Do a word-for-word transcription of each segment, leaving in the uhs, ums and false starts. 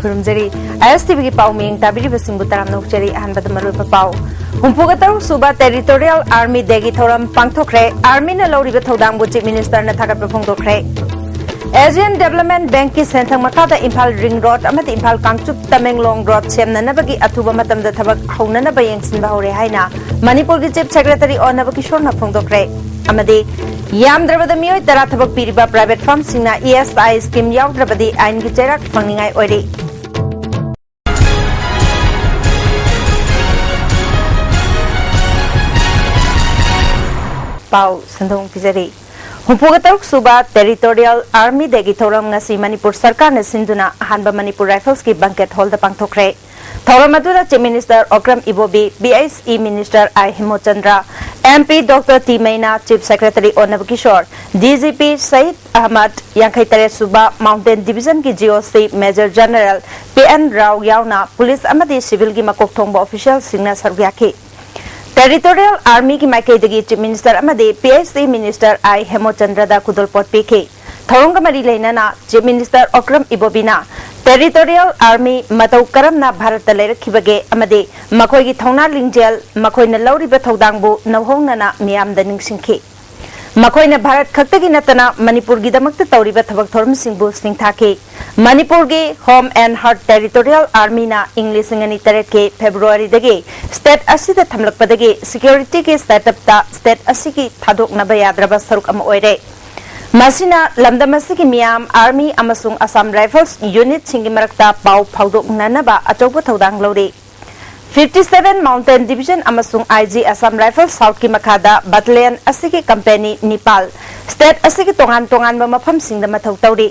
ꯈꯨꯔꯨꯝꯖꯔꯤ꯫ ꯑꯥꯏ ꯑꯦꯁ T ꯚꯤꯒꯤ ꯄꯥꯎ ꯃꯤꯌꯦꯡ ꯇꯥꯕꯤꯔꯤꯕꯁꯤꯡꯕꯨ ꯇꯔꯥꯝꯅ ꯑꯣꯛꯆꯔꯤ꯫ ꯑꯍꯥꯟꯕꯗ ꯃꯔꯨꯑꯣꯏꯕ ꯄꯥꯎ꯫ ꯍꯨꯝꯐꯨꯒ ꯇꯔꯨꯛ ꯁꯨꯕ Territorial Army Dayꯒꯤ ꯊꯧꯔꯝ ꯄꯥꯡꯊꯣꯛꯈ꯭ꯔꯦ꯫ Armyꯅ ꯂꯧꯔꯤꯕ ꯊꯧꯗꯥꯡꯕꯨ Chief Ministerꯅ ꯊꯥꯒꯠꯄ ꯐꯣꯡꯗꯣꯛꯈ꯭ꯔꯦ꯫ Asian Development Bankꯀꯤ ꯁꯦꯟꯊꯪ ꯃꯈꯥꯗ ꯏꯝꯐꯥꯜ Ring Road ꯑꯃꯗꯤ ꯏꯝꯐꯥꯜ ꯀꯥꯡꯆꯨꯞ ꯇꯃꯦꯡꯂꯣꯡ Road ꯁꯦꯝꯅꯅꯕꯒꯤ ꯑꯊꯨꯕ ꯃꯇꯝꯗ ꯊꯕꯛ ꯍꯧꯅꯅꯕ ꯌꯦꯡꯁꯤꯟꯕ ꯍꯧꯔꯦ ꯍꯥꯏꯅ ꯃꯅꯤꯄꯨꯔꯒꯤ Chief Secretary ꯑꯣ ꯅꯕꯀꯤꯁꯣꯔꯅ ꯐꯣꯡꯗꯣꯛꯈ꯭ꯔꯦ꯫ ꯑꯃꯗꯤ ꯌꯥꯝꯗ꯭ꯔꯕꯗ ꯃꯤꯑꯣꯏ ꯇꯔꯥ ꯊꯕꯛ ꯄꯤꯔꯤꯕ private firmꯁꯤꯡꯅ E S I scheme ꯌꯥꯎꯗ꯭ꯔꯕꯗꯤ ꯑꯥꯏꯟꯒꯤ ꯆꯩꯔꯥꯛ ꯐꯪꯅꯤꯡꯉꯥꯏ ꯑꯣꯏꯔꯤ꯫ ꯄꯥꯎ ꯁꯟꯗꯣꯡ ꯄꯤꯖꯔꯤ꯫ ꯍꯨꯝꯐꯨꯒ ꯇꯔꯨꯛ ꯁꯨꯕ Territorial Army Dayꯒꯤ ꯊꯧꯔꯝ ꯉꯁꯤ ꯃꯅꯤꯄꯨꯔ ꯁꯔꯀꯥꯔꯅ ꯁꯤꯟꯗꯨꯅ ꯑꯍꯥꯟꯕ ꯃꯅꯤꯄꯨꯔ Riflesꯀꯤ banquet hallꯗ ꯄꯥꯡꯊꯣꯛꯈ꯭ꯔꯦ꯫ ꯊꯧꯔꯝ ꯑꯗꯨꯗ Chief Minister Okram Ibobi, P I C Minister I Hemochandra, M P Doctor T Meinya, Chief Secretary ꯑꯣ ꯅꯕꯀꯤꯁꯣꯔ, D G P Sayed Ahmad, ꯌꯥꯡꯈꯩ ꯇꯔꯦꯠ ꯁꯨꯕ Mountain Divisionꯒꯤ G O C Major General P N Rao ꯌꯥꯎꯅ ꯄꯨꯂꯤꯁ ꯑꯃꯗꯤ ꯁꯤꯚꯤꯜꯒꯤ ꯃꯀꯣꯛ ꯊꯣꯡꯕ officialꯁꯤꯡꯅ ꯁꯔꯨꯛ ꯌꯥꯈꯤ꯫ Territorial Armyꯒꯤ ꯃꯥꯏꯀꯩꯗꯒꯤ Chief Minister ꯑꯃꯗꯤ P I C Minister ꯑꯥꯏ ꯍꯦꯃꯣꯆꯟꯗ꯭ꯔꯗ ꯈꯨꯗꯣꯜꯄꯣꯠ ꯄꯤꯈꯤ꯫ ꯊꯧꯔꯝꯒ ꯃꯔꯤ ꯂꯩꯅꯅ Chief Minister Okram ꯏꯕꯣꯕꯤꯅ Territorial Army ꯃꯇꯧ ꯀꯔꯝꯅ ꯚꯥꯔꯠꯇ ꯂꯩꯔꯛꯈꯤꯕꯒꯦ ꯑꯃꯗꯤ ꯃꯈꯣꯏꯒꯤ ꯊꯧꯅꯥ ꯂꯤꯡꯖꯦꯜ, ꯃꯈꯣꯏꯅ ꯂꯧꯔꯤꯕ ꯊꯧꯗꯥꯡꯕꯨ ꯅꯧꯍꯧꯅꯅ ꯃꯤꯌꯥꯝꯗ ꯅꯤꯡꯁꯤꯡꯈꯤ꯫ ꯃꯈꯣꯏꯅ ꯚꯥꯔꯠ ꯈꯛꯇꯒꯤ ꯅꯠꯇꯅ ꯃꯅꯤꯄꯨꯔꯒꯤꯗꯃꯛꯇ ꯇꯧꯔꯤꯕ ꯊꯕꯛ ꯊꯧꯔꯝꯁꯤꯡꯕꯨ ꯁꯤꯡꯊꯥꯈꯤ꯫ ꯃꯅꯤꯄꯨꯔꯒꯤ Home and Heart Territorial Armyꯅ ꯏꯪ ꯂꯤꯁꯤꯡ ꯑꯅꯤ ꯇꯔꯦꯠꯀꯤ Februaryꯗꯒꯤ state ꯑꯁꯤꯗ ꯊꯝꯂꯛꯄꯗꯒꯤ securityꯒꯤ setupꯇ state ꯑꯁꯤꯒꯤ ꯊꯥꯗꯣꯛꯅꯕ ꯌꯥꯗ꯭ꯔꯕ ꯁꯔꯨꯛ ꯑꯃ ꯑꯣꯏꯔꯦ꯫ ꯃꯁꯤꯅ ꯂꯝꯗꯝ ꯑꯁꯤꯒꯤ ꯃꯤꯌꯥꯝ, Army ꯑꯃꯁꯨꯡ Assam Rifles unitꯁꯤꯡꯒꯤ ꯃꯔꯛꯇ ꯄꯥꯎ ꯐꯥꯎꯗꯣꯛꯅꯅꯕ ꯑꯆꯧꯕ ꯊꯧꯗꯥꯡ ꯂꯧꯔꯤ꯫ Fifty seven Mountain Division ꯑꯃꯁꯨꯡ I G Assam Rifles Southꯀꯤ ꯃꯈꯥꯗ battalion ꯑꯁꯤꯒꯤ company ꯅꯤꯄꯥꯜ state ꯑꯁꯤꯒꯤ ꯇꯣꯉꯥꯟ ꯇꯣꯉꯥꯟꯕ ꯃꯐꯝꯁꯤꯡꯗ ꯃꯊꯧ ꯇꯧꯔꯤ꯫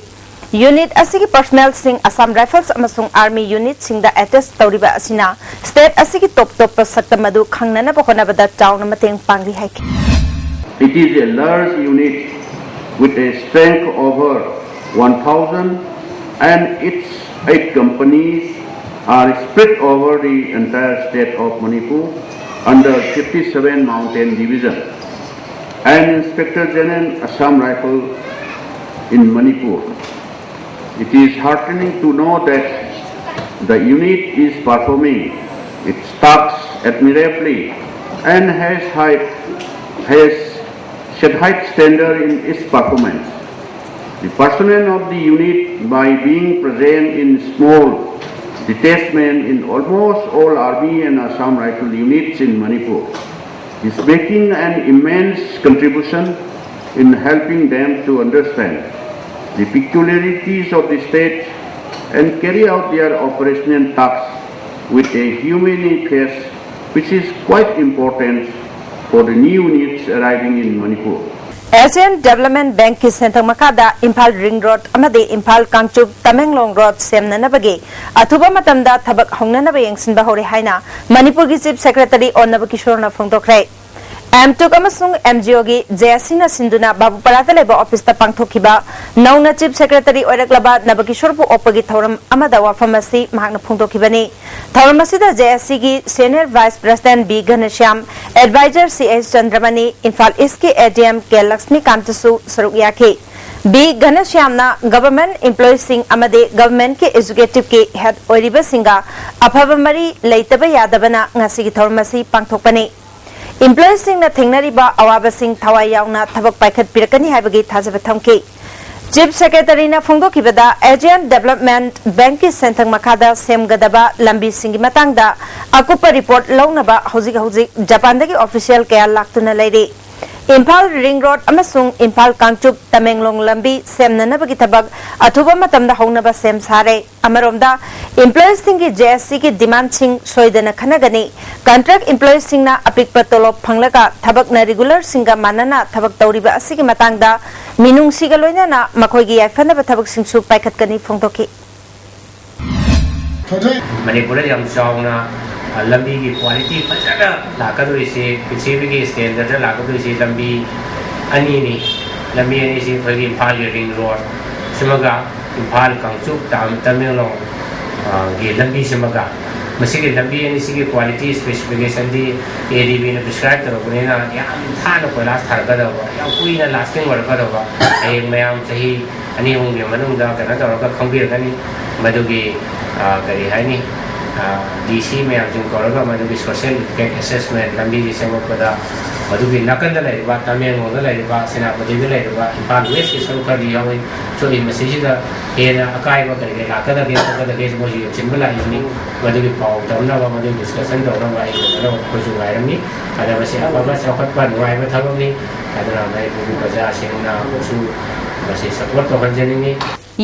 Unit ꯑꯁꯤꯒꯤ personnelꯁꯤꯡ Assam Rifles ꯑꯃꯁꯨꯡ Army unitꯁꯤꯡꯗ attach ꯇꯧꯔꯤꯕ ꯑꯁꯤꯅ state ꯑꯁꯤꯒꯤ ꯇꯣꯞ ꯇꯣꯞꯄ ꯁꯛꯇꯝ ꯑꯗꯨ ꯈꯪꯅꯅꯕ ꯍꯣꯠꯅꯕꯗ ꯆꯥꯎꯅ ꯃꯇꯦꯡ ꯄꯥꯡꯂꯤ ꯍꯥꯏꯈꯤ꯫ It is a large unit with a strength over one thousand, and its eight companies are spread over the entire state of Manipur under fifty seven Mountain Division and Inspector General Assam Rifle in Manipur. It is heartening to know that The unit is performing its tasks admirably and has high, has set high standard in its performance. The personnel of the unit, by being present in small detachment in almost all army and Assam Rifle units in Manipur, is making an immense contribution in helping them to understand the peculiarities of the state and carry out their operational tasks with a humane face, which is quite important for the new units arriving in Manipur. Asian Development Bankꯀꯤ ꯁꯦꯟꯊꯪ ꯃꯈꯥꯗ Imphal ring road ꯑꯃꯗꯤ Imphal Kangchup Tamenglong road ꯁꯦꯝꯅꯅꯕꯒꯤ ꯑꯊꯨꯕ ꯃꯇꯝꯗ ꯊꯕꯛ ꯍꯧꯅꯅꯕ ꯌꯦꯡꯁꯤꯟꯕ ꯍꯧꯔꯦ ꯍꯥꯏꯅ ꯃꯅꯤꯄꯨꯔꯒꯤ chief secretary ꯑꯣꯟꯅꯕ ꯀꯤꯁꯣꯔꯅ ꯐꯣꯡꯗꯣꯛꯈ꯭ꯔꯦ꯫ ꯑꯦꯝꯇꯨꯛ ꯑꯃꯁꯨꯡ ꯑꯦꯝꯖꯤꯑꯣꯒꯤ ꯖꯦꯑꯦꯁꯁꯤꯅ ꯁꯤꯟꯗꯨꯅ ꯕꯥꯕꯨꯄꯥꯔꯥꯗ ꯂꯩꯕ ꯑꯣꯐꯤꯁꯇ ꯄꯥꯡꯊꯣꯛꯈꯤꯕ ꯅꯧꯅ ꯆꯤꯐ ꯁꯦꯀ꯭ꯔꯦꯇꯔꯤ ꯑꯣꯏꯔꯛꯂꯕ ꯅꯕꯀꯤꯁꯣꯔꯕꯨ ꯑꯣꯛꯄꯒꯤ ꯊꯧꯔꯝ ꯑꯃꯗ ꯋꯥꯐꯝ ꯑꯁꯤ ꯃꯍꯥꯛꯅ ꯐꯣꯡꯗꯣꯛꯈꯤꯕꯅꯤ꯫ ꯊꯧꯔꯝ ꯑꯁꯤꯗ ꯖꯦꯑꯦꯁꯁꯤꯒꯤ senior vice president B Ghanashyam, advisor C H Chandramani, Imphal ꯏꯁ꯭ꯠꯀꯤ ꯑꯦꯗꯤꯑꯦꯝ ꯀꯦ ꯂꯛꯁꯃꯤꯀꯥꯟꯇꯁꯨ ꯁꯔꯨꯛ ꯌꯥꯈꯤ꯫ ꯕꯤ ꯘꯅꯁ꯭ꯌꯥꯝꯅ ꯒꯚꯔꯟꯃꯦꯟꯠ ꯏꯝꯄ꯭ꯂꯣꯌꯤꯁꯁꯤꯡ ꯑꯃꯗꯤ ꯒꯚꯔꯟꯃꯦꯟꯠꯀꯤ ꯑꯦꯛꯖꯤꯀ꯭ꯌꯨꯇꯤꯚꯀꯤ ꯍꯦꯗ ꯑꯣꯏꯔꯤꯕꯁꯤꯡꯒ ꯑꯐꯕ ꯃꯔꯤ ꯂꯩꯇꯕ ꯌꯥꯗꯕꯅ ꯉꯁꯤꯒꯤ ꯊꯧꯔꯝ ꯑꯁꯤ ꯄꯥꯡꯊꯣꯛꯄꯅꯤ꯫ ꯏꯝꯄ꯭ꯂꯣꯌꯤꯁꯁꯤꯡꯅ ꯊꯦꯡꯅꯔꯤꯕ ꯑꯋꯥꯕꯁꯤꯡ ꯊꯋꯥꯏ ꯌꯥꯎꯅ ꯊꯕꯛ ꯄꯥꯏꯈꯠꯄꯤꯔꯛꯀꯅꯤ ꯍꯥꯏꯕꯒꯤ ꯊꯥꯖꯕ ꯊꯝꯈꯤ꯫ ꯆꯤꯐ ꯁꯦꯀ꯭ꯔꯦꯇꯔꯤꯅ ꯐꯣꯡꯗꯣꯛꯈꯤꯕꯗ, ꯑꯦꯖꯤꯌꯥꯟ ꯗꯦꯚꯂꯞꯃꯦꯟꯠ ꯕꯦꯡꯛꯀꯤ ꯁꯦꯟꯊꯪ ꯃꯈꯥꯗ ꯁꯦꯝꯒꯗꯕ ꯂꯝꯕꯤꯁꯤꯡꯒꯤ ꯃꯇꯥꯡꯗ ꯑꯀꯨꯞꯄ ꯔꯤꯄꯣꯔꯠ ꯂꯧꯅꯕ ꯍꯧꯖꯤꯛ ꯍꯧꯖꯤꯛ ꯖꯄꯥꯟꯗꯒꯤ ꯑꯣꯐꯤꯁꯤꯌꯦꯜ ꯀꯌꯥ ꯂꯥꯛꯇꯨꯅ ꯂꯩꯔꯤ꯫ ꯏꯝꯐꯥꯜ ꯔꯤꯡ ꯔꯣꯗ ꯑꯃꯁꯨꯡ ꯏꯝꯐꯥꯜ ꯀꯥꯡꯆꯨꯞ ꯇꯃꯦꯡꯂꯣꯡ ꯂꯝꯕꯤ ꯁꯦꯝꯅꯅꯕꯒꯤ ꯊꯕꯛ ꯑꯊꯨꯕ ꯃꯇꯝꯗ ꯍꯧꯅꯕ ꯁꯦꯝ ꯁꯥꯔꯦ꯫ ꯑꯃꯔꯣꯝꯗ, ꯏꯝꯄ꯭ꯂꯣꯌꯤꯁꯁꯤꯡꯒꯤ ꯖꯦꯑꯦꯁꯁꯤꯒꯤ ꯗꯤꯃꯥꯟꯗꯁꯤꯡ ꯁꯣꯏꯗꯅ ꯈꯟꯅꯒꯅꯤ꯫ ꯀꯟꯇ꯭ꯔꯦꯛ ꯏꯝꯄ꯭ꯂꯣꯌꯤꯁꯁꯤꯡꯅ ꯑꯄꯤꯛꯄ ꯇꯣꯂꯣꯞ ꯐꯪꯂꯒ ꯊꯕꯛꯅ ꯔꯤꯒꯨꯂꯔꯁꯤꯡꯒ ꯃꯥꯟꯅꯅ ꯊꯕꯛ ꯇꯧꯔꯤꯕ ꯑꯁꯤꯒꯤ ꯃꯇꯥꯡꯗ ꯃꯤꯅꯨꯡꯁꯤꯒ ꯂꯣꯏꯅꯅ ꯃꯈꯣꯏꯒꯤ ꯌꯥꯏꯐꯅꯕ ꯊꯕꯛꯁꯤꯡꯁꯨ ꯄꯥꯏꯈꯠꯀꯅꯤ ꯐꯣꯡꯗꯣꯛꯈꯤ꯫ ꯃꯅꯤꯄꯨꯔꯗ ꯌꯥꯝ ꯆꯥꯎꯅ, ꯑ, ꯂꯝꯕꯤꯒꯤ ꯀ꯭ꯋꯥꯂꯤꯇꯤ ꯐꯖꯅ ꯂꯥꯛꯀꯗꯣꯔꯤꯁꯤ, ꯄ꯭ꯔꯤꯊꯤꯕꯤꯒꯤ ꯁ꯭ꯇꯦꯟꯗꯔꯗ ꯂꯥꯛꯀꯗꯣꯔꯤꯁꯤ ꯂꯝꯕꯤ ꯑꯅꯤꯅꯤ꯫ ꯂꯝꯕꯤ ꯑꯅꯤꯁꯤ ꯑꯩꯈꯣꯏꯒꯤ ꯏꯝꯐꯥꯜꯒꯤ ꯔꯤꯡ ꯔꯣꯗ ꯁꯤꯃꯒ ꯏꯝꯐꯥꯜ ꯀꯥꯡꯆꯨꯞ ꯇꯥꯝ-, ꯇꯃꯦꯡꯂꯣꯡ, ꯑ, ꯒꯤ ꯂꯝꯕꯤꯁꯤꯃꯒ꯫ ꯃꯁꯤꯒꯤ ꯂꯝꯕꯤ ꯑꯅꯤꯁꯤꯒꯤ quality specificationꯗꯤ ADBꯅ prescribe ꯇꯧꯔꯛꯄꯅꯤꯅ ꯌꯥꯝ ꯊꯥꯅ ꯀꯣꯏꯂꯥꯁ ꯊꯥꯔꯛꯀꯗꯕ, ꯌꯥꯝ ꯀꯨꯏꯅ lasting ꯑꯣꯏꯔꯛꯀꯗꯕ, ꯍꯌꯦꯡ ꯃꯌꯥꯝ ꯆꯍꯤ ꯑꯅꯤ ꯑꯍꯨꯝꯒꯤ ꯃꯅꯨꯡꯗ ꯀꯩꯅꯣ ꯇꯧꯔꯒ ꯈꯪꯕꯤꯔꯒꯅꯤ꯫ ꯃꯗꯨꯒꯤ, ꯑ, ꯀꯔꯤ ꯍꯥꯏꯅꯤ, DC ꯃꯌꯥꯝꯁꯤꯡ ꯀꯧꯔꯒ ꯃꯗꯨꯒꯤ social impact assessment, ꯂꯝꯕꯤꯁꯤ ꯁꯦꯝꯃꯛꯄꯗ ꯃꯗꯨꯒꯤ ꯅꯥꯀꯟꯗ ꯂꯩꯔꯤꯕ, ꯇꯃꯦꯡꯂꯣꯡꯗ ꯂꯩꯔꯤꯕ, ꯁꯦꯅꯥꯄꯇꯤꯗ ꯂꯩꯔꯤꯕ, ꯏꯝꯐꯥꯜ Westꯀꯤ ꯁꯔꯨꯛ ꯈꯔꯗꯤ ꯌꯥꯎꯏ꯫ ꯁꯣꯛꯏ, ꯃꯁꯤꯁꯤꯗ ꯍꯦꯟꯅ ꯑꯀꯥꯏꯕ ꯀꯔꯤ ꯀꯔꯤ ꯂꯥꯛꯀꯗꯒꯦ ꯈꯣꯠꯀꯗꯒꯦꯁꯤ ꯃꯣꯏꯁꯨ ꯌꯦꯡꯁꯤꯟꯕ ꯂꯥꯛꯏꯕꯅꯤ꯫ ꯃꯗꯨꯒꯤ ꯄꯥꯎ ꯇꯝꯅꯕ, ꯃꯗꯨꯒꯤ discussion ꯇꯧꯅꯕ ꯑꯩ ꯎꯅꯅꯕ ꯑꯩꯈꯣꯏꯁꯨ ꯉꯥꯏꯔꯝꯃꯤ꯫ ꯑꯗ ꯃꯁꯤ ꯑꯐꯕ ꯆꯥꯎꯈꯠꯄ ꯅꯨꯡꯉꯥꯏꯕ ꯊꯕꯛꯅꯤ꯫ ꯑꯗꯨꯅ ꯃꯅꯤꯄꯨꯔꯒꯤ ꯄ꯭ꯔꯖꯥꯁꯤꯡꯅꯁꯨ ꯃꯁꯤ support ꯇꯧꯍꯟꯖꯅꯤꯡꯉꯤ꯫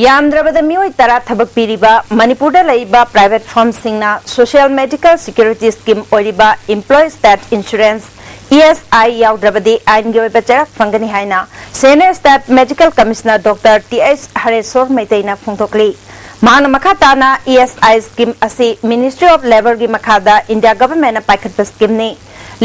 ꯌꯥꯝꯗ꯭ꯔꯕꯗ ꯃꯤꯑꯣꯏ ꯇꯔꯥ ꯊꯕꯛ ꯄꯤꯔꯤꯕ ꯃꯅꯤꯄꯨꯔꯗ ꯂꯩꯔꯤꯕ private firmꯁꯤꯡꯅ social medical security scheme ꯑꯣꯏꯔꯤꯕ Employee Stat Insurance, ESI, ꯌꯥꯎꯗ꯭ꯔꯕꯗꯤ ꯑꯥꯏꯟꯒꯤ ꯑꯣꯏꯕ ꯆꯩꯔꯥꯛ ꯐꯪꯒꯅꯤ ꯍꯥꯏꯅ Senior State Medical Commissioner Doctor T H Hareswar Meiteiꯅ ꯐꯣꯡꯗꯣꯛꯂꯤ꯫ ꯃꯍꯥꯛꯅ ꯃꯈꯥ ꯇꯥꯅ ESI scheme ꯑꯁꯤ Ministry of Labourꯒꯤ ꯃꯈꯥꯗ India Governmentꯅ ꯄꯥꯏꯈꯠꯄ schemeꯅꯤ꯫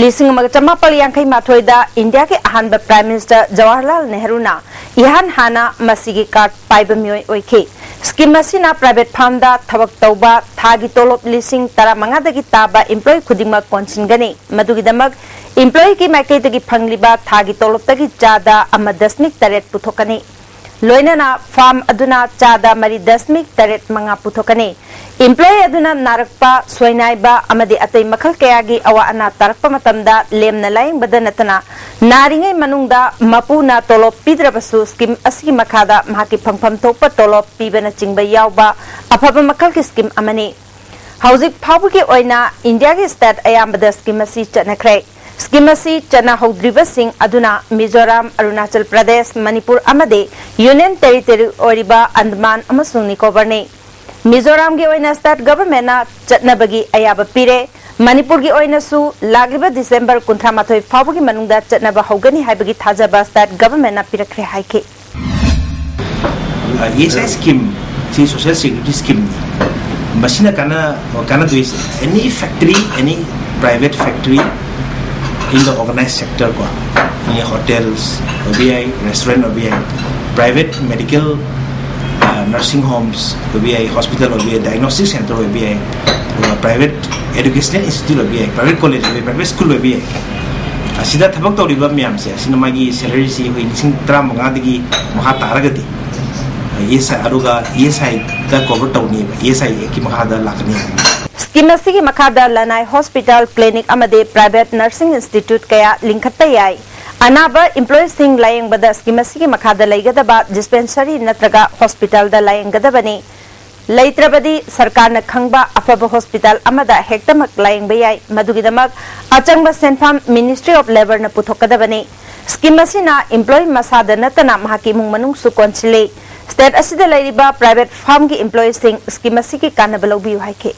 ꯂꯤꯁꯤꯡ ꯑꯃꯒ ꯆꯃꯥꯄꯜ ꯌꯥꯡꯈꯩ ꯃꯥꯊꯣꯏꯗ ꯏꯟꯗꯤꯌꯥꯒꯤ ꯑꯍꯥꯟꯕ Prime Minister ꯖꯋꯥꯍꯔꯂꯥꯜ ꯅꯦꯍꯔꯨꯅ ꯏꯍꯥꯟ ꯍꯥꯟꯅ ꯃꯁꯤꯒꯤ card ꯄꯥꯏꯕ ꯃꯤꯑꯣꯏ ꯑꯣꯏꯈꯤ꯫ Scheme ꯑꯁꯤꯅ private firmꯗ ꯊꯕꯛ ꯇꯧꯕ ꯊꯥꯒꯤ ꯇꯣꯂꯣꯞ ꯂꯤꯁꯤꯡ ꯇꯔꯥꯃꯉꯥꯗꯒꯤ ꯇꯥꯕ employee ꯈꯨꯗꯤꯡꯃꯛ ꯀꯣꯟꯁꯤꯟꯒꯅꯤ꯫ ꯃꯗꯨꯒꯤꯗꯃꯛ employeeꯒꯤ ꯃꯥꯏꯀꯩꯗꯒꯤ ꯐꯪꯂꯤꯕ ꯊꯥꯒꯤ ꯇꯣꯂꯣꯞꯇꯒꯤ ꯆꯥꯗ ꯑꯃ ꯗꯁꯃꯤꯛ ꯇꯔꯦꯠ ꯄꯨꯊꯣꯛꯀꯅꯤ꯫ ꯂꯣꯏꯅꯅ firm ꯑꯗꯨꯅ ꯆꯥꯗ ꯃꯔꯤ ꯗꯁꯃꯤꯛ ꯇꯔꯦꯠ ꯃꯉꯥ ꯄꯨꯊꯣꯛꯀꯅꯤ꯫ Employee ꯑꯗꯨꯅ ꯅꯥꯔꯛꯄ, ꯁꯣꯏꯅꯥꯏꯕ ꯑꯃꯗꯤ ꯑꯇꯩ ꯃꯈꯜ ꯀꯌꯥꯒꯤ ꯑꯋꯥ ꯑꯅꯥ ꯇꯥꯔꯛꯄ ꯃꯇꯝꯗ ꯂꯦꯝꯅ ꯂꯥꯌꯦꯡꯕꯗ ꯅꯠꯇꯅ ꯅꯥꯔꯤꯉꯩ ꯃꯅꯨꯡꯗ ꯃꯄꯨꯅ ꯇꯣꯂꯣꯞ ꯄꯤꯗ꯭ꯔꯕꯁꯨ scheme ꯑꯁꯤꯒꯤ ꯃꯈꯥꯗ ꯃꯍꯥꯛꯀꯤ ꯐꯪꯐꯝ ꯊꯣꯛꯄ ꯇꯣꯂꯣꯞ ꯄꯤꯕꯅꯆꯤꯡꯕ ꯌꯥꯎꯕ ꯑꯐꯕ ꯃꯈꯜꯒꯤ scheme ꯑꯃꯅꯤ꯫ ꯍꯧꯖꯤꯛ ꯐꯥꯎꯕꯒꯤ ꯑꯣꯏꯅ ꯏꯟꯗꯤꯌꯥꯒꯤ state ꯑꯌꯥꯝꯕꯗ scheme ꯑꯁꯤ ꯆꯠꯅꯈ꯭ꯔꯦ꯫ Scheme ꯑꯁꯤ ꯆꯠꯅꯍꯧꯗ꯭ꯔꯤꯕꯁꯤꯡ ꯑꯗꯨꯅ ꯃꯤꯖꯣꯔꯥꯝ, ꯑꯔꯨꯅꯥꯆꯜ ꯄ꯭ꯔꯗꯦꯁ, ꯃꯅꯤꯄꯨꯔ ꯑꯃꯗꯤ Union Territory ꯑꯣꯏꯔꯤꯕ ꯑꯟꯗꯃꯥꯟ ꯑꯃꯁꯨꯡ ꯅꯤꯀꯣꯕꯔꯅꯤ꯫ ꯃꯤꯖꯣꯔꯥꯝꯒꯤ ꯑꯣꯏꯅ state governmentꯅ ꯆꯠꯅꯕꯒꯤ ꯑꯌꯥꯕ ꯄꯤꯔꯦ꯫ ꯃꯅꯤꯄꯨꯔꯒꯤ ꯑꯣꯏꯅꯁꯨ ꯂꯥꯛꯂꯤꯕ December ꯀꯨꯟꯊ꯭ꯔꯥ ꯃꯥꯊꯣꯏ ꯐꯥꯎꯕꯒꯤ ꯃꯅꯨꯡꯗ ꯆꯠꯅꯕ ꯍꯧꯒꯅꯤ ꯍꯥꯏꯕꯒꯤ ꯊꯥꯖꯕ state governmentꯅ ꯄꯤꯔꯛꯈ꯭ꯔꯦ ꯍꯥꯏꯈꯤ꯫ ESI scheme ꯁꯤ social security scheme ꯅꯤ꯫ ꯃꯁꯤꯅ ꯀꯥꯟꯅ ꯀꯥꯟꯅꯗꯣꯏꯁꯦ, any factory, any private factory in the organized sector ꯀꯣ, any hotels ꯑꯣꯏꯕ ꯌꯥꯏ, restaurant ꯑꯣꯏꯕ ꯌꯥꯏ, private medical Nursing homes ꯑꯣꯏꯕ ꯌꯥꯏ, hospital ꯑꯣꯏꯕ ꯌꯥꯏ, diagnostic center ꯑꯣꯏꯕ ꯌꯥꯏ, ꯑꯗꯨꯒ private educational institute ꯑꯣꯏꯕ ꯌꯥꯏ, private college ꯑꯣꯏꯕ ꯌꯥꯏ, private school ꯑꯣꯏꯕ ꯌꯥꯏ꯫ ꯑꯁꯤꯗ ꯊꯕꯛ ꯇꯧꯔꯤꯕ ꯃꯌꯥꯝꯁꯦ, ꯑꯁꯤꯅ ꯃꯥꯒꯤ salaryꯁꯤ ꯑꯩꯈꯣꯏ ꯂꯤꯁꯤꯡ ꯇꯔꯥꯃꯉꯥꯗꯒꯤ ꯃꯈꯥ ꯇꯥꯔꯒꯗꯤ, ꯏ ꯑꯦꯁ ꯑꯥꯏ, ꯑꯗꯨꯒ ꯏ ꯑꯦꯁ ꯑꯥꯏꯗ cover ꯇꯧꯅꯤꯕ, ꯏ ꯑꯦꯁ ꯑꯥꯏ ꯑꯦꯛꯀꯤ ꯃꯈꯥꯗ ꯂꯥꯛꯀꯅꯤ ꯍꯥꯏꯕꯅꯤ꯫ Scheme ꯑꯁꯤꯒꯤ ꯃꯈꯥꯗ ꯂꯅꯥꯏ hospital, clinic ꯑꯃꯗꯤ private nursing institute ꯀꯌꯥ ꯂꯤꯡꯈꯠꯄ ꯌꯥꯏ꯫ ꯑꯅꯥꯕ employeeꯁꯤꯡ ꯂꯥꯌꯦꯡꯕꯗ scheme ꯑꯁꯤꯒꯤ ꯃꯈꯥꯗ ꯂꯩꯒꯗꯕ dispensary ꯅꯠꯇ꯭ꯔꯒ hospitalꯗ ꯂꯥꯌꯦꯡꯒꯗꯕꯅꯤ꯫ ꯂꯩꯇ꯭ꯔꯕꯗꯤ ꯁꯔꯀꯥꯔꯅ ꯈꯪꯕ ꯑꯐꯕ hospital ꯑꯃꯗ ꯍꯦꯛꯇꯃꯛ ꯂꯥꯌꯦꯡꯕ ꯌꯥꯏ꯫ ꯃꯗꯨꯒꯤꯗꯃꯛ ꯑꯆꯪꯕ ꯁꯦꯟꯐꯝ Ministry of Labourꯅ ꯄꯨꯊꯣꯛꯀꯗꯕꯅꯤ꯫ Scheme ꯑꯁꯤꯅ employee ꯃꯁꯥꯗ ꯅꯠꯇꯅ ꯃꯍꯥꯛꯀꯤ ꯏꯃꯨꯡ ꯃꯅꯨꯡꯁꯨ ꯀꯣꯟꯁꯤꯜꯂꯤ꯫ State ꯑꯁꯤꯗ ꯂꯩꯔꯤꯕ private firmꯒꯤ employeeꯁꯤꯡ scheme ꯑꯁꯤꯒꯤ ꯀꯥꯟꯅꯕ ꯂꯧꯕꯤꯌꯨ ꯍꯥꯏꯈꯤ꯫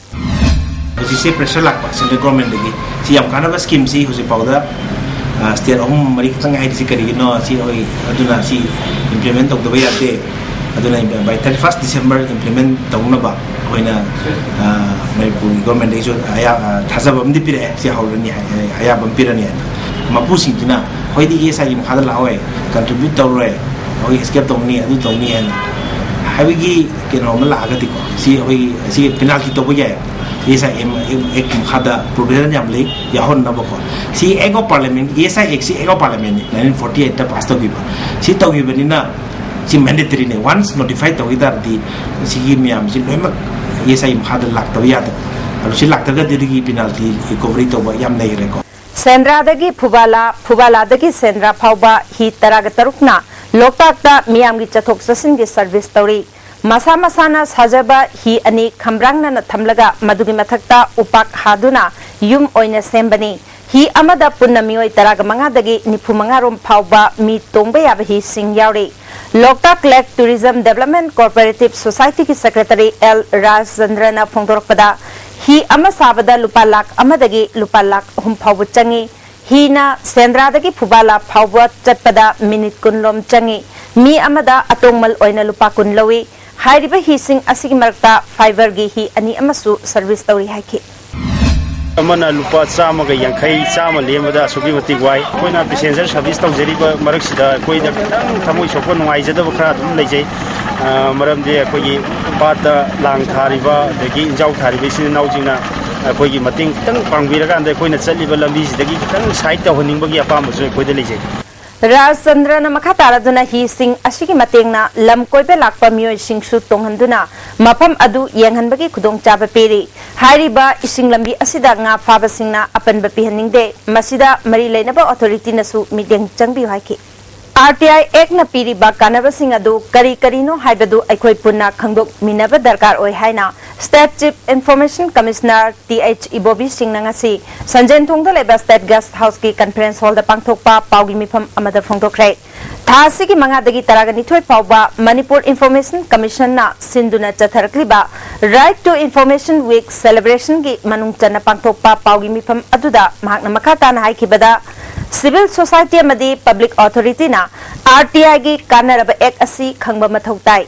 ꯍꯧꯖꯤꯛꯁꯦ pressure ꯂꯥꯛꯄ central governmentꯗꯒꯤ꯫ ꯁꯤ ꯌꯥꯝ ꯀꯥꯟꯅꯕ schemeꯁꯤ ꯍꯧꯖꯤꯛ ꯐꯥꯎꯗ, ꯑ, state ꯑꯍꯨꯝ ꯃꯔꯤ ꯈꯛꯇꯪ ꯉꯥꯏꯔꯤꯁꯤ ꯀꯔꯤꯒꯤꯅꯣ? ꯁꯤ ꯑꯩꯈꯣꯏ, ꯑꯗꯨꯅ ꯁꯤ implement ꯇꯧꯗꯕ ꯌꯥꯗꯦ꯫ ꯑꯗꯨꯅ by thirty first December implement ꯇꯧꯅꯕ ꯑꯩꯈꯣꯏꯅ, ꯑ, ꯃꯅꯤꯄꯨꯔꯒꯤ governmentꯗꯒꯤꯁꯨ ꯑꯌꯥ-, ꯑ, ꯊꯥꯖꯕ ꯑꯃꯗꯤ ꯄꯤꯔꯛꯑꯦ, ꯁꯤ ꯍꯧꯔꯅꯤ ꯍꯥꯏ, ꯑꯌꯥꯕ ꯑꯃ ꯄꯤꯔꯅꯤ ꯍꯥꯏꯅ꯫ ꯃꯄꯨꯁꯤꯡꯁꯤꯅ ꯑꯩꯈꯣꯏꯗꯤ ꯏ ꯑꯦꯁ ꯑꯥꯏꯒꯤ ꯃꯈꯥꯗ ꯂꯥꯛꯑꯣꯏ, contribute ꯇꯧꯔꯣꯏ, ꯑꯩꯈꯣꯏ escape ꯇꯧꯅꯤ, ꯑꯗꯨ ꯇꯧꯅꯤ ꯍꯥꯏꯅ ꯍꯥꯏꯕꯒꯤ ꯀꯩꯅꯣ ꯑꯃ ꯂꯥꯛꯑꯒꯗꯤꯀꯣ, ꯁꯤ ꯑꯩꯈꯣꯏꯒꯤ, ꯁꯤ penalty ꯇꯧꯕ ꯌꯥꯏ꯫ ꯏ ꯑꯦꯁ ꯑꯥꯏ ꯑꯦꯝ, ꯑꯦꯛꯀꯤ ꯃꯈꯥꯗ provision ꯌꯥꯝ ꯂꯩ, ꯌꯥꯎꯍꯟꯅꯕꯀꯣ꯫ ꯁꯤ Act of Parliament, E S I ꯑꯦꯛꯁꯤ Act of Parliamentꯅꯤ, nineteen forty eightꯇ pass ꯇꯧꯈꯤꯕ꯫ ꯁꯤ ꯇꯧꯈꯤꯕꯅꯤꯅ ꯁꯤ mandatoryꯅꯤ꯫ Once notify ꯇꯧꯈꯤ ꯇꯥꯔꯗꯤ ꯁꯤꯒꯤ ꯃꯌꯥꯝꯁꯤ ꯂꯣꯏꯅꯃꯛ ꯏ ꯑꯦꯁ ꯑꯥꯏ ꯃꯈꯥꯗ ꯂꯥꯛꯇꯕ ꯌꯥꯗꯕ꯫ ꯑꯗꯨ ꯁꯤ ꯂꯥꯛꯇ꯭ꯔꯒꯗꯤ ꯑꯗꯨꯒꯤ penalty recovery ꯇꯧꯕ ꯌꯥꯝ ꯂꯩꯈ꯭ꯔꯦꯀꯣ꯫ ꯁꯦꯟꯗ꯭ꯔꯥꯗꯒꯤ ꯐꯨꯕꯥꯂꯥ, ꯐꯨꯕꯥꯂꯥꯗꯒꯤ ꯁꯦꯟꯗ꯭ꯔꯥ ꯐꯥꯎꯕ ꯍꯤ ꯇꯔꯥꯒ ꯇꯔꯨꯛꯅ ꯂꯣꯛꯇꯥꯛꯇ ꯃꯤꯌꯥꯝꯒꯤ ꯆꯠꯊꯣꯛ ꯆꯠꯁꯤꯟꯒꯤ service ꯇꯧꯔꯤ꯫ ꯃꯁꯥ ꯃꯁꯥꯅ ꯁꯥꯖꯕ ꯍꯤ ꯑꯅꯤ ꯈꯝꯕ꯭ꯔꯥꯡꯅꯅ ꯊꯝꯂꯒ ꯃꯗꯨꯒꯤ ꯃꯊꯛꯇ ꯎꯄꯥꯛ ꯍꯥꯗꯨꯅ ꯌꯨꯝ ꯑꯣꯏꯅ ꯁꯦꯝꯕꯅꯤ꯫ ꯍꯤ ꯑꯃꯗ ꯄꯨꯟꯅ ꯃꯤꯑꯣꯏ ꯇꯔꯥꯒ ꯃꯉꯥꯗꯒꯤ ꯅꯤꯐꯨ ꯃꯉꯥ ꯔꯣꯝ ꯐꯥꯎꯕ ꯃꯤ ꯇꯣꯡꯕ ꯌꯥꯕ ꯍꯤꯁꯤꯡ ꯌꯥꯎꯔꯤ꯫ Loktak Lake Tourism Development Cooperative Societyꯒꯤ secretary ꯑꯦꯜ ꯔꯥꯖꯆꯟꯗ꯭ꯔꯅ ꯐꯣꯡꯗꯣꯔꯛꯄꯗ, ꯍꯤ ꯑꯃ ꯁꯥꯕꯗ ꯂꯨꯄꯥ ꯂꯥꯈ ꯑꯃꯗꯒꯤ ꯂꯨꯄꯥ ꯂꯥꯈ ꯑꯍꯨꯝ ꯐꯥꯎꯕ ꯆꯪꯏ꯫ ꯍꯤꯅ ꯁꯦꯟꯗ꯭ꯔꯥꯗꯒꯤ ꯐꯨꯕꯥꯂꯥ ꯐꯥꯎꯕ ꯆꯠꯄꯗ minute ꯀꯨꯟ ꯂꯣꯝ ꯆꯪꯏ꯫ ꯃꯤ ꯑꯃꯗ ꯑꯇꯣꯡꯃꯜ ꯑꯣꯏꯅ ꯂꯨꯄꯥ ꯀꯨꯟ ꯂꯧꯏ꯫ ꯍꯥꯏꯔꯤꯕ ꯍꯤꯁꯤꯡ ꯑꯁꯤꯒꯤ ꯃꯔꯛꯇ fiberꯒꯤ ꯍꯤ ꯑꯅꯤ ꯑꯃꯁꯨ service ꯇꯧꯔꯤ ꯍꯥꯏꯈꯤ꯫ ꯑꯃꯅ ꯂꯨꯄꯥ ꯆꯥꯝꯃꯒ ꯌꯥꯡꯈꯩ, ꯆꯥꯝꯃ ꯂꯦꯝꯕꯗ ꯑꯁꯨꯛꯀꯤ ꯃꯇꯤꯛ ꯋꯥꯏ꯫ ꯑꯩꯈꯣꯏꯅ ꯄꯦꯁꯦꯟꯖꯔ ꯁꯥꯔꯚꯤꯁ ꯇꯧꯖꯔꯤꯕ ꯃꯔꯛꯁꯤꯗ ꯑꯩꯈꯣꯏꯗ ꯈꯤꯇꯪ ꯊꯃꯣꯏ ꯁꯣꯛꯄ, ꯅꯨꯡꯉꯥꯏꯖꯗꯕ ꯈꯔ ꯑꯗꯨꯝ ꯂꯩꯖꯩ꯫ ꯑ, ꯃꯔꯝꯗꯤ ꯑꯩꯈꯣꯏꯒꯤ ꯄꯥꯠꯇ ꯂꯥꯡ ꯊꯥꯔꯤꯕ ꯑꯗꯒꯤ ꯏꯟꯖꯥꯎ ꯊꯥꯔꯤꯕ ꯏꯆꯤꯟ ꯏꯅꯥꯎꯁꯤꯡꯅ ꯑꯩꯈꯣꯏꯒꯤ ꯃꯇꯦꯡ ꯈꯤꯇꯪ ꯄꯥꯡꯕꯤꯔꯀꯥꯟꯗ ꯑꯩꯈꯣꯏꯅ ꯆꯠꯂꯤꯕ ꯂꯝꯕꯤꯁꯤꯗꯒꯤ ꯈꯤꯇꯪ ꯁꯥꯏꯠ ꯇꯧꯍꯟꯅꯤꯡꯕꯒꯤ ꯑꯄꯥꯝꯕꯁꯨ ꯑꯩꯈꯣꯏꯗ ꯂꯩꯖꯩ꯫ ꯔꯥꯖꯆꯟꯗ꯭ꯔꯅ ꯃꯈꯥ ꯇꯥꯔꯗꯨꯅ ꯍꯤꯁꯤꯡ ꯑꯁꯤꯒꯤ ꯃꯇꯦꯡꯅ ꯂꯝ ꯀꯣꯏꯕ ꯂꯥꯛꯄ ꯃꯤꯑꯣꯏꯁꯤꯡꯁꯨ ꯇꯣꯡꯍꯟꯗꯨꯅ ꯃꯐꯝ ꯑꯗꯨ ꯌꯦꯡꯍꯟꯕꯒꯤ ꯈꯨꯗꯣꯡꯆꯥꯕ ꯄꯤꯔꯤ꯫ ꯍꯥꯏꯔꯤꯕ ꯏꯁꯤꯡ ꯂꯝꯕꯤ ꯑꯁꯤꯗ ꯉꯥ ꯐꯥꯕꯁꯤꯡꯅ ꯑꯄꯟꯕ ꯄꯤꯍꯟꯅꯤꯡꯗꯦ꯫ ꯃꯁꯤꯗ ꯃꯔꯤ ꯂꯩꯅꯕ ꯑꯣꯊꯣꯔꯤꯇꯤꯅꯁꯨ ꯃꯤꯠꯌꯦꯡ ꯆꯪꯕꯤꯌꯨ ꯍꯥꯏꯈꯤ꯫ ꯑꯥꯔ ꯇꯤ ꯑꯥꯏ ꯑꯦꯛꯅ ꯄꯤꯔꯤꯕ ꯀꯥꯟꯅꯕꯁꯤꯡ ꯑꯗꯨ ꯀꯔꯤ ꯀꯔꯤꯅꯣ ꯍꯥꯏꯕꯗꯨ ꯑꯩꯈꯣꯏ ꯄꯨꯟꯅ ꯈꯪꯗꯣꯛꯃꯤꯟꯅꯕ ꯗꯔꯀꯥꯔ ꯑꯣꯏ ꯍꯥꯏꯅ state chief information commissioner T H Ibobi ꯁꯤꯡꯅ ꯉꯁꯤ ꯁꯟꯖꯦꯟꯊꯣꯡꯗ ꯂꯩꯕ ꯁ꯭ꯇꯦꯠ ꯒꯦꯁꯠ ꯍꯥꯎꯁꯀꯤ ꯀꯟꯐꯔꯦꯟꯁ ꯍꯣꯜꯗ ꯄꯥꯡꯊꯣꯛꯄ ꯄꯥꯎꯒꯤ ꯃꯤꯐꯝ ꯑꯃꯗ ꯐꯣꯡꯗꯣꯛꯈ꯭ꯔꯦ꯫ ꯊꯥ ꯑꯁꯤꯒꯤ ꯃꯉꯥꯗꯒꯤ ꯇꯔꯥꯒ ꯅꯤꯊꯣꯏ ꯐꯥꯎꯕ ꯃꯅꯤꯄꯨꯔ ꯏꯟꯐꯣꯔꯃꯦꯁꯟ ꯀꯃꯤꯁꯟꯅ ꯁꯤꯟꯗꯨꯅ ꯆꯠꯊꯔꯛꯂꯤꯕ ꯔꯥꯏꯠ ꯇꯨ ꯏꯟꯐꯣꯔꯃꯦꯁꯟ ꯋꯤꯛ ꯁꯦꯂꯦꯕ꯭ꯔꯦꯁꯟꯒꯤ ꯃꯅꯨꯡ ꯆꯟꯅ ꯄꯥꯡꯊꯣꯛꯄ ꯄꯥꯎꯒꯤ ꯃꯤꯐꯝ ꯑꯗꯨꯗ ꯃꯍꯥꯛꯅ ꯃꯈꯥ ꯇꯥꯅ ꯍꯥꯏꯈꯤꯕꯗ, ꯁꯤꯚꯤꯜ ꯁꯣꯁꯥꯏꯇꯤ ꯑꯃꯗꯤ ꯄꯕ꯭ꯂꯤꯛ ꯑꯣꯊꯣꯔꯤꯇꯤꯅ ꯑꯥꯔ ꯇꯤ ꯑꯥꯏꯒꯤ ꯀꯥꯟꯅꯔꯕ ꯑꯦꯛ ꯑꯁꯤ ꯈꯪꯕ ꯃꯊꯧ ꯇꯥꯏ꯫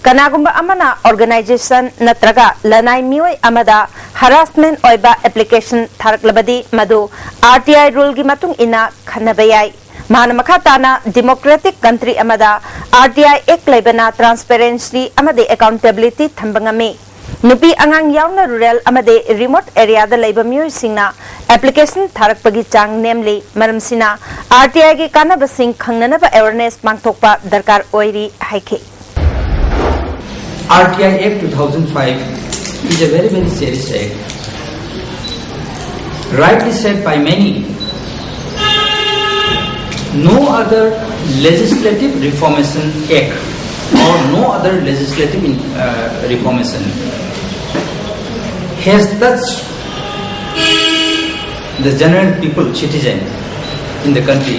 ꯀꯅꯥꯒꯨꯝꯕ ꯑꯃꯅ ꯑꯣꯔꯒꯅꯥꯏꯖꯦꯁꯟ ꯅꯠꯇ꯭ꯔꯒ ꯂꯅꯥꯏ ꯃꯤꯑꯣꯏ ꯑꯃꯗ ꯍꯔꯥꯁꯃꯦꯟ ꯑꯣꯏꯕ ꯑꯦꯄ꯭ꯂꯤꯀꯦꯁꯟ ꯊꯥꯔꯛꯂꯕꯗꯤ, ꯃꯗꯨ ꯑꯥꯔ ꯇꯤ ꯑꯥꯏ ꯔꯨꯜꯒꯤ ꯃꯇꯨꯡ ꯏꯟꯅ ꯈꯟꯅꯕ ꯌꯥꯏ꯫ ꯃꯍꯥꯛꯅ ꯃꯈꯥ ꯇꯥꯅ, ꯗꯤꯃꯣꯀ꯭ꯔꯦꯇꯤꯛ ꯀꯟꯇ꯭ꯔꯤ ꯑꯃꯗ ꯑꯥꯔ ꯇꯤ ꯑꯥꯏ ꯑꯦꯛ ꯂꯩꯕꯅ ꯇ꯭ꯔꯥꯟꯁꯄꯦꯔꯦꯟꯁꯤ ꯑꯃꯗꯤ ꯑꯦꯀꯥꯎꯟꯇꯦꯕꯤꯂꯤꯇꯤ ꯊꯝꯕ ꯉꯝꯃꯤ꯫ ꯅꯨꯄꯤ ꯑꯉꯥꯡ ꯌꯥꯎꯅ ꯔꯨꯔꯦꯜ ꯑꯃꯗꯤ ꯔꯤꯃꯣꯠ ꯑꯦꯔꯤꯌꯥꯗ ꯂꯩꯕ ꯃꯤꯑꯣꯏꯁꯤꯡꯅ ꯑꯦꯄ꯭ꯂꯤꯀꯦꯁꯟ ꯊꯥꯔꯛꯄꯒꯤ ꯆꯥꯡ ꯅꯦꯝꯂꯤ꯫ ꯃꯔꯝꯁꯤꯅ ꯑꯥꯔ ꯇꯤ ꯑꯥꯏꯒꯤ ꯀꯥꯟꯅꯕꯁꯤꯡ ꯈꯪꯅꯅꯕ ꯑꯦꯋꯦꯔꯅꯦꯁ ꯄꯥꯡꯊꯣꯛꯄ ꯗꯔꯀꯥꯔ ꯑꯣꯏꯔꯤ ꯍꯥꯏꯈꯤ꯫ R T I Act two thousand five is a very, very serious act. Rightly said by many, no other legislative reformation act or no other legislative in, uh, reformation has touched the general people, citizen in the country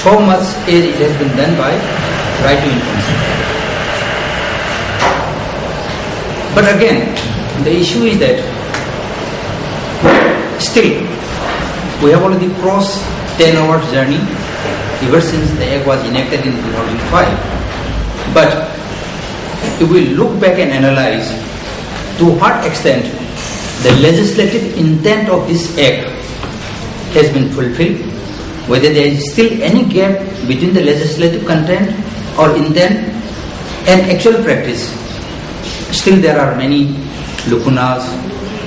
so much as it has been done by Right to Information. But again, the issue is that still we have already crossed ten hours journey ever since the act was enacted in two thousand five. But if we look back and analyze to what extent The legislative intent of this act has been fulfilled. Whether there is still any gap between the legislative content or intent and actual practice, still there are many lacunas,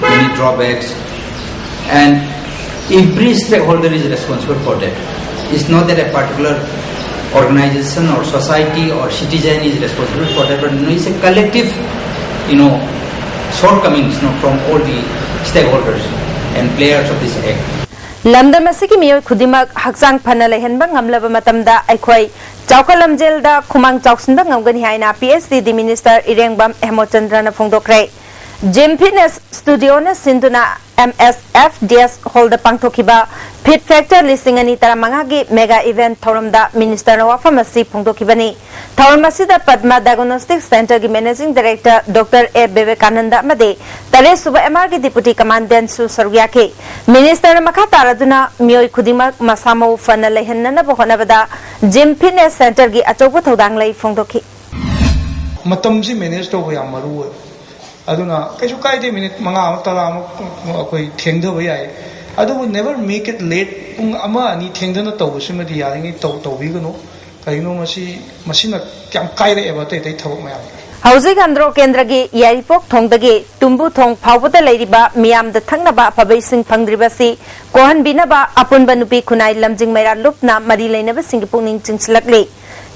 many drawbacks, and every stakeholder is responsible for that. It's not that a particular organization or society or citizen is responsible for that, but no, it's a collective, you know, shortcomings, you know, from all the stakeholders and players of this act. ꯂꯝꯗꯝ ꯑꯁꯤꯒꯤ ꯃꯤꯑꯣꯏ ꯈꯨꯗꯤꯡꯃꯛ ꯍꯛꯆꯥꯡ ꯐꯅ ꯂꯩꯍꯟꯕ ꯉꯝꯂꯕ ꯃꯇꯝꯗ ꯑꯩꯈꯣꯏ ꯆꯥꯎꯈꯠ ꯂꯝꯖꯦꯜꯗ ꯈꯨꯃꯥꯡ ꯆꯥꯎꯁꯤꯟꯕ ꯉꯝꯒꯅꯤ ꯍꯥꯏꯅ P H D D Minister ꯏꯔꯦꯡꯕꯝ ꯍꯦꯃꯣꯆꯟꯗ꯭ꯔꯅ ꯐꯣꯡꯗꯣꯛꯈ꯭ꯔꯦ꯫ Gym Fitness Studioꯅ ꯁꯤꯟꯗꯨꯅ M S F D S Hallꯗ ꯄꯥꯡꯊꯣꯛꯈꯤꯕ Fit Factor ꯂꯤꯁꯤꯡ ꯑꯅꯤ ꯇꯔꯥꯃꯉꯥꯒꯤ mega event ꯊꯧꯔꯝꯗ ministerꯅ ꯋꯥꯐꯝ ꯑꯁꯤ ꯐꯣꯡꯗꯣꯛꯈꯤꯕꯅꯤ꯫ ꯊꯧꯔꯝ ꯑꯁꯤꯗ Padma Diagnostic Centreꯒꯤ Managing Director Doctor A Vivekananda ꯑꯃꯗꯤ ꯇꯔꯦꯠ ꯁꯨꯕ M Rꯒꯤ Deputy Commandantꯁꯨ ꯁꯔꯨꯛ ꯌꯥꯈꯤ꯫ Ministerꯅ ꯃꯈꯥ ꯇꯥꯔꯗꯨꯅ ꯃꯤꯑꯣꯏ ꯈꯨꯗꯤꯡꯃꯛ ꯃꯁꯥ ꯃꯎ ꯐꯅ ꯂꯩꯍꯟꯅꯅꯕ ꯍꯣꯠꯅꯕꯗ Gym Fitness Centreꯒꯤ ꯑꯆꯧꯕ ꯊꯧꯗꯥꯡ ꯂꯩ ꯐꯣꯡꯗꯣꯛꯈꯤ꯫ ꯃꯇꯝꯁꯤ ꯃꯦꯅꯦꯖ ꯇꯧꯕ ꯌꯥꯝ ꯃꯔꯨ ꯑꯣꯏ꯫ ꯑꯗꯨꯅ ꯀꯩꯁꯨ ꯀꯥꯏꯗꯦ, ꯃꯤꯅꯤꯠ ꯃꯉꯥ ꯑꯃ, ꯇꯔꯥ ꯑꯃ ꯑꯩꯈꯣꯏ ꯊꯦꯡꯊꯕ ꯌꯥꯏ꯫ ꯑꯗꯨꯕꯨ never make it late꯫ ꯄꯨꯡ ꯑꯃ ꯑꯅꯤ ꯊꯦꯡꯊꯅ ꯇꯧꯕꯁꯤꯃꯗꯤ ꯌꯥꯔꯤꯉꯩ ꯇꯧ ꯇꯧꯕꯤꯒꯅꯨ꯫ ꯀꯩꯒꯤꯅꯣ, ꯃꯁꯤ ꯃꯁꯤꯅ ꯌꯥꯝ ꯀꯥꯏꯔꯛꯑꯦꯕ ꯑꯇꯩ ꯑꯇꯩ ꯊꯕꯛ ꯃꯌꯥꯝ꯫ ꯍꯧꯖꯤꯛ ꯑꯟꯗ꯭ꯔꯣ ꯀꯦꯟꯗ꯭ꯔꯒꯤ ꯌꯥꯏꯔꯤꯄꯣꯛ ꯊꯣꯡꯗꯒꯤ ꯇꯨꯝꯕꯨ ꯊꯣꯡ ꯐꯥꯎꯕꯗ ꯂꯩꯔꯤꯕ ꯃꯤꯌꯥꯝꯗ ꯊꯛꯅꯕ ꯑꯐꯕ ꯏꯁꯤꯡ ꯐꯪꯗ꯭ꯔꯤꯕꯁꯤ ꯀꯣꯛꯍꯟꯕꯤꯅꯕ ꯑꯄꯨꯟꯕ ꯅꯨꯄꯤ ꯈꯨꯟꯅꯥꯏ ꯂꯝꯖꯤꯡ ꯃꯩꯔꯥ ꯂꯨꯞꯅ ꯃꯔꯤ ꯂꯩꯅꯕꯁꯤꯡꯒꯤ ꯄꯨꯛꯅꯤꯡ ꯆꯤꯡꯁꯤꯜꯂꯛꯂꯤ꯫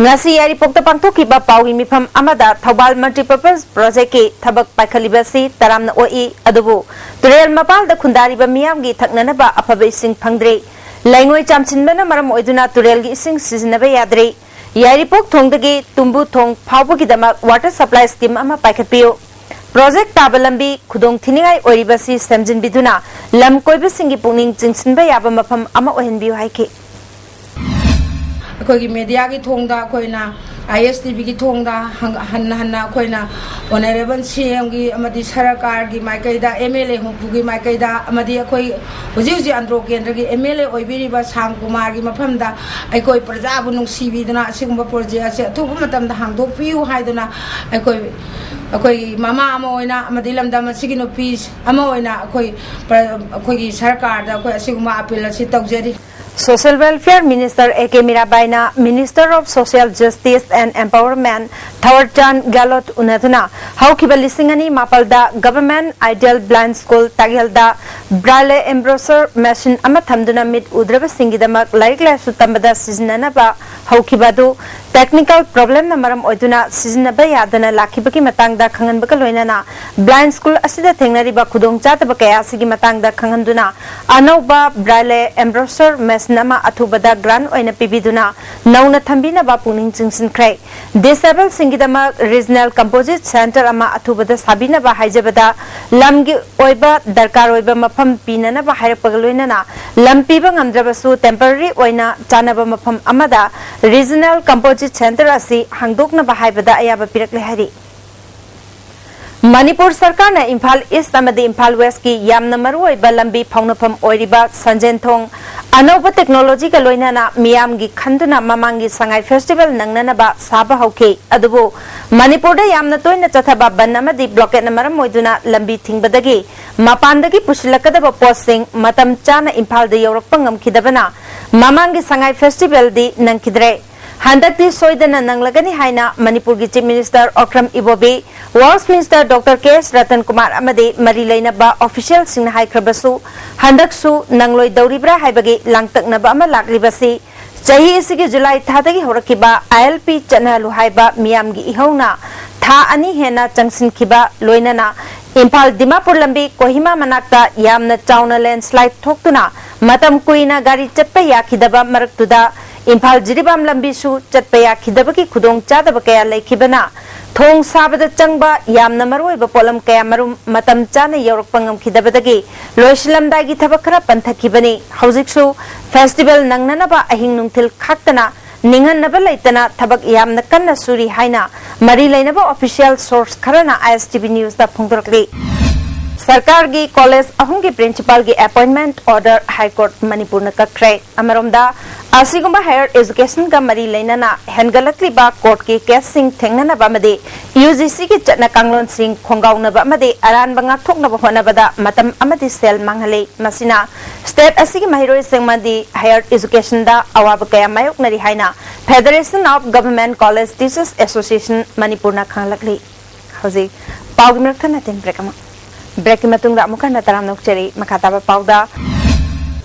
ꯉꯁꯤ ꯌꯥꯏꯔꯤꯄꯣꯛꯇ ꯄꯥꯡꯊꯣꯛꯈꯤꯕ ꯄꯥꯎꯒꯤ ꯃꯤꯐꯝ ꯑꯃꯗ ꯊꯧꯕꯥꯜ Multipurpose Projectꯀꯤ ꯊꯕꯛ ꯄꯥꯏꯈꯠꯂꯤꯕ ꯑꯁꯤ ꯇꯔꯥꯝꯅ ꯑꯣꯛꯏ, ꯑꯗꯨꯕꯨ ꯇꯨꯔꯦꯜ ꯃꯄꯥꯜꯗ ꯈꯨꯟꯗꯥꯔꯤꯕ ꯃꯤꯌꯥꯝꯒꯤ ꯊꯛꯅꯅꯕ ꯑꯐꯕ ꯏꯁꯤꯡ ꯐꯪꯗ꯭ꯔꯦ꯫ ꯂꯩꯉꯣꯏ ꯆꯥꯝꯁꯤꯟꯕꯅ ꯃꯔꯝ ꯑꯣꯏꯗꯨꯅ ꯇꯨꯔꯦꯜꯒꯤ ꯏꯁꯤꯡ ꯁꯤꯖꯤꯟꯅꯕ ꯌꯥꯗ꯭ꯔꯦ꯫ ꯌꯥꯏꯔꯤꯄꯣꯛ ꯊꯣꯡꯗꯒꯤ ꯇꯨꯝꯕꯨ ꯊꯣꯡ ꯐꯥꯎꯕꯒꯤꯗꯃꯛ water supply scheme ꯑꯃ ꯄꯥꯏꯈꯠꯄꯤꯌꯨ꯫ Project ꯇꯥꯕ ꯂꯝꯕꯤ ꯈꯨꯗꯣꯡ ꯊꯤꯅꯤꯡꯉꯥꯏ ꯑꯣꯏꯔꯤꯕꯁꯤ ꯁꯦꯝꯖꯤꯟꯕꯤꯗꯨꯅ ꯂꯝ ꯀꯣꯏꯕꯁꯤꯡꯒꯤ ꯄꯨꯛꯅꯤꯡ ꯆꯤꯡꯁꯤꯟꯕ ꯌꯥꯕ ꯃꯐꯝ ꯑꯃ ꯑꯣꯏꯍꯟꯕꯤꯌꯨ ꯍꯥꯏꯈꯤ꯫ ꯑꯩꯈꯣꯏꯒꯤ ꯃꯦꯗꯤꯌꯥꯒꯤ ꯊꯣꯡꯗ ꯑꯩꯈꯣꯏꯅ ꯑꯥꯏ ꯑꯦꯁ ꯇꯤ ꯚꯤꯒꯤ ꯊꯣꯡꯗ ꯍꯪ- ꯍꯟꯅ ꯍꯟꯅ ꯑꯩꯈꯣꯏꯅ ꯑꯣꯅꯔꯦꯕꯜ ꯁꯤ ꯑꯦꯝꯒꯤ ꯑꯃꯗꯤ ꯁꯔꯀꯥꯔꯒꯤ ꯃꯥꯏꯀꯩꯗ, ꯑꯦꯝ ꯑꯦꯜ ꯑꯦ ꯍꯨꯝꯐꯨꯒꯤ ꯃꯥꯏꯀꯩꯗ, ꯑꯃꯗꯤ ꯑꯩꯈꯣꯏ ꯍꯧꯖꯤꯛ ꯍꯧꯖꯤꯛ ꯑꯟꯗ꯭ꯔꯣ ꯀꯦꯟꯗ꯭ꯔꯒꯤ ꯑꯦꯝ ꯑꯦꯜ ꯑꯦ ꯑꯣꯏꯕꯤꯔꯤꯕ ꯁ꯭ꯌꯥꯝ ꯀꯨꯃꯥꯔꯒꯤ ꯃꯐꯝꯗ ꯑꯩꯈꯣꯏ ꯄ꯭ꯔꯖꯥꯕꯨ ꯅꯨꯡꯁꯤꯕꯤꯗꯨꯅ ꯑꯁꯤꯒꯨꯝꯕ ꯄ꯭ꯔꯣꯖꯦꯛ ꯑꯁꯦ ꯑꯊꯨꯕ ꯃꯇꯝꯗ ꯍꯥꯡꯗꯣꯛꯄꯤꯌꯨ ꯍꯥꯏꯗꯨꯅ ꯑꯩꯈꯣꯏ, ꯑꯩꯈꯣꯏꯒꯤ ꯃꯃꯥ ꯑꯃ ꯑꯣꯏꯅ ꯑꯃꯗꯤ ꯂꯝꯗꯝ ꯑꯁꯤꯒꯤ ꯅꯨꯄꯤ ꯑꯃ ꯑꯣꯏꯅ ꯑꯩꯈꯣꯏ ꯄ꯭ꯔ-, ꯑꯩꯈꯣꯏꯒꯤ ꯁꯔꯀꯥꯔꯗ ꯑꯩꯈꯣꯏ ꯑꯁꯤꯒꯨꯝꯕ ꯑꯄꯤꯜ ꯑꯁꯤ ꯇꯧꯖꯔꯤ꯫ Social Welfare Minister A K ꯃꯤꯔꯥꯕꯥꯏꯅ Minister of Social Justice and Empowerment ꯊꯋꯔꯆꯥꯟ ꯒꯦꯍꯂꯣꯠ ꯎꯅꯗꯨꯅ ꯍꯧꯈꯤꯕ ꯂꯤꯁꯤꯡ ꯑꯅꯤ ꯃꯥꯄꯜꯗ Government Ideal Blind School ꯇꯥꯛꯌꯦꯜꯗ Braille Embroidery Machine ꯑꯃ ꯊꯝꯗꯨꯅ ꯃꯤꯠ ꯎꯗ꯭ꯔꯕꯁꯤꯡꯒꯤꯗꯃꯛ ꯂꯥꯏꯔꯤꯛ ꯂꯥꯏꯁꯨ ꯇꯝꯕꯗ ꯁꯤꯖꯤꯟꯅꯅꯕ ꯍꯧꯈꯤꯕ ꯑꯗꯨ technical problemꯅ ꯃꯔꯝ ꯑꯣꯏꯗꯨꯅ ꯁꯤꯖꯤꯟꯅꯕ ꯌꯥꯗꯅ ꯂꯥꯛꯈꯤꯕꯒꯤ ꯃꯇꯥꯡꯗ ꯈꯪꯍꯟꯕꯒ ꯂꯣꯏꯅꯅ blind school ꯑꯁꯤꯗ ꯊꯦꯡꯅꯔꯤꯕ ꯈꯨꯗꯣꯡꯆꯥꯗꯕ ꯀꯌꯥ ꯑꯁꯤꯒꯤ ꯃꯇꯥꯡꯗ ꯈꯪꯍꯟꯗꯨꯅ ꯑꯅꯧꯕ Braille Embroidery Machine ꯑꯃ ꯑꯊꯨꯕꯗ grant ꯑꯣꯏꯅ ꯄꯤꯕꯤꯗꯨꯅ ꯅꯧꯅ ꯊꯝꯕꯤꯅꯕ ꯄꯨꯛꯅꯤꯡ ꯆꯤꯡꯁꯤꯟꯈ꯭ꯔꯦ꯫ Disabledꯁꯤꯡꯒꯤꯗꯃꯛ Regional Composite Centre ꯑꯃ ꯑꯊꯨꯕꯗ ꯁꯥꯕꯤꯅꯕ ꯍꯥꯏꯖꯕꯗ ꯂꯝꯒꯤ ꯑꯣꯏꯕ ꯗꯔꯀꯥꯔ ꯑꯣꯏꯕ ꯃꯐꯝ ꯄꯤꯅꯅꯕ ꯍꯥꯏꯔꯛꯄꯒ ꯂꯣꯏꯅꯅ ꯂꯝ ꯄꯤꯕ ꯉꯝꯗ꯭ꯔꯕꯁꯨ temporary ꯑꯣꯏꯅ ꯆꯥꯅꯕ ꯃꯐꯝ ꯑꯃꯗ Regional Composite Centre ꯑꯁꯤ ꯍꯥꯡꯗꯣꯛꯅꯕ ꯍꯥꯏꯕꯗ ꯑꯌꯥꯕ ꯄꯤꯔꯛꯂꯦ ꯍꯥꯏꯔꯤ꯫ ꯃꯅꯤꯄꯨꯔ ꯁꯔꯀꯥꯔꯅ ꯏꯝꯐꯥꯜ ꯏꯁ ꯑꯃꯗꯤ ꯏꯝꯐꯥꯜ ꯋꯦꯁꯀꯤ ꯌꯥꯝꯅ ꯃꯔꯨꯑꯣꯏꯕ ꯂꯝꯕꯤ ꯐꯥꯎꯅꯐꯝ ꯑꯣꯏꯔꯤꯕ ꯁꯟꯖꯦꯟꯊꯣꯡ ꯑꯅꯧꯕ technologyꯒ ꯂꯣꯏꯅꯅ ꯃꯤꯌꯥꯝꯒꯤ ꯈꯟꯗꯨꯅ ꯃꯃꯥꯡꯒꯤ ꯁꯉꯥꯏ festival ꯅꯪꯅꯅꯕ ꯁꯥꯕ ꯍꯧꯈꯤ꯫ ꯑꯗꯨꯕꯨ ꯃꯅꯤꯄꯨꯔꯗ ꯌꯥꯝꯅ ꯇꯣꯏꯅ ꯆꯠꯊꯕ ꯕꯟ ꯑꯃꯗꯤ blockade ꯅ ꯃꯔꯝ ꯑꯣꯏꯗꯨꯅ ꯂꯝꯕꯤ ꯊꯤꯡꯕꯗꯒꯤ ꯃꯄꯥꯟꯗꯒꯤ ꯄꯨꯁꯤꯜꯂꯛꯀꯗꯕ ꯄꯣꯠꯁꯤꯡ ꯃꯇꯝ ꯆꯥꯅ ꯏꯝꯐꯥꯜꯗ ꯌꯧꯔꯛꯄ ꯉꯝꯈꯤꯗꯕꯅ ꯃꯃꯥꯡꯒꯤ ꯁꯉꯥꯏ festivalꯗꯤ ꯅꯪꯈꯤꯗ꯭ꯔꯦ꯫ ꯍꯟꯗꯛꯇꯤ ꯁꯣꯏꯗꯅ ꯅꯪꯂꯒꯅꯤ ꯍꯥꯏꯅ ꯃꯅꯤꯄꯨꯔꯒꯤ Chief Minister ꯑꯣꯀ꯭ꯔꯝ ꯏꯕꯣꯕꯤ, Works Minister Doctor K S Ratan Kumar ꯑꯃꯗꯤ ꯃꯔꯤ ꯂꯩꯅꯕ officialꯁꯤꯡꯅ ꯍꯥꯏꯈ꯭ꯔꯕꯁꯨ, ꯍꯟꯗꯛꯁꯨ ꯅꯪꯂꯣꯏꯗꯧꯔꯤꯕ꯭ꯔꯥ ꯍꯥꯏꯕꯒꯤ ꯂꯥꯡꯇꯛꯅꯕ ꯑꯃ ꯂꯥꯛꯂꯤꯕꯁꯤ ꯆꯍꯤ ꯑꯁꯤꯒꯤ ꯖꯨꯂꯥꯏ ꯊꯥꯗꯒꯤ ꯍꯧꯔꯛꯈꯤꯕ I L P ꯆꯠꯅꯍꯜꯂꯨ ꯍꯥꯏꯕ ꯃꯤꯌꯥꯝꯒꯤ ꯏꯍꯧꯅ ꯊꯥ ꯑꯅꯤ ꯍꯦꯟꯅ ꯆꯪꯁꯤꯟꯈꯤꯕ ꯂꯣꯏꯅꯅ ꯏꯝꯐꯥꯜ ꯗꯤꯃꯥꯄꯨꯔ ꯂꯝꯕꯤ ꯀꯣꯍꯤꯃꯥ ꯃꯅꯥꯛꯇ ꯌꯥꯝꯅ ꯆꯥꯎꯅ landslide ꯊꯣꯛꯇꯨꯅ ꯃꯇꯝ ꯀꯨꯏꯅ ꯒꯥꯔꯤ ꯆꯠꯄ ꯌꯥꯈꯤꯗꯕ ꯃꯔꯛꯇꯨꯗ ꯏꯝꯐꯥꯜ ꯖꯤꯔꯤꯕꯥꯝ ꯂꯝꯕꯤꯁꯨ ꯆꯠꯄ ꯌꯥꯈꯤꯗꯕꯒꯤ ꯈꯨꯗꯣꯡꯆꯥꯗꯕ ꯀꯌꯥ ꯂꯩꯈꯤꯕꯅ ꯊꯣꯡ ꯁꯥꯕꯗ ꯆꯪꯕ ꯌꯥꯝꯅ ꯃꯔꯨꯑꯣꯏꯕ ꯄꯣꯠꯂꯝ ꯀꯌꯥ ꯃꯔꯨꯝ ꯃꯇꯝ ꯆꯥꯅ ꯌꯧꯔꯛꯄ ꯉꯝꯈꯤꯗꯕꯗꯒꯤ ꯂꯣꯏꯁꯤꯜꯂꯝꯗꯥꯏꯒꯤ ꯊꯕꯛ ꯈꯔ ꯄꯟꯊꯈꯤꯕꯅꯤ꯫ ꯍꯧꯖꯤꯛꯁꯨ festival ꯅꯪꯅꯅꯕ ꯑꯍꯤꯡ ꯅꯨꯡꯊꯤꯜ ꯈꯥꯛꯇꯅ ꯅꯤꯡꯍꯟꯅꯕ ꯂꯩꯇꯅ ꯊꯕꯛ ꯌꯥꯝꯅ ꯀꯟꯅ ꯁꯨꯔꯤ ꯍꯥꯏꯅ ꯃꯔꯤ ꯂꯩꯅꯕ official source ꯈꯔꯅ ISTV Newsꯇ ꯐꯣꯡꯗꯣꯔꯛꯂꯤ꯫ ꯁꯔꯀꯥꯔꯒꯤ ꯀꯣꯂꯦꯖ ꯑꯍꯨꯝꯒꯤ principalꯒꯤ appointment order High Court ꯃꯅꯤꯄꯨꯔꯅ ꯀꯛꯈ꯭ꯔꯦ꯫ ꯑꯃꯔꯣꯝꯗ, ꯑꯁꯤꯒꯨꯝꯕ higher educationꯒ ꯃꯔꯤ ꯂꯩꯅꯅ ꯍꯦꯟꯒꯠꯂꯛꯂꯤꯕ courtꯀꯤ caseꯁꯤꯡ ꯊꯦꯡꯅꯅꯕ ꯑꯃꯗꯤ UGCꯒꯤ ꯆꯠꯅ ꯀꯥꯡꯂꯣꯟꯁꯤꯡ ꯈꯣꯡꯒꯥꯎꯅꯕ ꯑꯃꯗꯤ ꯑꯔꯥꯟꯕ ꯉꯥꯛꯊꯣꯛꯅꯕ ꯍꯣꯠꯅꯕꯗ ꯃꯇꯝ ꯑꯃꯗꯤ ꯁꯦꯜ ꯃꯥꯡꯍꯜꯂꯤ꯫ ꯃꯁꯤꯅ state ꯑꯁꯤꯒꯤ ꯃꯍꯩꯔꯣꯏꯁꯤꯡ ꯑꯃꯗꯤ higher educationꯗ ꯑꯋꯥꯕ ꯀꯌꯥ ꯃꯥꯌꯣꯛꯅꯔꯤ ꯍꯥꯏꯅ Federation of Government College Teachers Association ꯃꯅꯤꯄꯨꯔꯅ ꯈꯪꯂꯛꯂꯤ꯫ ꯍꯧꯖꯤꯛ ꯄꯥꯎꯒꯤ ꯃꯔꯛ ꯊꯠꯅ ꯇꯦꯟ break ꯑꯃ꯫ Breakꯀꯤ ꯃꯇꯨꯡꯗ ꯑꯃꯨꯛ ꯍꯟꯅ ꯇꯔꯥꯝꯅ ꯑꯣꯛꯆꯔꯤ꯫ ꯃꯈꯥ ꯇꯥꯕ ꯄꯥꯎꯗ,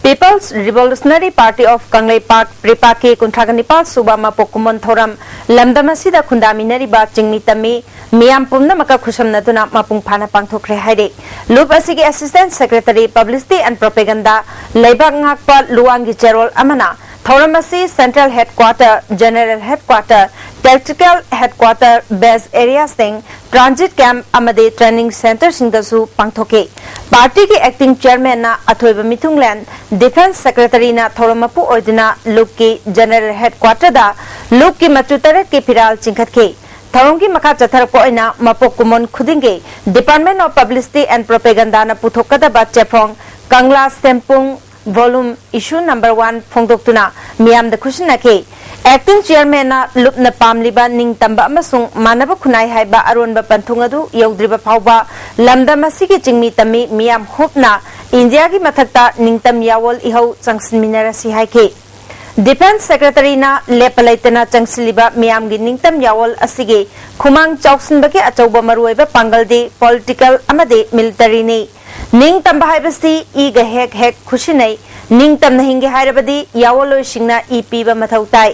People's Revolutionary Party of Kangleipak, PREPACꯀꯤ ꯀꯨꯟꯊ꯭ꯔꯥꯒ ꯅꯤꯄꯥꯜ ꯁꯨꯕ ꯃꯄꯣꯛ ꯀꯨꯝꯑꯣꯟ ꯊꯧꯔꯝ ꯂꯝꯗꯝ ꯑꯁꯤꯗ ꯈꯨꯟꯗꯥꯃꯤꯟꯅꯔꯤꯕ ꯆꯤꯡꯃꯤ ꯇꯝꯃꯤ ꯃꯤꯌꯥꯝ ꯄꯨꯝꯅꯃꯛꯀ ꯈꯨꯠꯁꯝꯅꯗꯨꯅ ꯃꯄꯨꯡ ꯐꯥꯅ ꯄꯥꯡꯊꯣꯛꯈ꯭ꯔꯦ ꯍꯥꯏꯔꯤ꯫ ꯂꯨꯞ ꯑꯁꯤꯒꯤ Assistant Secretary Publicity and Propaganda ꯂꯩꯕꯥꯛ ꯉꯥꯛꯄ ꯂꯨꯋꯥꯡꯒꯤ ꯆꯦꯔꯣꯜ ꯑꯃꯅ ꯊꯧꯔꯝ ꯑꯁꯤ Central Headquarter, General Headquarter, Tactical Headquarter, Base Areaꯁꯤꯡ, Transit Camp ꯑꯃꯗꯤ Training Centreꯁꯤꯡꯗꯁꯨ ꯄꯥꯡꯊꯣꯛꯈꯤ꯫ Partyꯒꯤ Acting Chairmanꯅ ꯑꯊꯣꯏꯕ ꯃꯤꯊꯨꯡꯂꯦꯟ, Defence Secretaryꯅ ꯊꯧꯔꯝ ꯃꯄꯨ ꯑꯣꯏꯗꯨꯅ ꯂꯨꯞꯀꯤ General Headquarterꯗ ꯂꯨꯞꯀꯤ ꯃꯆꯨ ꯇꯔꯦꯠꯀꯤ ꯐꯤꯔꯥꯜ ꯆꯤꯡꯈꯠꯈꯤ꯫ ꯊꯧꯔꯝꯒꯤ ꯃꯈꯥ ꯆꯠꯊꯔꯛꯄ ꯑꯣꯏꯅ ꯃꯄꯣꯛ ꯀꯨꯝꯑꯣꯟ ꯈꯨꯗꯤꯡꯒꯤ Department of Publicity and Propagandaꯅ ꯄꯨꯊꯣꯛꯀꯗꯕ ꯆꯦꯐꯣꯡ Kangla ꯁꯦꯝꯄꯨꯡ volume issue number one ꯐꯣꯡꯗꯣꯛꯇꯨꯅ ꯃꯤꯌꯥꯝꯗ ꯈꯨꯠꯁꯤꯟꯅꯈꯤ꯫ Acting Chairmanꯅ ꯂꯨꯞꯅ ꯄꯥꯝꯂꯤꯕ ꯅꯤꯡꯇꯝꯕ ꯑꯃꯁꯨꯡ ꯃꯥꯟꯅꯕ ꯈꯨꯟꯅꯥꯏ ꯍꯥꯏꯕ ꯑꯔꯣꯟꯕ ꯄꯟꯊꯨꯡ ꯑꯗꯨ ꯌꯧꯗ꯭ꯔꯤꯕ ꯐꯥꯎꯕ ꯂꯝꯗꯝ ꯑꯁꯤꯒꯤ ꯆꯤꯡꯃꯤ ꯇꯝꯃꯤ ꯃꯤꯌꯥꯝ ꯍꯨꯞꯅ ꯏꯟꯗꯤꯌꯥꯒꯤ ꯃꯊꯛꯇ ꯅꯤꯡꯇꯝ ꯌꯥꯋꯣꯜ ꯏꯍꯧ ꯆꯪꯁꯤꯟꯃꯤꯟꯅꯔꯁꯤ ꯍꯥꯏꯈꯤ꯫ Defence Secretaryꯅ ꯂꯦꯞꯄ ꯂꯩꯇꯅ ꯆꯪꯁꯤꯜꯂꯤꯕ ꯃꯤꯌꯥꯝꯒꯤ ꯅꯤꯡꯇꯝ ꯌꯥꯋꯣꯜ ꯑꯁꯤꯒꯤ ꯈꯨꯃꯥꯡ ꯆꯥꯎꯁꯤꯟꯕꯒꯤ ꯑꯆꯧꯕ ꯃꯔꯨꯑꯣꯏꯕ ꯄꯥꯡꯒꯜꯗꯤ political ꯑꯃꯗꯤ militaryꯅꯤ꯫ ꯅꯤꯡꯇꯝꯕ ꯍꯥꯏꯕꯁꯤ ꯏꯒ ꯍꯦꯛ ꯍꯦꯛ ꯈꯨꯠꯁꯤꯟꯅꯩ꯫ ꯅꯤꯡꯇꯝꯅ ꯍꯤꯡꯒꯦ ꯍꯥꯏꯔꯕꯗꯤ ꯌꯥꯋꯣꯜꯂꯣꯏꯁꯤꯡꯅ ꯏ ꯄꯤꯕ ꯃꯊꯧ ꯇꯥꯏ꯫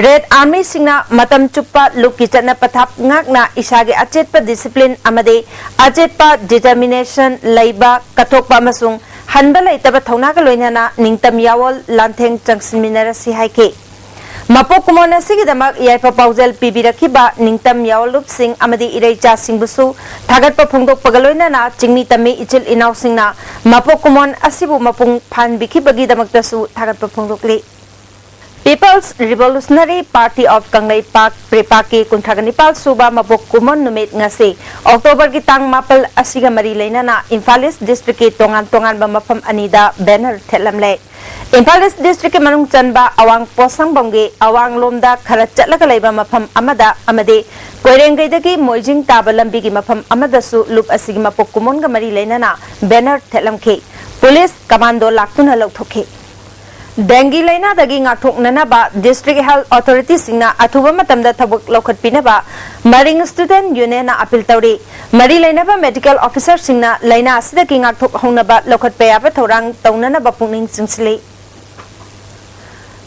Red Armyꯁꯤꯡꯅ ꯃꯇꯝ ꯆꯨꯞꯄ ꯂꯨꯞꯀꯤ ꯆꯠꯅ ꯄꯊꯥꯞ ꯉꯥꯛꯅ ꯏꯁꯥꯒꯤ ꯑꯆꯦꯠꯄ discipline ꯑꯃꯗꯤ ꯑꯆꯦꯠꯄ determination ꯂꯩꯕ, ꯀꯠꯊꯣꯛꯄ ꯑꯃꯁꯨꯡ ꯍꯟꯕ ꯂꯩꯇꯕ ꯊꯧꯅꯥꯒ ꯂꯣꯏꯅꯅ ꯅꯤꯡꯇꯝ ꯌꯥꯋꯣꯜ ꯂꯥꯟꯊꯦꯡ ꯆꯪꯁꯤꯟꯃꯤꯟꯅꯔꯁꯤ ꯍꯥꯏꯈꯤ꯫ ꯃꯄꯣꯛ ꯀꯨꯝꯑꯣꯟ ꯑꯁꯤꯒꯤꯗꯃꯛ ꯌꯥꯏꯐ ꯄꯥꯎꯖꯦꯜ ꯄꯤꯕꯤꯔꯛꯈꯤꯕ ꯅꯤꯡꯇꯝ ꯌꯥꯋꯣꯜꯂꯨꯞꯁꯤꯡ ꯑꯃꯗꯤ ꯏꯔꯩꯆꯥꯁꯤꯡꯕꯨꯁꯨ ꯊꯥꯒꯠꯄ ꯐꯣꯡꯗꯣꯛꯄꯒ ꯂꯣꯏꯅꯅ ꯆꯤꯡꯃꯤ ꯇꯝꯃꯤ ꯏꯆꯤꯜ ꯏꯅꯥꯎꯁꯤꯡꯅ ꯃꯄꯣꯛ ꯀꯨꯝꯑꯣꯟ ꯑꯁꯤꯕꯨ ꯃꯄꯨꯡ ꯐꯥꯍꯟꯕꯤꯈꯤꯕꯒꯤꯗꯃꯛꯇꯁꯨ ꯊꯥꯒꯠꯄ ꯐꯣꯡꯗꯣꯛꯂꯤ꯫ People's Revolutionary Party of Kangleipak, PREPAK ꯀꯤ ꯀꯨꯟꯊ꯭ꯔꯥꯒ ꯅꯤꯄꯥꯜ ꯁꯨꯕ ꯃꯄꯣꯛ ꯀꯨꯝꯑꯣꯟ ꯅꯨꯃꯤꯠ ꯉꯁꯤ October ꯒꯤ ꯇꯥꯡ ꯃꯥꯄꯜ ꯑꯁꯤꯒ ꯃꯔꯤ ꯂꯩꯅꯅ Imphal East District ꯀꯤ ꯇꯣꯉꯥꯟ ꯇꯣꯉꯥꯟꯕ ꯃꯐꯝ ꯑꯅꯤꯗ banner ꯊꯦꯠꯂꯝꯂꯦ꯫ Imphal East District ꯀꯤ ꯃꯅꯨꯡ ꯆꯟꯕ ꯑꯋꯥꯡ ꯄꯣꯠꯁꯪꯕꯝꯒꯤ ꯑꯋꯥꯡꯂꯣꯝꯗ ꯈꯔ ꯆꯠꯂꯒ ꯂꯩꯕ ꯃꯐꯝ ꯑꯃꯗ ꯑꯃꯗꯤ ꯀꯣꯏꯔꯦꯡꯒꯩꯗꯒꯤ ꯃꯣꯏꯖꯤꯡ ꯇꯥꯕ ꯂꯝꯕꯤꯒꯤ ꯃꯐꯝ ꯑꯃꯗꯁꯨ ꯂꯨꯞ ꯑꯁꯤꯒꯤ ꯃꯄꯣꯛ ꯀꯨꯝꯑꯣꯟꯒ ꯃꯔꯤ ꯂꯩꯅꯅ banner ꯊꯦꯠꯂꯝꯈꯤ꯫ ꯄꯨꯂꯤꯁ ꯀꯃꯥꯟꯗꯣ ꯂꯥꯛꯇꯨꯅ ꯂꯧꯊꯣꯛꯈꯤ꯫ ꯗꯦꯡꯒꯤ ꯂꯥꯏꯅꯥꯗꯒꯤ ꯉꯥꯛꯊꯣꯛꯅꯅꯕ District Health Authority ꯁꯤꯡꯅ ꯑꯊꯨꯕ ꯃꯇꯝꯗ ꯊꯕꯛ ꯂꯧꯈꯠꯄꯤꯅꯕ ꯃꯔꯤꯡ Student Union ꯅ appeal ꯇꯧꯔꯤ꯫ ꯃꯔꯤ ꯂꯩꯅꯕ medical officer ꯁꯤꯡꯅ ꯂꯥꯏꯅꯥ ꯑꯁꯤꯗꯒꯤ ꯉꯥꯛꯊꯣꯛꯍꯧꯅꯕ ꯂꯧꯈꯠꯄ ꯌꯥꯕ ꯊꯧꯔꯥꯡ ꯇꯧꯅꯅꯕ ꯄꯨꯛꯅꯤꯡ ꯆꯤꯡꯁꯤꯜꯂꯤ꯫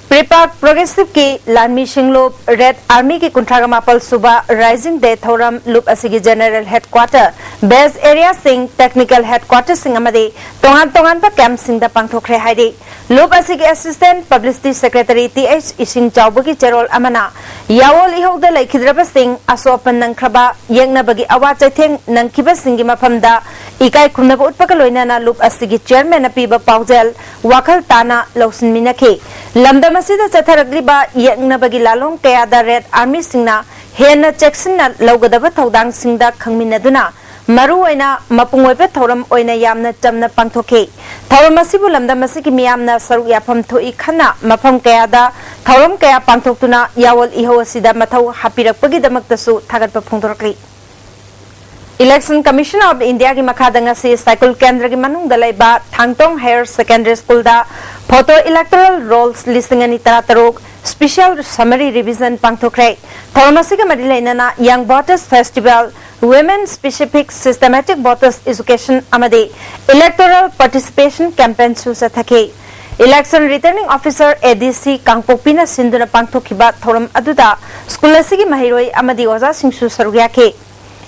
PREPAK Progressive ꯀꯤ ꯂꯥꯟꯃꯤ ꯁꯤꯡꯂꯨꯞ Red Army ꯒꯤ ꯀꯨꯟꯊ꯭ꯔꯥꯒ ꯃꯥꯄꯜ ꯁꯨꯕ Rising Day ꯊꯧꯔꯝ ꯂꯨꯞ ꯑꯁꯤꯒꯤ General Headquarter, Base Area ꯁꯤꯡ, Technical Headquarter ꯁꯤꯡ ꯑꯃꯗꯤ ꯇꯣꯉꯥꯟ ꯇꯣꯉꯥꯟꯕ camp ꯁꯤꯡꯗ ꯄꯥꯡꯊꯣꯛꯈ꯭ꯔꯦ ꯍꯥꯏꯔꯤ꯫ ꯂꯨꯞ ꯑꯁꯤꯒꯤ Assistant Publicity Secretary T H ꯏꯁꯤꯡ ꯆꯥꯎꯕꯒꯤ ꯆꯦꯔꯣꯜ ꯑꯃꯅ ꯌꯥꯑꯣꯜ ꯏꯍꯧꯗ ꯂꯩꯈꯤꯗ꯭ꯔꯕꯁꯤꯡ, ꯑꯁꯣꯛ ꯑꯄꯟ ꯅꯪꯈ꯭ꯔꯕ, ꯌꯦꯛꯅꯕꯒꯤ ꯑꯋꯥ ꯆꯩꯊꯦꯡ ꯅꯪꯈꯤꯕꯁꯤꯡꯒꯤ ꯃꯐꯝꯗ ꯏꯀꯥꯏ ꯈꯨꯝꯅꯕ ꯎꯠꯄꯒ ꯂꯣꯏꯅꯅ ꯂꯨꯞ ꯑꯁꯤꯒꯤ chairman ꯅ ꯄꯤꯕ ꯄꯥꯎꯖꯦꯜ ꯋꯥꯈꯜ ꯇꯥꯅ ꯂꯧꯁꯤꯟꯃꯤꯟꯅꯈꯤ꯫ ꯂꯝꯗꯝ ꯑꯁꯤꯗ ꯆꯠꯊꯔꯛꯂꯤꯕ ꯌꯦꯛꯅꯕꯒꯤ ꯂꯥꯂꯣꯡ ꯀꯌꯥꯗ Red Army ꯁꯤꯡꯅ ꯍꯦꯟꯅ ꯆꯦꯛꯁꯤꯟꯅ ꯂꯧꯒꯗꯕ ꯊꯧꯗꯥꯡꯁꯤꯡꯗ ꯈꯪꯃꯤꯟꯅꯗꯨꯅ ꯃꯔꯨꯑꯣꯏꯅ ꯃꯄꯨꯡ ꯑꯣꯏꯕ ꯊꯧꯔꯝ ꯑꯣꯏꯅ ꯌꯥꯝꯅ ꯆꯝꯅ ꯄꯥꯡꯊꯣꯛꯈꯤ꯫ ꯊꯧꯔꯝ ꯑꯁꯤꯕꯨ ꯂꯝꯗꯝ ꯑꯁꯤꯒꯤ ꯃꯤꯌꯥꯝꯅ ꯁꯔꯨꯛ ꯌꯥꯐꯝ ꯊꯣꯛꯏ ꯈꯟꯅ ꯃꯐꯝ ꯀꯌꯥꯗ ꯊꯧꯔꯝ ꯀꯌꯥ ꯄꯥꯡꯊꯣꯛꯇꯨꯅ ꯌꯥꯑꯣꯜ ꯏꯍꯧ ꯑꯁꯤꯗ ꯃꯊꯧ ꯍꯥꯞꯄꯤꯔꯛꯄꯒꯤꯗꯃꯛꯇꯁꯨ ꯊꯥꯒꯠꯄ ꯐꯣꯡꯗꯣꯔꯛꯂꯤ꯫ Election Commission of India ꯒꯤ ꯃꯈꯥꯗ ꯉꯁꯤ ꯁꯥꯏꯀꯨꯜ ꯀꯦꯟꯗ꯭ꯔꯒꯤ ꯃꯅꯨꯡꯗ ꯂꯩꯕ ꯊꯥꯡꯇꯣꯡ Higher Secondary School ꯗ Photo Electoral Rolls ꯂꯤꯁꯤꯡ ꯑꯅꯤ ꯇꯔꯥꯇꯔꯨꯛ Special Summary Revision ꯄꯥꯡꯊꯣꯛꯈ꯭ꯔꯦ꯫ ꯊꯧꯔꯝ ꯑꯁꯤꯒ ꯃꯔꯤ ꯂꯩꯅꯅ Young Voters Festival, Women Specific Systematic Voters Education ꯑꯃꯗꯤ Electoral Participation Campaign ꯁꯨ ꯆꯠꯊꯈꯤ꯫ Election Returning Officer, A D C, ꯀꯥꯡꯄꯣꯛꯄꯤꯅ ꯁꯤꯟꯗꯨꯅ ꯄꯥꯡꯊꯣꯛꯈꯤꯕ ꯊꯧꯔꯝ ꯑꯗꯨꯗ ꯁ꯭ꯀꯨꯜ ꯑꯁꯤꯒꯤ ꯃꯍꯩꯔꯣꯏ ꯑꯃꯗꯤ ꯑꯣꯖꯥꯁꯤꯡꯁꯨ ꯁꯔꯨꯛ ꯌꯥꯈꯤ꯫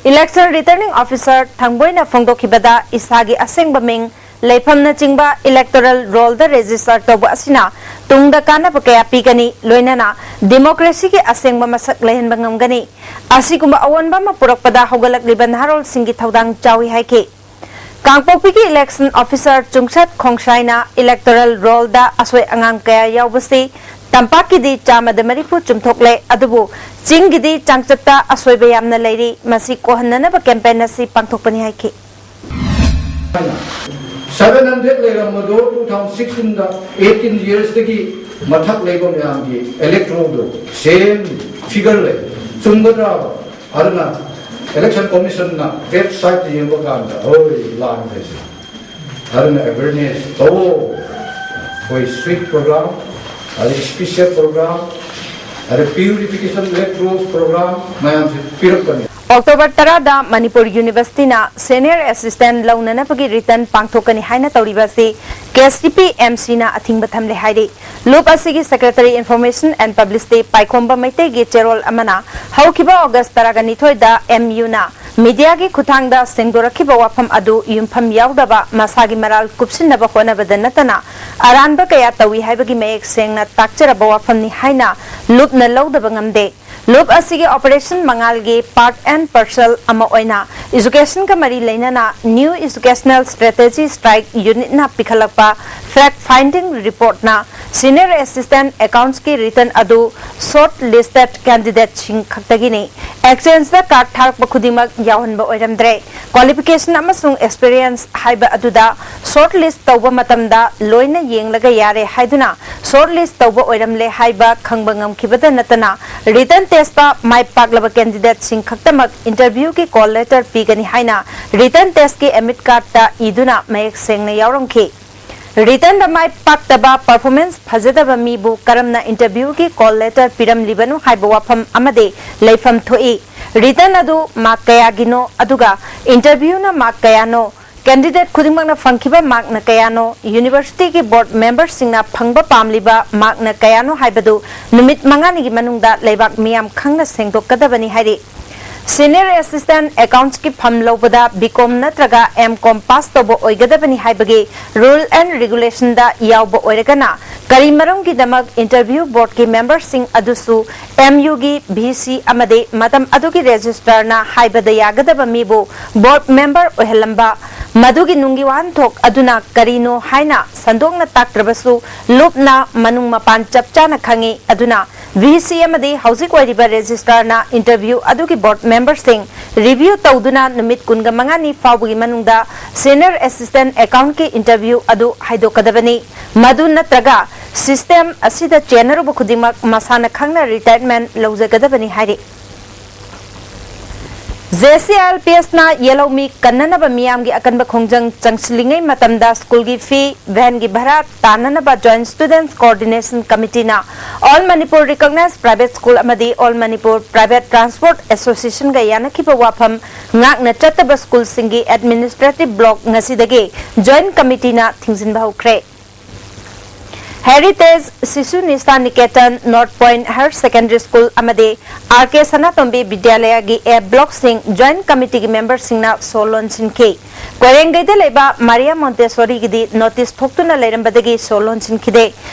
Election Returning Officer ꯊꯥꯡꯕꯣꯏꯅ ꯐꯣꯡꯗꯣꯛꯈꯤꯕꯗ ꯏꯁꯥꯒꯤ ꯑꯁꯦꯡꯕ ꯃꯤꯡ, ꯂꯩꯐꯝꯅꯆꯤꯡꯕ electoral roll ꯗ register ꯇꯧꯕ ꯑꯁꯤꯅ ꯇꯨꯡꯗ ꯀꯥꯟꯅꯕ ꯀꯌꯥ ꯄꯤꯒꯅꯤ, ꯂꯣꯏꯅꯅ democracy ꯒꯤ ꯑꯁꯦꯡꯕ ꯃꯁꯛ ꯂꯩꯍꯟꯕ ꯉꯝꯒꯅꯤ꯫ ꯑꯁꯤꯒꯨꯝꯕ ꯑꯑꯣꯟꯕ ꯑꯃ ꯄꯨꯔꯛꯄꯗ ꯍꯧꯒꯠꯂꯛꯂꯤꯕ ꯅꯍꯥꯔꯣꯜꯁꯤꯡꯒꯤ ꯊꯧꯗꯥꯡ ꯆꯥꯎꯏ ꯍꯥꯏꯈꯤ꯫ ꯀꯥꯡꯄꯣꯛꯄꯤꯒꯤ Election Officer ꯆꯨꯡꯁꯠ ꯈꯣꯡꯁꯥꯏꯅ electoral roll ꯗ ꯑꯁꯣꯏ ꯑꯉꯥꯝ ꯀꯌꯥ ꯌꯥꯎꯕꯁꯤ ꯇꯝꯄꯥꯛꯀꯤꯗꯤ ꯆꯥꯝꯃꯗ ꯃꯔꯤꯐꯨ ꯆꯨꯝꯊꯣꯛꯂꯦ, ꯑꯗꯨꯕꯨ ꯆꯤꯡꯒꯤꯗꯤ ꯆꯥꯡꯆꯠꯇ ꯑꯁꯣꯏꯕ ꯌꯥꯝꯅ ꯂꯩꯔꯤ꯫ ꯃꯁꯤ ꯀꯣꯍꯟꯅꯅꯕ ꯀꯦꯝꯄꯦꯟ ꯑꯁꯤ ꯄꯥꯡꯊꯣꯛꯄꯅꯤ ꯍꯥꯏꯈꯤ꯫ Seven hundred ꯂꯩꯔꯝꯕꯗꯣ two thousand sixteenꯗ eighteen yearsꯇꯒꯤ ꯃꯊꯛ ꯂꯩꯕ ꯃꯌꯥꯝꯒꯤ electoralꯗꯣ same figure ꯂꯩ꯫ ꯆꯨꯝꯒꯗ꯭ꯔꯥ? ꯑꯗꯨꯅ Election Commissionꯅ websiteꯇ ꯌꯦꯡꯕ ꯀꯥꯟꯗ ꯍꯣꯏ ꯂꯥꯟꯈ꯭ꯔꯦꯁꯦ꯫ ꯑꯗꯨꯅ awareness ꯇꯧꯋꯣ꯫ ꯑꯩꯈꯣꯏ sweep program, ꯑꯗꯩ special program, ꯑꯗꯩ purification electorals program ꯃꯌꯥꯝꯁꯦ ꯄꯤꯔꯛꯄꯅꯤ꯫ ꯑꯣꯛꯇꯣꯕꯔ ꯇꯔꯥꯗ ꯃꯅꯤꯄꯨꯔ ꯌꯨꯅꯤꯚꯔꯁꯤꯇꯤꯅ senior assistant ꯂꯧꯅꯅꯕꯒꯤ return ꯄꯥꯡꯊꯣꯛꯀꯅꯤ ꯍꯥꯏꯅ ꯇꯧꯔꯤꯕ ꯑꯁꯤ KCP MCꯅ ꯑꯊꯤꯡꯕ ꯊꯝꯂꯦ ꯍꯥꯏꯔꯤ꯫ ꯂꯨꯞ ꯑꯁꯤꯒꯤ Secretary Information and Publicity ꯄꯥꯏꯈꯣꯝꯕ ꯃꯩꯇꯩꯒꯤ ꯆꯦꯔꯣꯜ ꯑꯃꯅ ꯍꯧꯈꯤꯕ ꯑꯣꯒꯁ ꯇꯔꯥꯅꯤꯊꯣꯏꯗ MUꯅ mediaꯒꯤ ꯈꯨꯠꯊꯥꯡꯗ ꯁꯦꯡꯗꯣꯔꯛꯈꯤꯕ ꯋꯥꯐꯝ ꯑꯗꯨ ꯌꯨꯝꯐꯝ ꯌꯥꯎꯗꯕ, ꯃꯁꯥꯒꯤ ꯃꯔꯥꯜ ꯀꯨꯞꯁꯤꯟꯅꯕ ꯍꯣꯠꯅꯕꯗ ꯅꯠꯇꯅ ꯑꯔꯥꯟꯕ ꯀꯌꯥ ꯇꯧꯏ ꯍꯥꯏꯕꯒꯤ ꯃꯌꯦꯛ ꯁꯦꯡꯅ ꯇꯥꯛꯆꯔꯕ ꯋꯥꯐꯝꯅꯤ ꯍꯥꯏꯅ ꯂꯨꯞꯅ ꯂꯧꯗꯕ ꯉꯝꯗꯦ꯫ ꯂꯨꯞ ꯑꯁꯤꯒꯤ operation ꯃꯉꯥꯜꯒꯤ part and parcel ꯑꯃ ꯑꯣꯏꯅ educationꯒ ꯃꯔꯤ ꯂꯩꯅꯅ New Educational Strategy Strike Unitꯅ ꯄꯤꯈꯠꯂꯛꯄ fact finding reportꯅ senior assistant accountsꯀꯤ return ꯑꯗꯨ short listed candidateꯁꯤꯡ ꯈꯛꯇꯒꯤꯅꯤ꯫ Exchangeꯗ card ꯊꯥꯔꯛꯄ ꯈꯨꯗꯤꯡꯃꯛ ꯌꯥꯎꯍꯟꯕ ꯑꯣꯏꯔꯝꯗ꯭ꯔꯦ꯫ Qualification ꯑꯃꯁꯨꯡ experience ꯍꯥꯏꯕ ꯑꯗꯨꯗ short list ꯇꯧꯕ ꯃꯇꯝꯗ ꯂꯣꯏꯅ ꯌꯦꯡꯂꯒ ꯌꯥꯔꯦ ꯍꯥꯏꯗꯨꯅ short list ꯇꯧꯕ ꯑꯣꯏꯔꯝꯂꯦ ꯍꯥꯏꯕ ꯈꯪꯕ ꯉꯝꯈꯤꯕꯗ ꯅꯠꯇꯅ, return testꯇ ꯃꯥꯏ ꯄꯥꯛꯂꯕ candidateꯁꯤꯡ ꯈꯛꯇꯃꯛ interviewꯒꯤ call letter ꯄꯤꯒꯅꯤ ꯍꯥꯏꯅ return testꯀꯤ admit cardꯇ ꯏꯗꯨꯅ ꯃꯌꯦꯛ ꯁꯦꯡꯅ ꯌꯥꯎꯔꯝꯈꯤ꯫ Returnꯗ ꯃꯥꯏ ꯄꯥꯛꯇꯕ, performance ꯐꯖꯗꯕ ꯃꯤꯕꯨ ꯀꯔꯝꯅ interviewꯒꯤ call letter ꯄꯤꯔꯝꯂꯤꯕꯅꯣ ꯍꯥꯏꯕ ꯋꯥꯐꯝ ꯑꯃꯗꯤ ꯂꯩꯐꯝ ꯊꯣꯛꯏ꯫ Return ꯑꯗꯨ mark ꯀꯌꯥꯒꯤꯅꯣ, ꯑꯗꯨꯒ interviewꯅ mark ꯀꯌꯥꯅꯣ, candidate ꯈꯨꯗꯤꯡꯃꯛꯅ ꯐꯪꯈꯤꯕ markꯅ ꯀꯌꯥꯅꯣ, universityꯒꯤ board memberꯁꯤꯡꯅ ꯐꯪꯕ ꯄꯥꯝꯂꯤꯕ markꯅ ꯀꯌꯥꯅꯣ ꯍꯥꯏꯕꯗꯨ ꯅꯨꯃꯤꯠ ꯃꯉꯥꯅꯤꯒꯤ ꯃꯅꯨꯡꯗ ꯂꯩꯕꯥꯛ ꯃꯤꯌꯥꯝ ꯈꯪꯅ ꯁꯦꯡꯗꯣꯛꯀꯗꯕꯅꯤ ꯍꯥꯏꯔꯤ꯫ Senior Assistant Accountsꯀꯤ ꯐꯝ ꯂꯧꯕꯗ B.Com ꯅꯠꯇ꯭ꯔꯒ M.Com pass ꯇꯧꯕ ꯑꯣꯏꯒꯗꯕꯅꯤ ꯍꯥꯏꯕꯒꯤ rule and regulationꯗ ꯌꯥꯎꯕ ꯑꯣꯏꯔꯒꯅ, ꯀꯔꯤ ꯃꯔꯝꯒꯤꯗꯃꯛ interview boardꯀꯤ memberꯁꯤꯡ ꯑꯗꯨꯁꯨ MUꯒꯤ VC ꯑꯃꯗꯤ ꯃꯇꯝ ꯑꯗꯨꯒꯤ registrarꯅ ꯍꯥꯏꯕꯗ ꯌꯥꯒꯗꯕ ꯃꯤꯕꯨ board member ꯑꯣꯏꯍꯜꯂꯝꯕ ꯃꯗꯨꯒꯤ ꯅꯨꯡꯒꯤ ꯋꯥꯍꯟꯊꯣꯛ ꯑꯗꯨꯅ ꯀꯔꯤꯅꯣ ꯍꯥꯏꯅ ꯁꯟꯗꯣꯛꯅ ꯇꯥꯛꯇ꯭ꯔꯕꯁꯨ, ꯂꯨꯞꯅ ꯃꯅꯨꯡ ꯃꯄꯥꯟ ꯆꯞ ꯆꯥꯅ ꯈꯪꯏ꯫ ꯑꯗꯨꯅ ꯚꯤ ꯁꯤ ꯑꯃꯗꯤ ꯍꯧꯖꯤꯛ ꯑꯣꯏꯔꯤꯕ ꯔꯦꯖꯤꯁꯇ꯭ꯔꯥꯔꯅ ꯏꯟꯇꯔꯚ꯭ꯌꯨ ꯑꯗꯨꯒꯤ ꯕꯣꯔꯗ ꯃꯦꯝꯕꯔꯁꯤꯡ ꯔꯤꯚ꯭ꯌꯨ ꯇꯧꯗꯨꯅ ꯅꯨꯃꯤꯠ ꯀꯨꯟꯒ ꯃꯉꯥꯅꯤ ꯐꯥꯎꯕꯒꯤ ꯃꯅꯨꯡꯗ ꯁꯦꯅꯤꯌꯔ ꯑꯦꯁꯤꯁꯇꯦꯟꯠ ꯑꯦꯀꯥꯎꯟꯠꯀꯤ ꯏꯟꯇꯔꯚ꯭ꯌꯨ ꯑꯗꯨ ꯍꯥꯏꯗꯣꯛꯀꯗꯕꯅꯤ꯫ ꯃꯗꯨ ꯅꯠꯇ꯭ꯔꯒ ꯁꯤꯁꯇꯦꯝ ꯑꯁꯤꯗ ꯆꯦꯟꯅꯔꯨꯕ ꯈꯨꯗꯤꯡꯃꯛ ꯃꯁꯥꯅ ꯈꯪꯅ ꯔꯤꯇꯥꯌꯔꯃꯦꯟꯠ ꯂꯧꯖꯒꯗꯕꯅꯤ ꯍꯥꯏꯔꯤ꯫ J C I L P ꯑꯦꯁꯅ ꯌꯦꯜꯍꯧꯃꯤ ꯀꯟꯅꯅꯕ ꯃꯤꯌꯥꯝꯒꯤ ꯑꯀꯟꯕ ꯈꯣꯡꯖꯪ ꯆꯪꯁꯤꯜꯂꯤꯉꯩ ꯃꯇꯝꯗ ꯁ꯭ꯀꯨꯜꯒꯤ ꯐꯤ, ꯚꯦꯟꯒꯤ ꯚꯔꯥ ꯇꯥꯅꯅꯕ Joint Students Coordination Committeeꯅ All Manipur Recognized Private School ꯑꯃꯗꯤ All Manipur Private Transport Associationꯒ ꯌꯥꯅꯈꯤꯕ ꯋꯥꯐꯝ ꯉꯥꯛꯅ ꯆꯠꯇꯕ ꯁ꯭ꯀꯨꯜꯁꯤꯡꯒꯤ ꯑꯦꯗꯃꯤꯅꯤꯁꯇ꯭ꯔꯦꯇꯤꯚ ꯕ꯭ꯂꯣꯛ ꯉꯁꯤꯗꯒꯤ Joint Committeeꯅ ꯊꯤꯡꯖꯤꯟꯕ ꯍꯧꯈ꯭ꯔꯦ꯫ ꯍꯦꯔꯤꯇꯦꯖ ꯁꯤꯁꯨ ꯅꯤꯁꯥ Niketan, north point higher secondary school ꯑꯃꯗꯤ ꯑꯥꯔ ꯀꯦ ꯁꯅꯥꯇꯣꯝꯕꯤ ꯕꯤꯗ꯭ꯌꯥꯂꯌꯒꯤ ꯑꯦ ꯕ꯭ꯂꯣꯛꯁꯤꯡ Joint Committeeꯒꯤ ꯃꯦꯝꯕꯔꯁꯤꯡꯅ ꯁꯣ ꯂꯣꯟꯁꯤꯟꯈꯤ꯫ ꯀꯣꯏꯔꯦꯡꯒꯩꯗ ꯂꯩꯕ ꯃꯥꯔꯤꯌꯥ ꯃꯣꯟꯇꯦꯁꯣꯔꯤꯒꯤꯗꯤ ꯅꯣꯇꯤꯁ ꯊꯣꯛꯇꯨꯅ ꯂꯩꯔꯝꯕꯗꯒꯤ ꯁꯣ ꯂꯣꯟꯁꯤꯟꯈꯤꯗꯦ꯫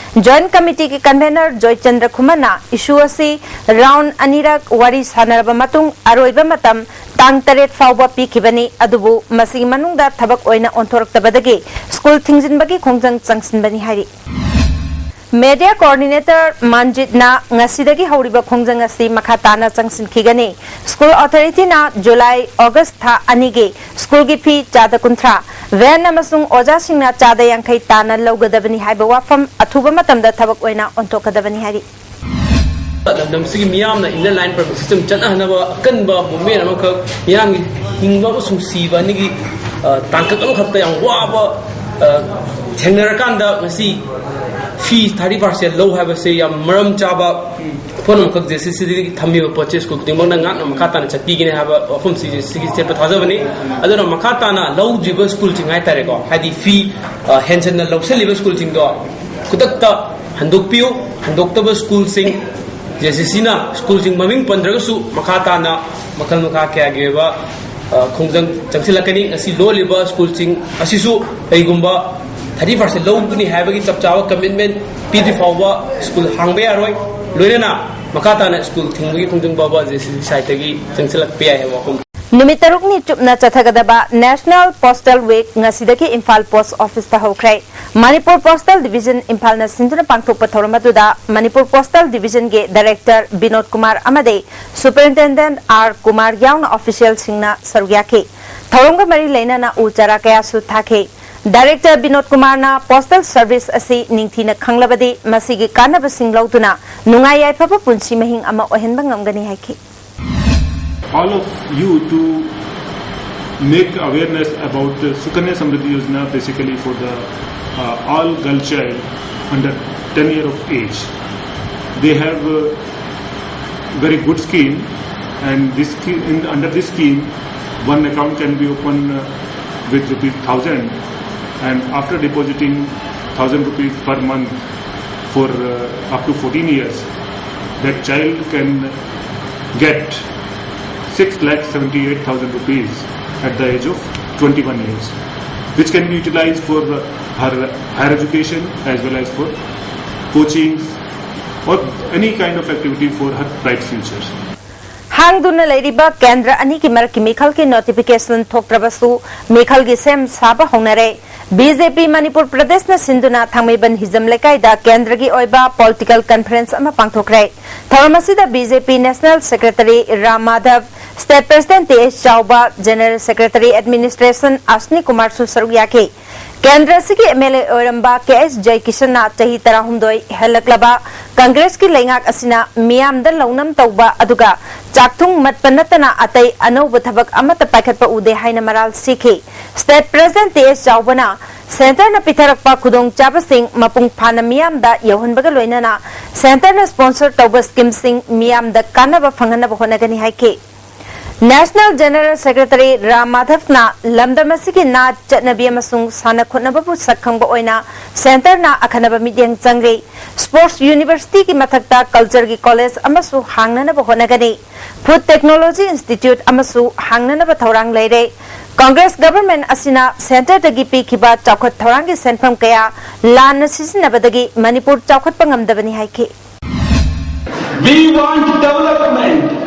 Joint Committeeꯒꯤ ꯀꯟꯚꯦꯅꯔ ꯖꯣꯏꯆꯟꯗ꯭ꯔ ꯈꯨꯃꯟꯅ ꯏꯁꯨ ꯑꯁꯤ ꯔꯥꯎꯟ ꯑꯅꯤꯔꯛ ꯋꯥꯔꯤ ꯁꯥꯟꯅꯔꯕ ꯃꯇꯨꯡ ꯑꯔꯣꯏꯕ ꯃꯇꯝ ꯇꯥꯡ ꯇꯔꯦꯠ ꯐꯥꯎꯕ ꯄꯤꯈꯤꯕꯅꯤ, ꯑꯗꯨꯕꯨ ꯃꯁꯤꯒꯤ ꯃꯅꯨꯡꯗ ꯊꯕꯛ ꯑꯣꯏꯅ ꯑꯣꯟꯊꯣꯔꯛꯇꯕꯗꯒꯤ ꯁ꯭ꯀꯨꯜ ꯊꯤꯡꯖꯤꯟꯕꯒꯤ ꯈꯣꯡꯖꯪ ꯆꯪꯁꯤꯟꯕꯅꯤ ꯍꯥꯏꯔꯤ꯫ ꯃꯦꯗꯤꯌꯥ ꯀꯣꯑꯣꯔꯗꯤꯅꯦꯇꯔ ꯃꯟꯖꯤꯠꯅ ꯉꯁꯤꯗꯒꯤ ꯍꯧꯔꯤꯕ ꯈꯣꯡꯖꯪ ꯑꯁꯤ ꯃꯈꯥ ꯇꯥꯅ ꯆꯪꯁꯤꯟꯈꯤꯒꯅꯤ꯫ ꯁ꯭ꯀꯨꯜ ꯑꯣꯊꯣꯔꯤꯇꯤꯅ ꯖꯨꯂꯥꯏ, ꯑꯣꯒꯁ꯭ꯠ ꯊꯥ ꯑꯅꯤꯒꯤ ꯁ꯭ꯀꯨꯜꯒꯤ ꯐꯤ ꯆꯥꯗ ꯀꯨꯟꯊ꯭ꯔꯥ, ꯚꯦꯟ ꯑꯃꯁꯨꯡ ꯑꯣꯖꯥꯁꯤꯡꯅ ꯆꯥꯗ ꯌꯥꯡꯈꯩ ꯇꯥꯅ ꯂꯧꯒꯗꯕꯅꯤ ꯍꯥꯏꯕ ꯋꯥꯐꯝ ꯑꯊꯨꯕ ꯃꯇꯝꯗ ꯊꯕꯛ ꯑꯣꯏꯅ ꯑꯣꯟꯊꯣꯛꯀꯗꯕꯅꯤ ꯍꯥꯏꯔꯤ꯫ ꯂꯝꯗꯝꯁꯤꯒꯤ ꯃꯤꯌꯥꯝꯅ Inner Line Permit System ꯆꯠꯅꯍꯟꯅꯕ ꯑꯀꯟꯕ movement ꯑꯃꯈꯛ, ꯃꯤꯌꯥꯝꯒꯤ ꯍꯤꯡꯕ ꯑꯃꯁꯨꯡ ꯁꯤꯕ ꯑꯅꯤꯒꯤ, ꯑ, ꯇꯥꯡꯀꯛ ꯑꯃꯈꯛꯇ ꯌꯥꯝ ꯋꯥꯕ, ꯑ, ꯊꯦꯡꯅꯔꯀꯥꯟꯗ ꯉꯁꯤ fee thirty percent ꯂꯧ ꯍꯥꯏꯕꯁꯦ ꯌꯥꯝ ꯃꯔꯝ ꯆꯥꯕ ꯄꯣꯠ ꯑꯃꯈꯛ ꯖꯦ ꯁꯤ ꯁꯤꯗꯒꯤ ꯊꯝꯃꯤꯕ ꯄꯣꯠꯁꯦ ꯁ꯭ꯀꯨꯜ ꯈꯨꯗꯤꯡꯃꯛꯅ ꯉꯥꯛꯅ ꯃꯈꯥ ꯇꯥꯅ ꯆꯠꯄꯤꯒꯅꯤ ꯍꯥꯏꯕ ꯋꯥꯐꯝꯁꯤ ꯖꯦ ꯁꯤ ꯁꯤꯒꯤ ꯆꯦꯠꯄ ꯊꯥꯖꯕꯅꯤ꯫ ꯑꯗꯨꯅ ꯃꯈꯥ ꯇꯥꯅ ꯂꯧꯗ꯭ꯔꯤꯕ ꯁ꯭ꯀꯨꯜꯁꯤꯡ ꯍꯥꯏꯇꯥꯔꯦꯀꯣ, ꯍꯥꯏꯗꯤ fee, ꯑ, ꯍꯦꯟꯖꯟꯅ ꯂꯧꯁꯤꯜꯂꯤꯕ ꯁ꯭ꯀꯨꯜꯁꯤꯡꯗꯣ ꯈꯨꯗꯛꯇ ꯍꯟꯗꯣꯛꯄꯤꯌꯨ꯫ ꯍꯟꯗꯣꯛꯇꯕ ꯁ꯭ꯀꯨꯜꯁꯤꯡ, ꯖꯦ ꯁꯤ ꯁꯤꯅ ꯁ꯭ꯀꯨꯜꯁꯤꯡ ꯃꯃꯤꯡ ꯄꯟꯗ꯭ꯔꯒꯁꯨ ꯃꯈꯥ ꯇꯥꯅ ꯃꯈꯜ ꯃꯈꯥ ꯀꯌꯥꯒꯤ ꯑꯣꯏꯕ, ꯑ, ꯈꯣꯡꯖꯪ ꯆꯪꯁꯤꯜꯂꯛꯀꯅꯤ꯫ ꯉꯁꯤ ꯂꯣꯜꯂꯤꯕ ꯁ꯭ꯀꯨꯜꯁꯤꯡ ꯑꯁꯤꯁꯨ ꯀꯔꯤꯒꯨꯝꯕ thirty percent ꯂꯧꯒꯅꯤ ꯍꯥꯏꯕꯒꯤ ꯆꯞ ꯆꯥꯕ commitment ꯄꯤꯗ꯭ꯔꯤ ꯐꯥꯎꯕ ꯁ꯭ꯀꯨꯜ ꯍꯥꯡꯕ ꯌꯥꯔꯣꯏ꯫ ꯂꯣꯏꯅꯅ ꯃꯈꯥ ꯇꯥꯅ ꯁ꯭ꯀꯨꯜ ꯊꯤꯡꯕꯒꯤ ꯈꯣꯡꯖꯪ ꯐꯥꯎꯕ ꯖꯦ ꯁꯤ ꯁꯤ side ꯇꯒꯤ ꯆꯪꯁꯤꯜꯂꯛꯄ ꯌꯥꯏ ꯍꯥꯏꯕ ꯋꯥꯐꯝ꯫ ꯅꯨꯃꯤꯠ ꯇꯔꯨꯛꯅꯤ ꯆꯨꯞꯅ ꯆꯠꯊꯒꯗꯕ National Postal Week ꯉꯁꯤꯗꯒꯤ ꯏꯝꯐꯥꯜ ꯄꯣꯁꯠ ꯑꯣꯐꯤꯁꯇ ꯍꯧꯈ꯭ꯔꯦ꯫ ꯃꯅꯤꯄꯨꯔ ꯄꯣꯁꯇꯦꯜ ꯗꯤꯕꯤꯖꯟ ꯏꯝꯐꯥꯜꯅ ꯁꯤꯟꯗꯨꯅ ꯄꯥꯡꯊꯣꯛꯄ ꯊꯧꯔꯝ ꯑꯗꯨꯗ ꯃꯅꯤꯄꯨꯔ ꯄꯣꯁꯇꯦꯜ ꯗꯤꯕꯤꯖꯟꯒꯤ ꯗꯥꯏꯔꯦꯛꯇꯔ ꯕꯤꯅꯣꯗ ꯀꯨꯃꯥꯔ ꯑꯃꯗꯤ ꯁꯨꯄꯔꯤꯟꯇꯦꯟꯗꯦꯟꯠ ꯑꯥꯔ ꯀꯨꯃꯥꯔ ꯌꯥꯎꯅ ꯑꯣꯐꯤꯁꯤꯌꯦꯜꯁꯤꯡꯅ ꯁꯔꯨꯛ ꯌꯥꯈꯤ꯫ ꯊꯧꯔꯝꯒ ꯃꯔꯤ ꯂꯩꯅꯅ ꯎ ꯆꯥꯔꯥ ꯀꯌꯥꯁꯨ ꯊꯥꯈꯤ꯫ ꯗꯥꯏꯔꯦꯛꯇꯔ ꯕꯤꯅꯣꯗ ꯀꯨꯃꯥꯔꯅ ꯄꯣꯁꯇꯦꯜ ꯁꯔꯚꯤꯁ ꯑꯁꯤ ꯅꯤꯡꯊꯤꯅ ꯈꯪꯂꯕꯗꯤ ꯃꯁꯤꯒꯤ ꯀꯥꯟꯅꯕꯁꯤꯡ ꯂꯧꯗꯨꯅ ꯅꯨꯡꯉꯥꯏ ꯌꯥꯏꯐꯕ ꯄꯨꯟꯁꯤ ꯃꯍꯤꯡ ꯑꯃ ꯑꯣꯏꯍꯟꯕ ꯉꯝꯒꯅꯤ ꯍꯥꯏꯈꯤ꯫ All of you to make awareness about the Sukanya Samriddhi Yojana, basically for the uh, all girl child under ten year of age. They have a very good scheme, and this scheme, in, under this scheme, one account can be opened uh, with rupees thousand, and after depositing thousand rupees per month for uh, up to fourteen years, that child can get six lakh seventy eight thousand rupees at the age of twenty one years, which can be utilized for uh, her higher education as well as for coachings or any kind of activity for her bright future. ꯍꯥꯡꯗꯨꯅ ꯂꯩꯔꯤꯕ ꯀꯦꯟꯗ꯭ꯔ ꯑꯅꯤꯒꯤ ꯃꯔꯛꯀꯤ ꯃꯤꯈꯜꯒꯤ notification ꯊꯣꯛꯇ꯭ꯔꯕꯁꯨ ꯃꯤꯈꯜꯒꯤ ꯁꯦꯝ ꯁꯥꯕ ꯍꯧꯅꯔꯦ꯫ ꯕꯤꯖꯦꯄꯤ ꯃꯅꯤꯄꯨꯔ ꯄ꯭ꯔꯗꯦꯁꯅ ꯁꯤꯟꯗꯨꯅ ꯊꯥꯡꯃꯩꯕꯟ ꯍꯤꯖꯝ ꯂꯩꯀꯥꯏꯗ ꯀꯦꯟꯗ꯭ꯔꯒꯤ ꯑꯣꯏꯕ ꯄꯣꯂꯤꯇꯤꯀꯦꯜ ꯀꯟꯐꯔꯦꯟꯁ ꯑꯃ ꯄꯥꯡꯊꯣꯛꯈ꯭ꯔꯦ꯫ ꯊꯧꯔꯝ ꯑꯁꯤꯗ BJP national secretary Ram Madhav, state president T S Chaoba, general secretary administration Asni ꯀꯨꯃꯥꯔꯁꯨ ꯁꯔꯨꯛ ꯌꯥꯈꯤ꯫ ꯀꯦꯟꯗ꯭ꯔ ꯑꯁꯤꯒꯤ ꯑꯦꯝ ꯑꯦꯜ ꯑꯦ ꯑꯣꯏꯔꯝꯕ ꯀꯦ ꯑꯦꯁ ꯖꯌꯀꯤꯁꯟꯅ ꯆꯍꯤ ꯇꯔꯥꯍꯨꯝꯗꯣꯏ ꯍꯦꯜꯂꯛꯂꯕ ꯀꯪꯒ꯭ꯔꯦꯁꯀꯤ ꯂꯩꯉꯥꯛ ꯑꯁꯤꯅ ꯃꯤꯌꯥꯝꯗ ꯂꯧꯅꯝ ꯇꯧꯕ ꯑꯗꯨꯒ ꯆꯥꯛꯊꯨꯡ ꯃꯠꯄ ꯅꯠꯇꯅ ꯑꯇꯩ ꯑꯅꯧꯕ ꯊꯕꯛ ꯑꯃꯠꯇ ꯄꯥꯏꯈꯠꯄ ꯎꯗꯦ ꯍꯥꯏꯅ ꯃꯔꯥꯜ ꯁꯤꯈꯤ꯫ ꯁ꯭ꯇꯦꯠ ꯄ꯭ꯔꯁꯤꯗꯦꯟꯠ ꯇꯤ ꯑꯦꯁ ꯆꯥꯎꯕꯅ ꯁꯦꯟꯇꯔꯅ ꯄꯤꯊꯔꯛꯄ ꯈꯨꯗꯣꯡꯆꯥꯕꯁꯤꯡ ꯃꯄꯨꯡ ꯐꯥꯅ ꯃꯤꯌꯥꯝꯗ ꯌꯧꯍꯟꯕꯒ ꯂꯣꯏꯅꯅ ꯁꯦꯟꯇꯔꯅ ꯁ꯭ꯄꯣꯟꯁꯔ ꯇꯧꯕ ꯁ꯭ꯀꯤꯝꯁꯤꯡ ꯃꯤꯌꯥꯝꯗ ꯀꯥꯟꯅꯕ ꯐꯪꯍꯟꯅꯕ ꯍꯣꯠꯅꯒꯅꯤ ꯍꯥꯏꯈꯤ꯫ ꯅꯦꯁꯅꯦꯜ ꯖꯦꯅꯔꯦꯜ ꯁꯦꯀ꯭ꯔꯦꯇꯔꯤ ꯔꯥꯝ ꯃꯥꯙꯕꯅ ꯂꯝꯗꯝ ꯑꯁꯤꯒꯤ ꯅꯥꯠ, ꯆꯠꯅꯕꯤ ꯑꯃꯁꯨꯡ ꯁꯥꯟꯅ ꯈꯣꯠꯅꯕꯕꯨ ꯁꯛ ꯈꯪꯕ ꯑꯣꯏꯅ ꯁꯦꯟꯇꯔꯅ ꯑꯈꯟꯅꯕ ꯃꯤꯠꯌꯦꯡ ꯆꯪꯂꯤ꯫ ꯁ꯭ꯄꯣꯔꯠꯁ ꯌꯨꯅꯤꯚꯔꯁꯤꯇꯤꯒꯤ ꯃꯊꯛꯇ ꯀꯜꯆꯔꯒꯤ ꯀꯣꯂꯦꯖ ꯑꯃꯁꯨ ꯍꯥꯡꯅꯅꯕ ꯍꯣꯠꯅꯒꯅꯤ꯫ ꯐꯨꯗ ꯇꯦꯛꯅꯣꯂꯣꯖꯤ ꯏꯟꯁꯇꯤꯇ꯭ꯌꯨꯠ ꯑꯃꯁꯨ ꯍꯥꯡꯅꯅꯕ ꯊꯧꯔꯥꯡ ꯂꯩꯔꯦ꯫ ꯀꯪꯒ꯭ꯔꯦꯁ ꯒꯚꯔꯟꯃꯦꯟꯠ ꯑꯁꯤꯅ ꯁꯦꯟꯇꯔꯗꯒꯤ ꯄꯤꯈꯤꯕ ꯆꯥꯎꯈꯠ ꯊꯧꯔꯥꯡꯒꯤ ꯁꯦꯟꯐꯝ ꯀꯌꯥ ꯂꯥꯟꯅ ꯁꯤꯖꯤꯟꯅꯕꯗꯒꯤ ꯃꯅꯤꯄꯨꯔ ꯆꯥꯎꯈꯠꯄ ꯉꯝꯗꯕꯅꯤ ꯍꯥꯏꯈꯤ꯫ We want development.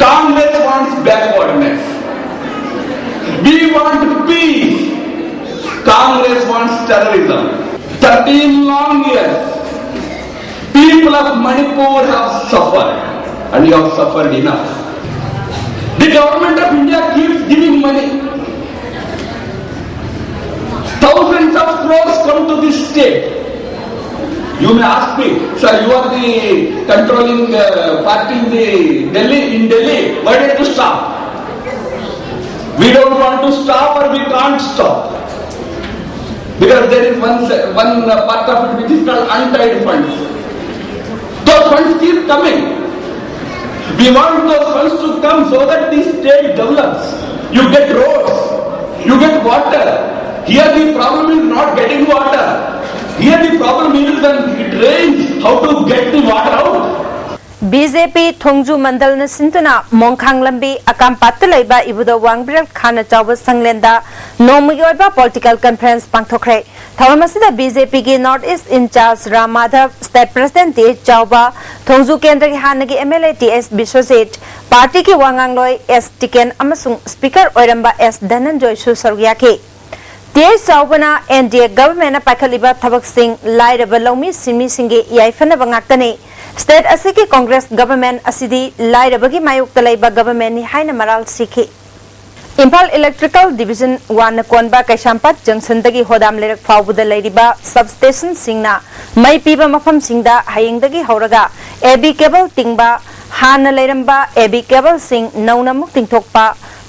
Congress wants backwardness. We want peace. Congress wants terrorism. thirteen long years, people of Manipur have suffered, and you have suffered enough. The government of India keeps giving money. Thousands of crores come to this state. You may ask me, "Sir, you are the controlling uh, party in the Delhi. In Delhi, why did you stop?" We don't want to stop, or we can't stop, because there is one se- one uh, part of it which is called untied funds. Those funds keep coming. We want those funds to come so that the state develops. You get roads, you get water. Here the problem is not getting water. Here the problem is when it rains, how to get the water out. B J P Thongju ꯃꯟꯗꯜꯅ ꯁꯤꯟꯗꯨꯅ ꯃꯣꯡꯈꯥꯡ ꯂꯝꯕꯤ ꯑꯀꯥꯝꯄꯥꯠꯇ ꯂꯩꯕ ꯏꯕꯨꯙꯧ ꯋꯥꯡꯕ꯭ꯔꯦꯜ ꯈꯥꯅ ꯆꯥꯎꯕ ꯁꯪꯂꯦꯟꯗ ꯅꯣꯡꯃꯒꯤ ꯑꯣꯏꯕ political conference ꯄꯥꯡꯊꯣꯛꯈ꯭ꯔꯦ꯫ ꯊꯧꯔꯝ ꯑꯁꯤꯗ ꯕꯤ ꯖꯦ ꯄꯤꯒꯤ north east in charge Ram Madhav, state president T H Chaoba, Thongju ꯀꯦꯟꯗ꯭ꯔꯒꯤ ꯍꯥꯟꯅꯒꯤ M L A T H Biswajit, ꯄꯥꯔꯇꯤꯒꯤ ꯋꯥ ꯉꯥꯡꯂꯣꯏ ꯑꯦꯁ ꯇꯤꯀꯦꯟ ꯑꯃꯁꯨꯡ ꯁ꯭ꯄꯤꯀꯔ ꯑꯣꯏꯔꯝꯕ ꯑꯦꯁ ꯙꯅꯟꯖꯣꯏꯁꯨ ꯁꯔꯨꯛ ꯌꯥꯈꯤ꯫ ꯇꯤ ꯑꯩꯆ ꯆꯥꯎꯕꯅ ꯑꯦꯟ ꯗꯤ ꯑꯦ ꯒꯚꯔꯟꯃꯦꯟꯠꯅ ꯄꯥꯏꯈꯠꯂꯤꯕ ꯊꯕꯛꯁꯤꯡ ꯂꯥꯏꯔꯕ ꯂꯧꯃꯤ ꯁꯤꯟꯃꯤꯁꯤꯡꯒꯤ ꯌꯥꯏꯐꯅꯕ ꯉꯥꯛꯇꯅꯤ꯫ ꯁ꯭ꯇꯦꯠ ꯑꯁꯤꯒꯤ ꯀꯣꯡꯒ꯭ꯔꯦꯁ ꯒꯚꯔꯟꯃꯦꯟꯠ ꯑꯁꯤꯗꯤ ꯂꯥꯏꯔꯕꯒꯤ ꯃꯥꯌꯣꯛꯇ ꯂꯩꯕ ꯒꯚꯔꯟꯃꯦꯟꯠꯅꯤ ꯍꯥꯏꯅ ꯃꯔꯥꯜ ꯁꯤꯈꯤ꯫ ꯏꯝꯐꯥꯜ ꯏꯂꯦꯛꯇ꯭ꯔꯤꯀꯦꯜ ꯗꯤꯚꯤꯖꯟ ꯋꯥꯟꯅ ꯀꯣꯟꯕ ꯀꯩꯁꯥꯝꯄꯥꯠ ꯖꯪꯁꯟꯗꯒꯤ ꯍꯣꯗꯥꯝ ꯂꯩꯔꯛ ꯐꯥꯎꯕꯗ ꯂꯩꯔꯤꯕ ꯁꯕꯁ꯭ꯇꯦꯁꯟꯁꯤꯡꯅ ꯃꯩ ꯄꯤꯕ ꯃꯐꯝꯁꯤꯡꯗ ꯍꯌꯦꯡꯗꯒꯤ ꯍꯧꯔꯒ ꯑꯦ ꯕꯤ ꯀꯦꯕꯜ ꯇꯤꯡꯕ, ꯍꯥꯟꯅ ꯂꯩꯔꯝꯕ ꯑꯦ ꯕꯤ ꯀꯦꯕꯜꯁꯤꯡ ꯅꯧꯅ ꯑꯃꯨꯛ ꯇꯤꯡꯊꯣꯛꯄ,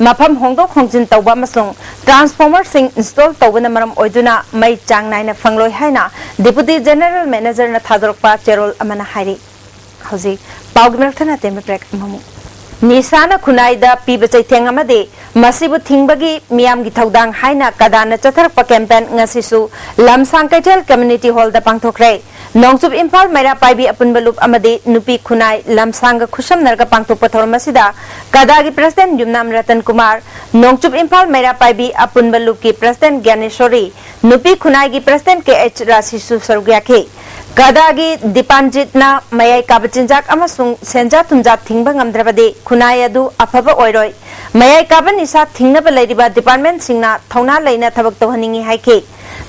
ꯃꯐꯝ ꯍꯣꯡꯗꯣꯛ ꯍꯣꯡꯖꯤꯟ ꯇꯧꯕ ꯑꯃꯁꯨꯡ ꯇ꯭ꯔꯥꯟꯁꯐꯣꯔꯃꯔꯁꯤꯡ ꯏꯟꯁ꯭ꯇꯣꯜ ꯇꯧꯕꯅ ꯃꯔꯝ ꯑꯣꯏꯗꯨꯅ ꯃꯩ ꯆꯥꯡ ꯅꯥꯏꯅ ꯐꯪꯂꯣꯏ ꯍꯥꯏꯅ ꯗꯤꯄꯨꯇꯤ ꯖꯦꯅꯦꯔꯦꯜ ꯃꯦꯅꯦꯖꯔꯅ ꯊꯥꯗꯣꯔꯛꯄ ꯆꯦꯔꯣꯜ ꯑꯃꯅ ꯍꯥꯏꯔꯤ꯫ ꯍꯧꯖꯤꯛ ꯄꯥꯎꯒꯤ ꯃꯔꯛ ꯊꯠꯅ ꯑꯇꯦꯟꯕ ꯕ꯭ꯔꯦꯛ ꯑꯃꯃꯨꯛ꯫ ꯅꯤꯁꯥꯅ ꯈꯨꯟꯅꯥꯏꯗ ꯄꯤꯕ ꯆꯩꯊꯦꯡ ꯑꯃꯗꯤ ꯃꯁꯤꯕꯨ ꯊꯤꯡꯕꯒꯤ ꯃꯤꯌꯥꯝꯒꯤ ꯊꯧꯗꯥꯡ ꯍꯥꯏꯅ ꯀꯗꯥꯅ ꯆꯠꯊꯔꯛꯄ ꯀꯦꯝꯄꯦꯟ ꯉꯁꯤꯁꯨ ꯂꯝꯁꯥꯡ ꯀꯩꯊꯦꯜ ꯀꯝꯃ꯭ꯌꯨꯅꯤꯇꯤ ꯍꯣꯜꯗ ꯄꯥꯡꯊꯣꯛꯈ꯭ꯔꯦ꯫ ꯅꯣꯡꯆꯨꯞ ꯏꯝꯐꯥꯜ ꯃꯩꯔꯥ ꯄꯥꯏꯕꯤ ꯑꯄꯨꯟꯕ ꯂꯨꯞ ꯑꯃꯗꯤ ꯅꯨꯄꯤ ꯈꯨꯟꯅꯥꯏ ꯂꯝꯁꯥꯡꯒ ꯈꯨꯠꯁꯝꯅꯔꯒ ꯄꯥꯡꯊꯣꯛꯄ ꯊꯧꯔꯝ ꯑꯁꯤꯗ ꯀꯗꯥꯒꯤ ꯄ꯭ꯔꯁꯤꯗꯦꯟꯠ ꯌꯨꯝꯅꯥꯝ ꯔꯇꯟ ꯀꯨꯃꯥꯔ, ꯅꯣꯡꯆꯨꯞ ꯏꯝꯐꯥꯜ ꯃꯩꯔꯥ ꯄꯥꯏꯕꯤ ꯑꯄꯨꯟꯕ ꯂꯨꯞꯀꯤ ꯄ꯭ꯔꯁꯤꯗꯦꯟꯠ ꯒ꯭ꯌꯥꯅꯦꯁꯣꯔꯤ, ꯅꯨꯄꯤ ꯈꯨꯟꯅꯥꯏꯒꯤ ꯄ꯭ꯔꯁꯤꯗꯦꯟꯠ ꯀꯦ ꯑꯩꯆ ꯔꯥꯁꯤꯁꯨ ꯁꯔꯨꯛ ꯌꯥꯈꯤ꯫ ꯀꯗꯥꯒꯤ ꯗꯤꯄꯥꯟꯖꯤꯠꯅ ꯃꯌꯥꯏ ꯀꯥꯕ ꯆꯤꯟꯖꯥꯛ ꯑꯃꯁꯨꯡ ꯁꯦꯟꯖꯥ ꯊꯨꯝꯖꯥ ꯊꯤꯡꯕ ꯉꯝꯗ꯭ꯔꯕꯗꯤ ꯈꯨꯟꯅꯥꯏ ꯑꯗꯨ ꯑꯐꯕ ꯑꯣꯏꯔꯣꯏ꯫ ꯃꯌꯥꯏ ꯀꯥꯕ ꯅꯤꯁꯥ ꯊꯤꯡꯅꯕ ꯂꯩꯔꯤꯕ ꯗꯤꯄꯥꯔꯠꯃꯦꯟꯁꯤꯡꯅ ꯊꯧꯅꯥ ꯂꯩꯅ ꯊꯕꯛ ꯇꯧꯍꯟꯅꯤꯡꯏ ꯍꯥꯏꯈꯤ꯫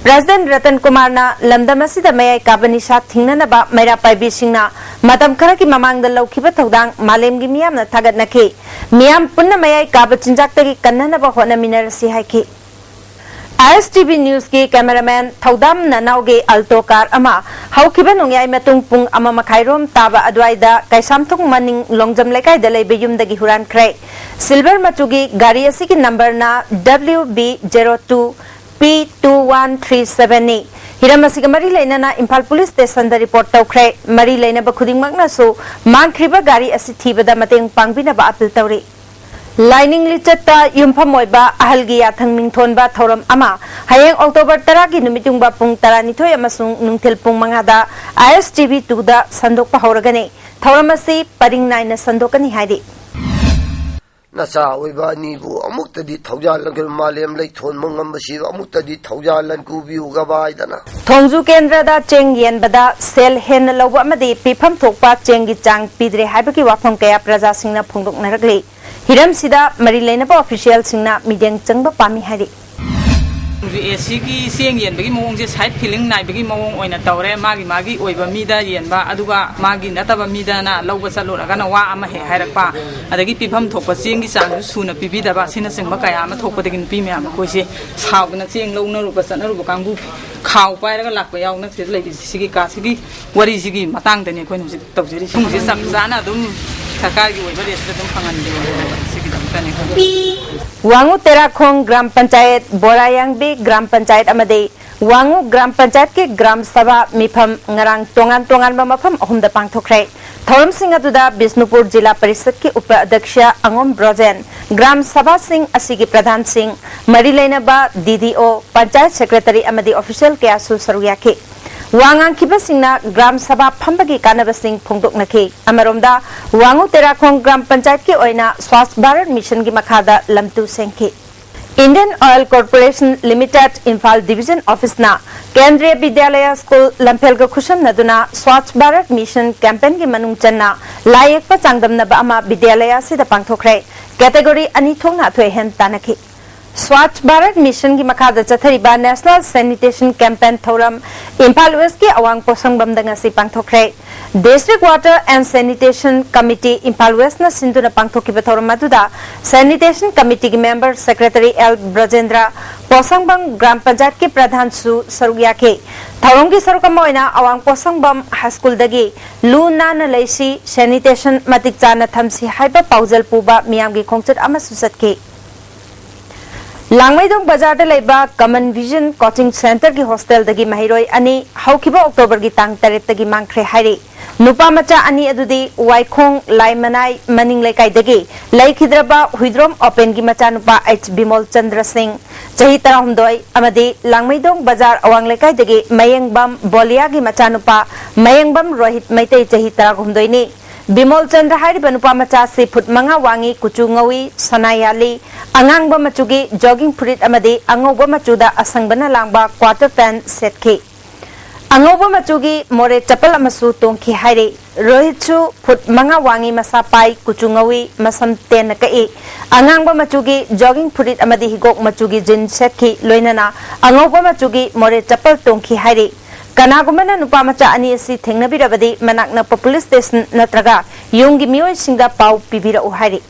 ꯄ꯭ꯔꯦꯁꯤꯗꯦꯟꯠ ꯔꯇꯟ ꯀꯨꯃꯥꯔꯅ ꯂꯝꯗꯝ ꯑꯁꯤꯗ ꯃꯌꯥꯏ ꯀꯥꯕ ꯅꯤꯁꯥ ꯊꯤꯡꯅꯅꯕ ꯃꯩꯔꯥ ꯄꯥꯏꯕꯤꯁꯤꯡꯅ ꯃꯇꯝ ꯈꯔꯒꯤ ꯃꯃꯥꯡꯗ ꯂꯧꯈꯤꯕ ꯊꯧꯗꯥꯡ ꯃꯥꯂꯦꯝꯒꯤ ꯃꯤꯌꯥꯝꯅ ꯊꯥꯒꯠꯅꯈꯤ꯫ ꯃꯤꯌꯥꯝ ꯄꯨꯟꯅ ꯃꯌꯥꯏ ꯀꯥꯕ ꯆꯤꯟꯖꯥꯛꯇꯒꯤ ꯀꯟꯅꯅꯕ ꯍꯣꯠꯅꯃꯤꯟꯅꯔꯁꯤ ꯍꯥꯏꯈꯤ꯫ ꯑꯥꯏ ꯑꯦꯁ ꯇꯤ ꯚꯤ ꯅ꯭ꯌꯨꯁꯀꯤ ꯀꯦꯃꯦꯔꯥꯃꯦꯟ ꯊꯧꯗꯥꯝ ꯅꯅꯥꯎꯒꯤ ꯑꯜꯇꯣ ꯀꯥꯔ ꯑꯃ ꯍꯧꯈꯤꯕ ꯅꯣꯡꯌꯥꯏ ꯃꯇꯨꯡ ꯄꯨꯡ ꯑꯃ ꯃꯈꯥꯏꯔꯣꯝ ꯇꯥꯕ ꯑꯗꯨꯋꯥꯏꯗ ꯀꯩꯁꯥꯝꯊꯣꯡ ꯃꯅꯤꯡ ꯂꯣꯡꯖꯝ ꯂꯩꯀꯥꯏꯗ ꯂꯩꯕ ꯌꯨꯝꯗꯒꯤ ꯍꯨꯔꯥꯟꯈ꯭ꯔꯦ꯫ ꯁꯤꯜꯚꯔ ꯃꯆꯨꯒꯤ ꯒꯥꯔꯤ ꯑꯁꯤꯒꯤ ꯅꯝꯕꯔꯅ W B zero two P two one three seven ꯅꯤ꯫ ꯍꯤꯔꯝ ꯑꯁꯤꯒ ꯃꯔꯤ ꯂꯩꯅꯅ ꯏꯝꯐꯥꯜ ꯄꯨꯂꯤꯁ ꯁ꯭ꯇꯦꯁꯟꯗ ꯔꯤꯄꯣꯔꯠ ꯇꯧꯈ꯭ꯔꯦ꯫ ꯃꯔꯤ ꯂꯩꯅꯕ ꯈꯨꯗꯤꯡꯃꯛꯅꯁꯨ ꯃꯥꯡꯈ꯭ꯔꯤꯕ ꯒꯥꯔꯤ ꯑꯁꯤ ꯊꯤꯕꯗ ꯃꯇꯦꯡ ꯄꯥꯡꯕꯤꯅꯕ ꯑꯥꯄꯤꯜ ꯇꯧꯔꯤ꯫ ꯂꯥꯏꯅꯤꯡ ꯂꯤꯆꯠꯇ ꯌꯨꯝꯐꯝ ꯑꯣꯏꯕ ꯑꯍꯜꯒꯤ ꯌꯥꯊꯪ ꯃꯤꯡꯊꯣꯟꯕ ꯊꯧꯔꯝ ꯑꯃ ꯍꯌꯦꯡ ꯑꯣꯛꯇꯣꯕꯔ ꯇꯔꯥꯒꯤ ꯅꯨꯃꯤꯠ ꯌꯨꯡꯕ ꯄꯨꯡ ꯇꯔꯥꯅꯤꯊꯣꯏ ꯑꯃꯁꯨꯡ ꯅꯨꯡꯊꯤꯜ ꯄꯨꯡ ꯃꯉꯥꯗ ꯑꯥꯏ ꯑꯦꯁ ꯇꯤ ꯚꯤ ꯇꯨꯗ ꯁꯟꯗꯣꯛꯄ ꯍꯧꯔꯒꯅꯤ꯫ ꯊꯧꯔꯝ ꯑꯁꯤ ꯄꯔꯤꯡ ꯅꯥꯏꯅ ꯁꯟꯗꯣꯛꯀꯅꯤ ꯍꯥꯏꯔꯤ꯫ ꯅꯆꯥ ꯑꯣꯏꯕ ꯑꯅꯤꯕꯨ ꯑꯃꯨꯛꯇꯗꯤ ꯊꯧꯖꯥꯜꯂꯒ ꯃꯥꯂꯦꯝ ꯂꯩꯊꯣꯟꯕ ꯉꯝꯕꯁꯤ ꯑꯃꯨꯛꯇꯗꯤ ꯊꯧꯖꯥꯜ ꯂꯟꯀꯨꯕꯤꯌꯨꯒꯕ ꯍꯥꯏꯗꯅ꯫ ꯊꯣꯡꯖꯨ ꯀꯦꯟꯗ꯭ꯔꯗ ꯆꯦꯡ ꯌꯦꯟꯕꯗ ꯁꯦꯜ ꯍꯦꯟꯅ ꯂꯧꯕ ꯑꯃꯗꯤ ꯄꯤꯐꯝ ꯊꯣꯛꯄ ꯆꯦꯡꯒꯤ ꯆꯥꯡ ꯄꯤꯗ꯭ꯔꯦ ꯍꯥꯏꯕꯒꯤ ꯋꯥꯐꯝ ꯀꯌꯥ ꯄ꯭ꯔꯖꯥꯁꯤꯡꯅ ꯐꯣꯡꯗꯣꯛꯅꯔꯛꯂꯤ꯫ ꯍꯤꯔꯝꯁꯤꯗ ꯃꯔꯤ ꯂꯩꯅꯕ ꯑꯣꯐꯤꯁꯤꯌꯦꯜꯁꯤꯡꯅ ꯃꯤꯠꯌꯦꯡ ꯆꯪꯕ ꯄꯥꯝꯃꯤ ꯍꯥꯏꯔꯤ꯫ ꯑꯦ ꯁꯤꯒꯤ ꯆꯦꯡ ꯌꯦꯟꯕꯒꯤ ꯃꯑꯣꯡꯁꯦ ꯁꯥꯏꯠ ꯐꯤꯂꯤꯡ ꯅꯥꯏꯕꯒꯤ ꯃꯑꯣꯡ ꯑꯣꯏꯅ ꯇꯧꯔꯦ꯫ ꯃꯥꯒꯤ ꯃꯥꯒꯤ ꯑꯣꯏꯕ ꯃꯤꯗ ꯌꯦꯟꯕ, ꯑꯗꯨꯒ ꯃꯥꯒꯤ ꯅꯠꯇꯕ ꯃꯤꯗꯅ ꯂꯧꯕ ꯆꯠꯂꯨꯔꯒꯅ ꯋꯥ ꯑꯃ ꯍꯦꯛ ꯍꯥꯏꯔꯛꯄ, ꯑꯗꯒꯤ ꯄꯤꯐꯝ ꯊꯣꯛꯄ ꯆꯦꯡꯒꯤ ꯆꯥꯡꯁꯨ ꯁꯨꯅ ꯄꯤꯕꯤꯗꯕ, ꯑꯁꯤꯅꯆꯤꯡꯕ ꯀꯌꯥ ꯑꯃ ꯊꯣꯛꯄꯗꯒꯤ ꯅꯨꯄꯤ ꯃꯌꯥꯝ ꯑꯩꯈꯣꯏꯁꯦ ꯁꯥꯎꯗꯅ ꯆꯦꯡ ꯂꯧꯅꯔꯨꯕ ꯆꯠꯅꯔꯨꯕ ꯀꯥꯡꯕꯨ ꯈꯥꯎ ꯄꯥꯏꯔꯒ ꯂꯥꯛꯄ ꯌꯥꯎꯅ ꯁꯤꯗ ꯂꯩꯔꯤꯁꯦ꯫ ꯁꯤꯒꯤ ꯀꯥ-, ꯁꯤꯒꯤ ꯋꯥꯔꯤꯁꯤꯒꯤ ꯃꯇꯥꯡꯗꯅꯤ ꯑꯩꯈꯣꯏꯅ ꯍꯧꯖꯤꯛ ꯇꯧꯖꯔꯤꯁꯦ꯫ ꯄꯨꯡꯁꯦ ꯆꯞ ꯆꯥꯅ ꯑꯗꯨꯝ ꯁꯔꯀꯥꯔꯒꯤ ꯑꯣꯏꯕ ꯔꯦꯠꯁꯤꯗ ꯑꯗꯨꯝ ꯐꯪꯍꯟꯕꯤꯌꯣ ꯍꯥꯏꯕ ꯁꯤꯒꯤꯗꯃꯛꯇꯅꯤ ꯑꯩꯈꯣꯏꯅ꯫ ꯋꯥꯉꯨ ꯇꯦꯔꯥꯈꯣꯡ ꯒ꯭ꯔꯥꯝ ꯄꯟꯆꯥꯌꯠ, ꯕꯣꯔꯥꯌꯥꯡꯕꯤ ꯒ꯭ꯔꯥꯝ ꯄꯟꯆꯥꯌꯠ ꯑꯃꯗꯤ ꯋꯥꯉꯨ ꯒ꯭ꯔꯥꯝ ꯄꯟꯆꯥꯌꯠꯀꯤ ꯒ꯭ꯔꯥꯝ ꯁꯚꯥ ꯃꯤꯐꯝ ꯉꯔꯥꯡ ꯇꯣꯉꯥꯟ ꯇꯣꯉꯥꯟꯕ ꯃꯐꯝ ꯑꯍꯨꯝꯗ ꯄꯥꯡꯊꯣꯛꯈ꯭ꯔꯦ꯫ ꯊꯧꯔꯝꯁꯤꯡ ꯑꯗꯨꯗ ꯕꯤꯁꯅꯨꯄꯨꯔ ꯖꯤꯂꯥ ꯄꯔꯤꯁꯠꯀꯤ ꯎꯄ ꯑꯗ꯭ꯌꯛꯁ ꯑꯉꯣꯝ ꯕ꯭ꯔꯣꯖꯦꯟ, ꯒ꯭ꯔꯥꯝ ꯁꯚꯥꯁꯤꯡ ꯑꯁꯤꯒꯤ ꯄ꯭ꯔꯙꯥꯟꯁꯤꯡ, ꯃꯔꯤ ꯂꯩꯅꯕ ꯗꯤ ꯗꯤ ꯑꯣ, ꯄꯟꯆꯥꯌꯠ ꯁꯦꯀ꯭ꯔꯦꯇꯔꯤ ꯑꯃꯗꯤ ꯑꯣꯐꯤꯁꯤꯌꯦꯜ ꯀꯌꯥꯁꯨ ꯁꯔꯨꯛ ꯌꯥꯈꯤ꯫ ꯋꯥ ꯉꯥꯡꯈꯤꯕꯁꯤꯡꯅ ꯒ꯭ꯔꯥꯝ ꯁꯚꯥ ꯐꯝꯕꯒꯤ ꯀꯥꯟꯅꯕꯁꯤꯡ ꯐꯣꯡꯗꯣꯛꯅꯈꯤ꯫ ꯑꯃꯔꯣꯝꯗ, ꯋꯥꯉꯨ ꯇꯦꯔꯥꯈꯣꯡ ꯒ꯭ꯔꯥꯝ ꯄꯟꯆꯥꯌꯠꯀꯤ ꯑꯣꯏꯅ ꯁ꯭ꯋꯥꯁ ꯚꯥꯔꯠ ꯃꯤꯁꯟꯒꯤ ꯃꯈꯥꯗ ꯂꯝꯇꯨ ꯁꯦꯡꯈꯤ꯫ Indian Oil Corporation Limited Imphal Division Office ꯅ ꯀꯦꯟꯗ꯭ꯔꯤꯌ ꯕꯤꯗ꯭ꯌꯥꯂꯌ ꯁ꯭ꯀꯨꯜ ꯂꯝꯐꯦꯜꯒ ꯈꯨꯠꯁꯝꯅꯗꯨꯅ ꯁ꯭ꯋꯥꯆ ꯚꯥꯔꯠ ꯃꯤꯁꯟ ꯀꯦꯝꯄꯦꯟꯒꯤ ꯃꯅꯨꯡ ꯆꯟꯅ ꯂꯥꯏ ꯌꯦꯛꯄ ꯆꯥꯡꯗꯝꯅꯕ ꯑꯃ ꯕꯤꯗ꯭ꯌꯥꯂꯌ ꯑꯁꯤꯗ ꯄꯥꯡꯊꯣꯛꯈ꯭ꯔꯦ꯫ ꯀꯦꯇꯦꯒꯣꯔꯤ ꯑꯅꯤ ꯊꯣꯛꯅ ꯑꯊꯣꯏ ꯑꯍꯦꯟ ꯇꯥꯟꯅꯈꯤ꯫ ꯁ꯭ꯋꯥꯆ ꯚꯥꯔꯠ ꯃꯤꯁꯟꯒꯤ ꯃꯈꯥꯗ ꯆꯠꯊꯔꯤꯕ ꯅꯦꯁꯅꯦꯜ ꯁꯦꯅꯤꯇꯦꯁꯟ ꯀꯦꯝꯄꯦꯟ ꯊꯧꯔꯝ ꯏꯝꯐꯥꯜ ꯋꯦꯁꯀꯤ ꯑꯋꯥꯡ ꯄꯣꯁꯪꯕꯝꯗ ꯉꯁꯤ ꯄꯥꯡꯊꯣꯛꯈ꯭ꯔꯦ꯫ District Water and Sanitation Committee Imphal ꯋꯦꯁꯅ ꯁꯤꯟꯗꯨꯅ ꯄꯥꯡꯊꯣꯛꯈꯤꯕ ꯊꯧꯔꯝ ꯑꯗꯨꯗ ꯁꯦꯅꯤꯇꯦꯁꯟ ꯀꯃꯤꯇꯤꯒꯤ member secretary L Brajendra, Posangbam ꯒ꯭ꯔꯥꯝ ꯄꯟꯆꯥꯌꯠꯀꯤ ꯄ꯭ꯔꯙꯥꯟꯁꯨ ꯁꯔꯨꯛ ꯌꯥꯈꯤ꯫ ꯊꯧꯔꯝꯒꯤ ꯁꯔꯨꯛ ꯑꯃ ꯑꯣꯏꯅ ꯑꯋꯥꯡ ꯄꯣꯁꯪꯕꯝ ꯍꯥꯏ ꯁ꯭ꯀꯨꯜꯗꯒꯤ "ꯂꯨ ꯅꯥꯟꯅ ꯂꯩꯁꯤ, ꯁꯦꯅꯤꯇꯦꯁꯟ ꯃꯇꯤꯛ ꯆꯥꯅ ꯊꯝꯁꯤ" ꯍꯥꯏꯕ ꯄꯥꯎꯖꯦꯜ ꯄꯨꯕ ꯃꯤꯌꯥꯝꯒꯤ ꯈꯣꯡꯆꯠ ꯑꯃꯁꯨ ꯆꯠꯈꯤ꯫ ꯂꯥꯡꯃꯩꯗꯣꯡ ꯕꯖꯥꯔꯗ ꯂꯩꯕ ꯀꯃꯟ ꯚꯤꯖꯟ ꯀꯣꯆꯤꯡ ꯁꯦꯟꯇꯔꯒꯤ ꯍꯣꯁꯇꯦꯜꯗꯒꯤ ꯃꯍꯩꯔꯣꯏ ꯑꯅꯤ ꯍꯧꯈꯤꯕ ꯑꯣꯛꯇꯣꯕꯔꯒꯤ ꯇꯥꯡ ꯇꯔꯦꯠꯇꯒꯤ ꯃꯥꯡꯈ꯭ꯔꯦ ꯍꯥꯏꯔꯤ꯫ ꯅꯨꯄꯥ ꯃꯆꯥ ꯑꯅꯤ ꯑꯗꯨꯗꯤ ꯋꯥꯏꯈꯣꯡ ꯂꯥꯏꯃꯅꯥꯏ ꯃꯅꯤꯡ ꯂꯩꯀꯥꯏꯗꯒꯤ ꯂꯩꯈꯤꯗ꯭ꯔꯕ ꯍꯨꯏꯗ꯭ꯔꯣꯝ ꯑꯣꯄꯦꯟꯒꯤ ꯃꯆꯥꯅꯨꯄꯥ ꯑꯩꯆ ꯕꯤꯃꯣꯜ ꯆꯟꯗ꯭ꯔ ꯁꯤꯡ, ꯆꯍꯤ ꯇꯔꯥꯍꯨꯝꯗꯣꯏ, ꯑꯃꯗꯤ ꯂꯥꯡꯃꯩꯗꯣꯡ ꯕꯖꯥꯔ ꯑꯋꯥꯡ ꯂꯩꯀꯥꯏꯗꯒꯤ ꯃꯌꯦꯡꯕꯝ ꯕꯣꯂꯤꯌꯥꯒꯤ ꯃꯆꯥꯅꯨꯄꯥ ꯃꯌꯦꯡꯕꯝ ꯔꯣꯍꯤꯠ ꯃꯩꯇꯩ, ꯆꯍꯤ ꯇꯔꯥꯍꯨꯝꯗꯣꯏꯅꯤ꯫ ꯕꯤꯃꯣꯜ ꯆꯟꯗ꯭ꯔ ꯍꯥꯏꯔꯤꯕ ꯅꯨꯄꯥ ꯃꯆꯥ ꯑꯁꯤ ꯐꯨꯠ ꯃꯉꯥ ꯋꯥꯡꯉꯤ, ꯀꯨꯆꯨ ꯉꯧꯏ, ꯁꯅꯥ ꯌꯥꯜꯂꯤ, ꯑꯉꯥꯡꯕ ꯃꯆꯨꯒꯤ ꯖꯣꯒꯤꯡ ꯐꯨꯔꯤꯠ ꯑꯃꯗꯤ ꯑꯉꯧꯕ ꯃꯆꯨꯗ ꯑꯁꯪꯕꯅ ꯂꯥꯡꯕ ꯀ꯭ꯋꯥꯇꯔ ꯄꯦꯟ ꯁꯦꯠꯈꯤ꯫ ꯑꯉꯧꯕ ꯃꯆꯨꯒꯤ ꯃꯣꯔꯦ ꯆꯄꯜ ꯑꯃꯁꯨ ꯇꯣꯡꯈꯤ ꯍꯥꯏꯔꯤ꯫ ꯔꯣꯍꯤꯠꯁꯨ ꯐꯨꯠ ꯃꯉꯥ ꯋꯥꯡꯉꯤ, ꯃꯁꯥ ꯄꯥꯏ, ꯀꯨꯆꯨ ꯉꯧꯏ, ꯃꯁꯝ ꯇꯦꯟꯅ ꯀꯛꯏ, ꯑꯉꯥꯡꯕ ꯃꯆꯨꯒꯤ ꯖꯣꯒꯤꯡ ꯐꯨꯔꯤꯠ ꯑꯃꯗꯤ ꯍꯤꯒꯣꯛ ꯃꯆꯨꯒꯤ ꯖꯤꯟ ꯁꯦꯠꯈꯤ, ꯂꯣꯏꯅꯅ ꯑꯉꯧꯕ ꯃꯆꯨꯒꯤ ꯃꯣꯔꯦ ꯆꯄꯜ ꯇꯣꯡꯈꯤ ꯍꯥꯏꯔꯤ꯫ ꯀꯅꯥꯒꯨꯝꯕꯅ ꯅꯨꯄꯥ ꯃꯆꯥ ꯑꯅꯤ ꯑꯁꯤ ꯊꯦꯡꯅꯕꯤꯔꯕꯗꯤ ꯃꯅꯥꯛ ꯅꯛꯄ ꯄꯨꯂꯤꯁ ꯁ꯭ꯇꯦꯁꯟ ꯅꯠꯇ꯭ꯔꯒ ꯌꯨꯝꯒꯤ ꯃꯤꯑꯣꯏꯁꯤꯡꯗ ꯄꯥꯎ ꯄꯤꯕꯤꯔꯛꯎ ꯍꯥꯏꯔꯤ꯫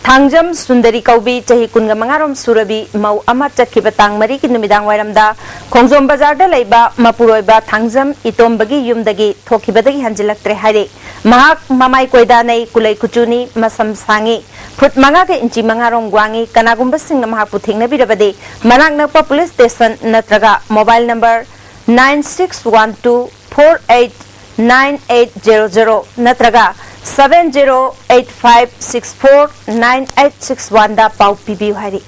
ꯊꯥꯡꯖꯝ ꯁꯨꯟꯗꯔꯤ ꯀꯧꯕꯤ ꯆꯍꯤ ꯀꯨꯟꯒ ꯃꯉꯥ ꯔꯣꯝ ꯁꯨꯔꯕꯤ ꯃꯧ ꯑꯃ ꯆꯠꯈꯤꯕ ꯇꯥꯡ ꯃꯔꯤꯒꯤ ꯅꯨꯃꯤꯗꯥꯡ ꯋꯥꯏꯔꯝꯗ ꯈꯣꯡꯖꯣꯝ ꯕꯖꯥꯔꯗ ꯂꯩꯕ ꯃꯄꯨꯔꯣꯏꯕ ꯊꯥꯡꯖꯝ ꯏꯇꯣꯝꯕꯒꯤ ꯌꯨꯝꯗꯒꯤ ꯊꯣꯛꯈꯤꯕꯗꯒꯤ ꯍꯟꯖꯤꯜꯂꯛꯇ꯭ꯔꯦ ꯍꯥꯏꯔꯤ꯫ ꯃꯍꯥꯛ ꯃꯃꯥꯏ ꯀꯣꯏꯗꯥꯅꯩ, ꯀꯨꯂꯩ ꯀꯨꯆꯨꯅꯤ, ꯃꯁꯝ ꯁꯥꯡꯉꯤ, ꯐꯨꯠ ꯃꯉꯥꯒ ꯏꯟꯆꯤ ꯃꯉꯥ ꯔꯣꯝ ꯋꯥꯡꯉꯤ꯫ ꯀꯅꯥꯒꯨꯝꯕꯁꯤꯡꯅ ꯃꯍꯥꯛꯄꯨ ꯊꯦꯡꯅꯕꯤꯔꯕꯗꯤ ꯃꯅꯥꯛ ꯅꯛꯄ ꯄꯨꯂꯤꯁ ꯁ꯭ꯇꯦꯁꯟ ꯅꯠꯇ꯭ꯔꯒ mobile number nine six one two four eight nine eight zero zero ꯅꯠꯇ꯭ꯔꯒ seven zero eight five six four nine eight six one ꯗ ꯄꯥꯎ ꯄꯤꯕꯤꯌꯨ ꯍꯥꯏꯔꯤ꯫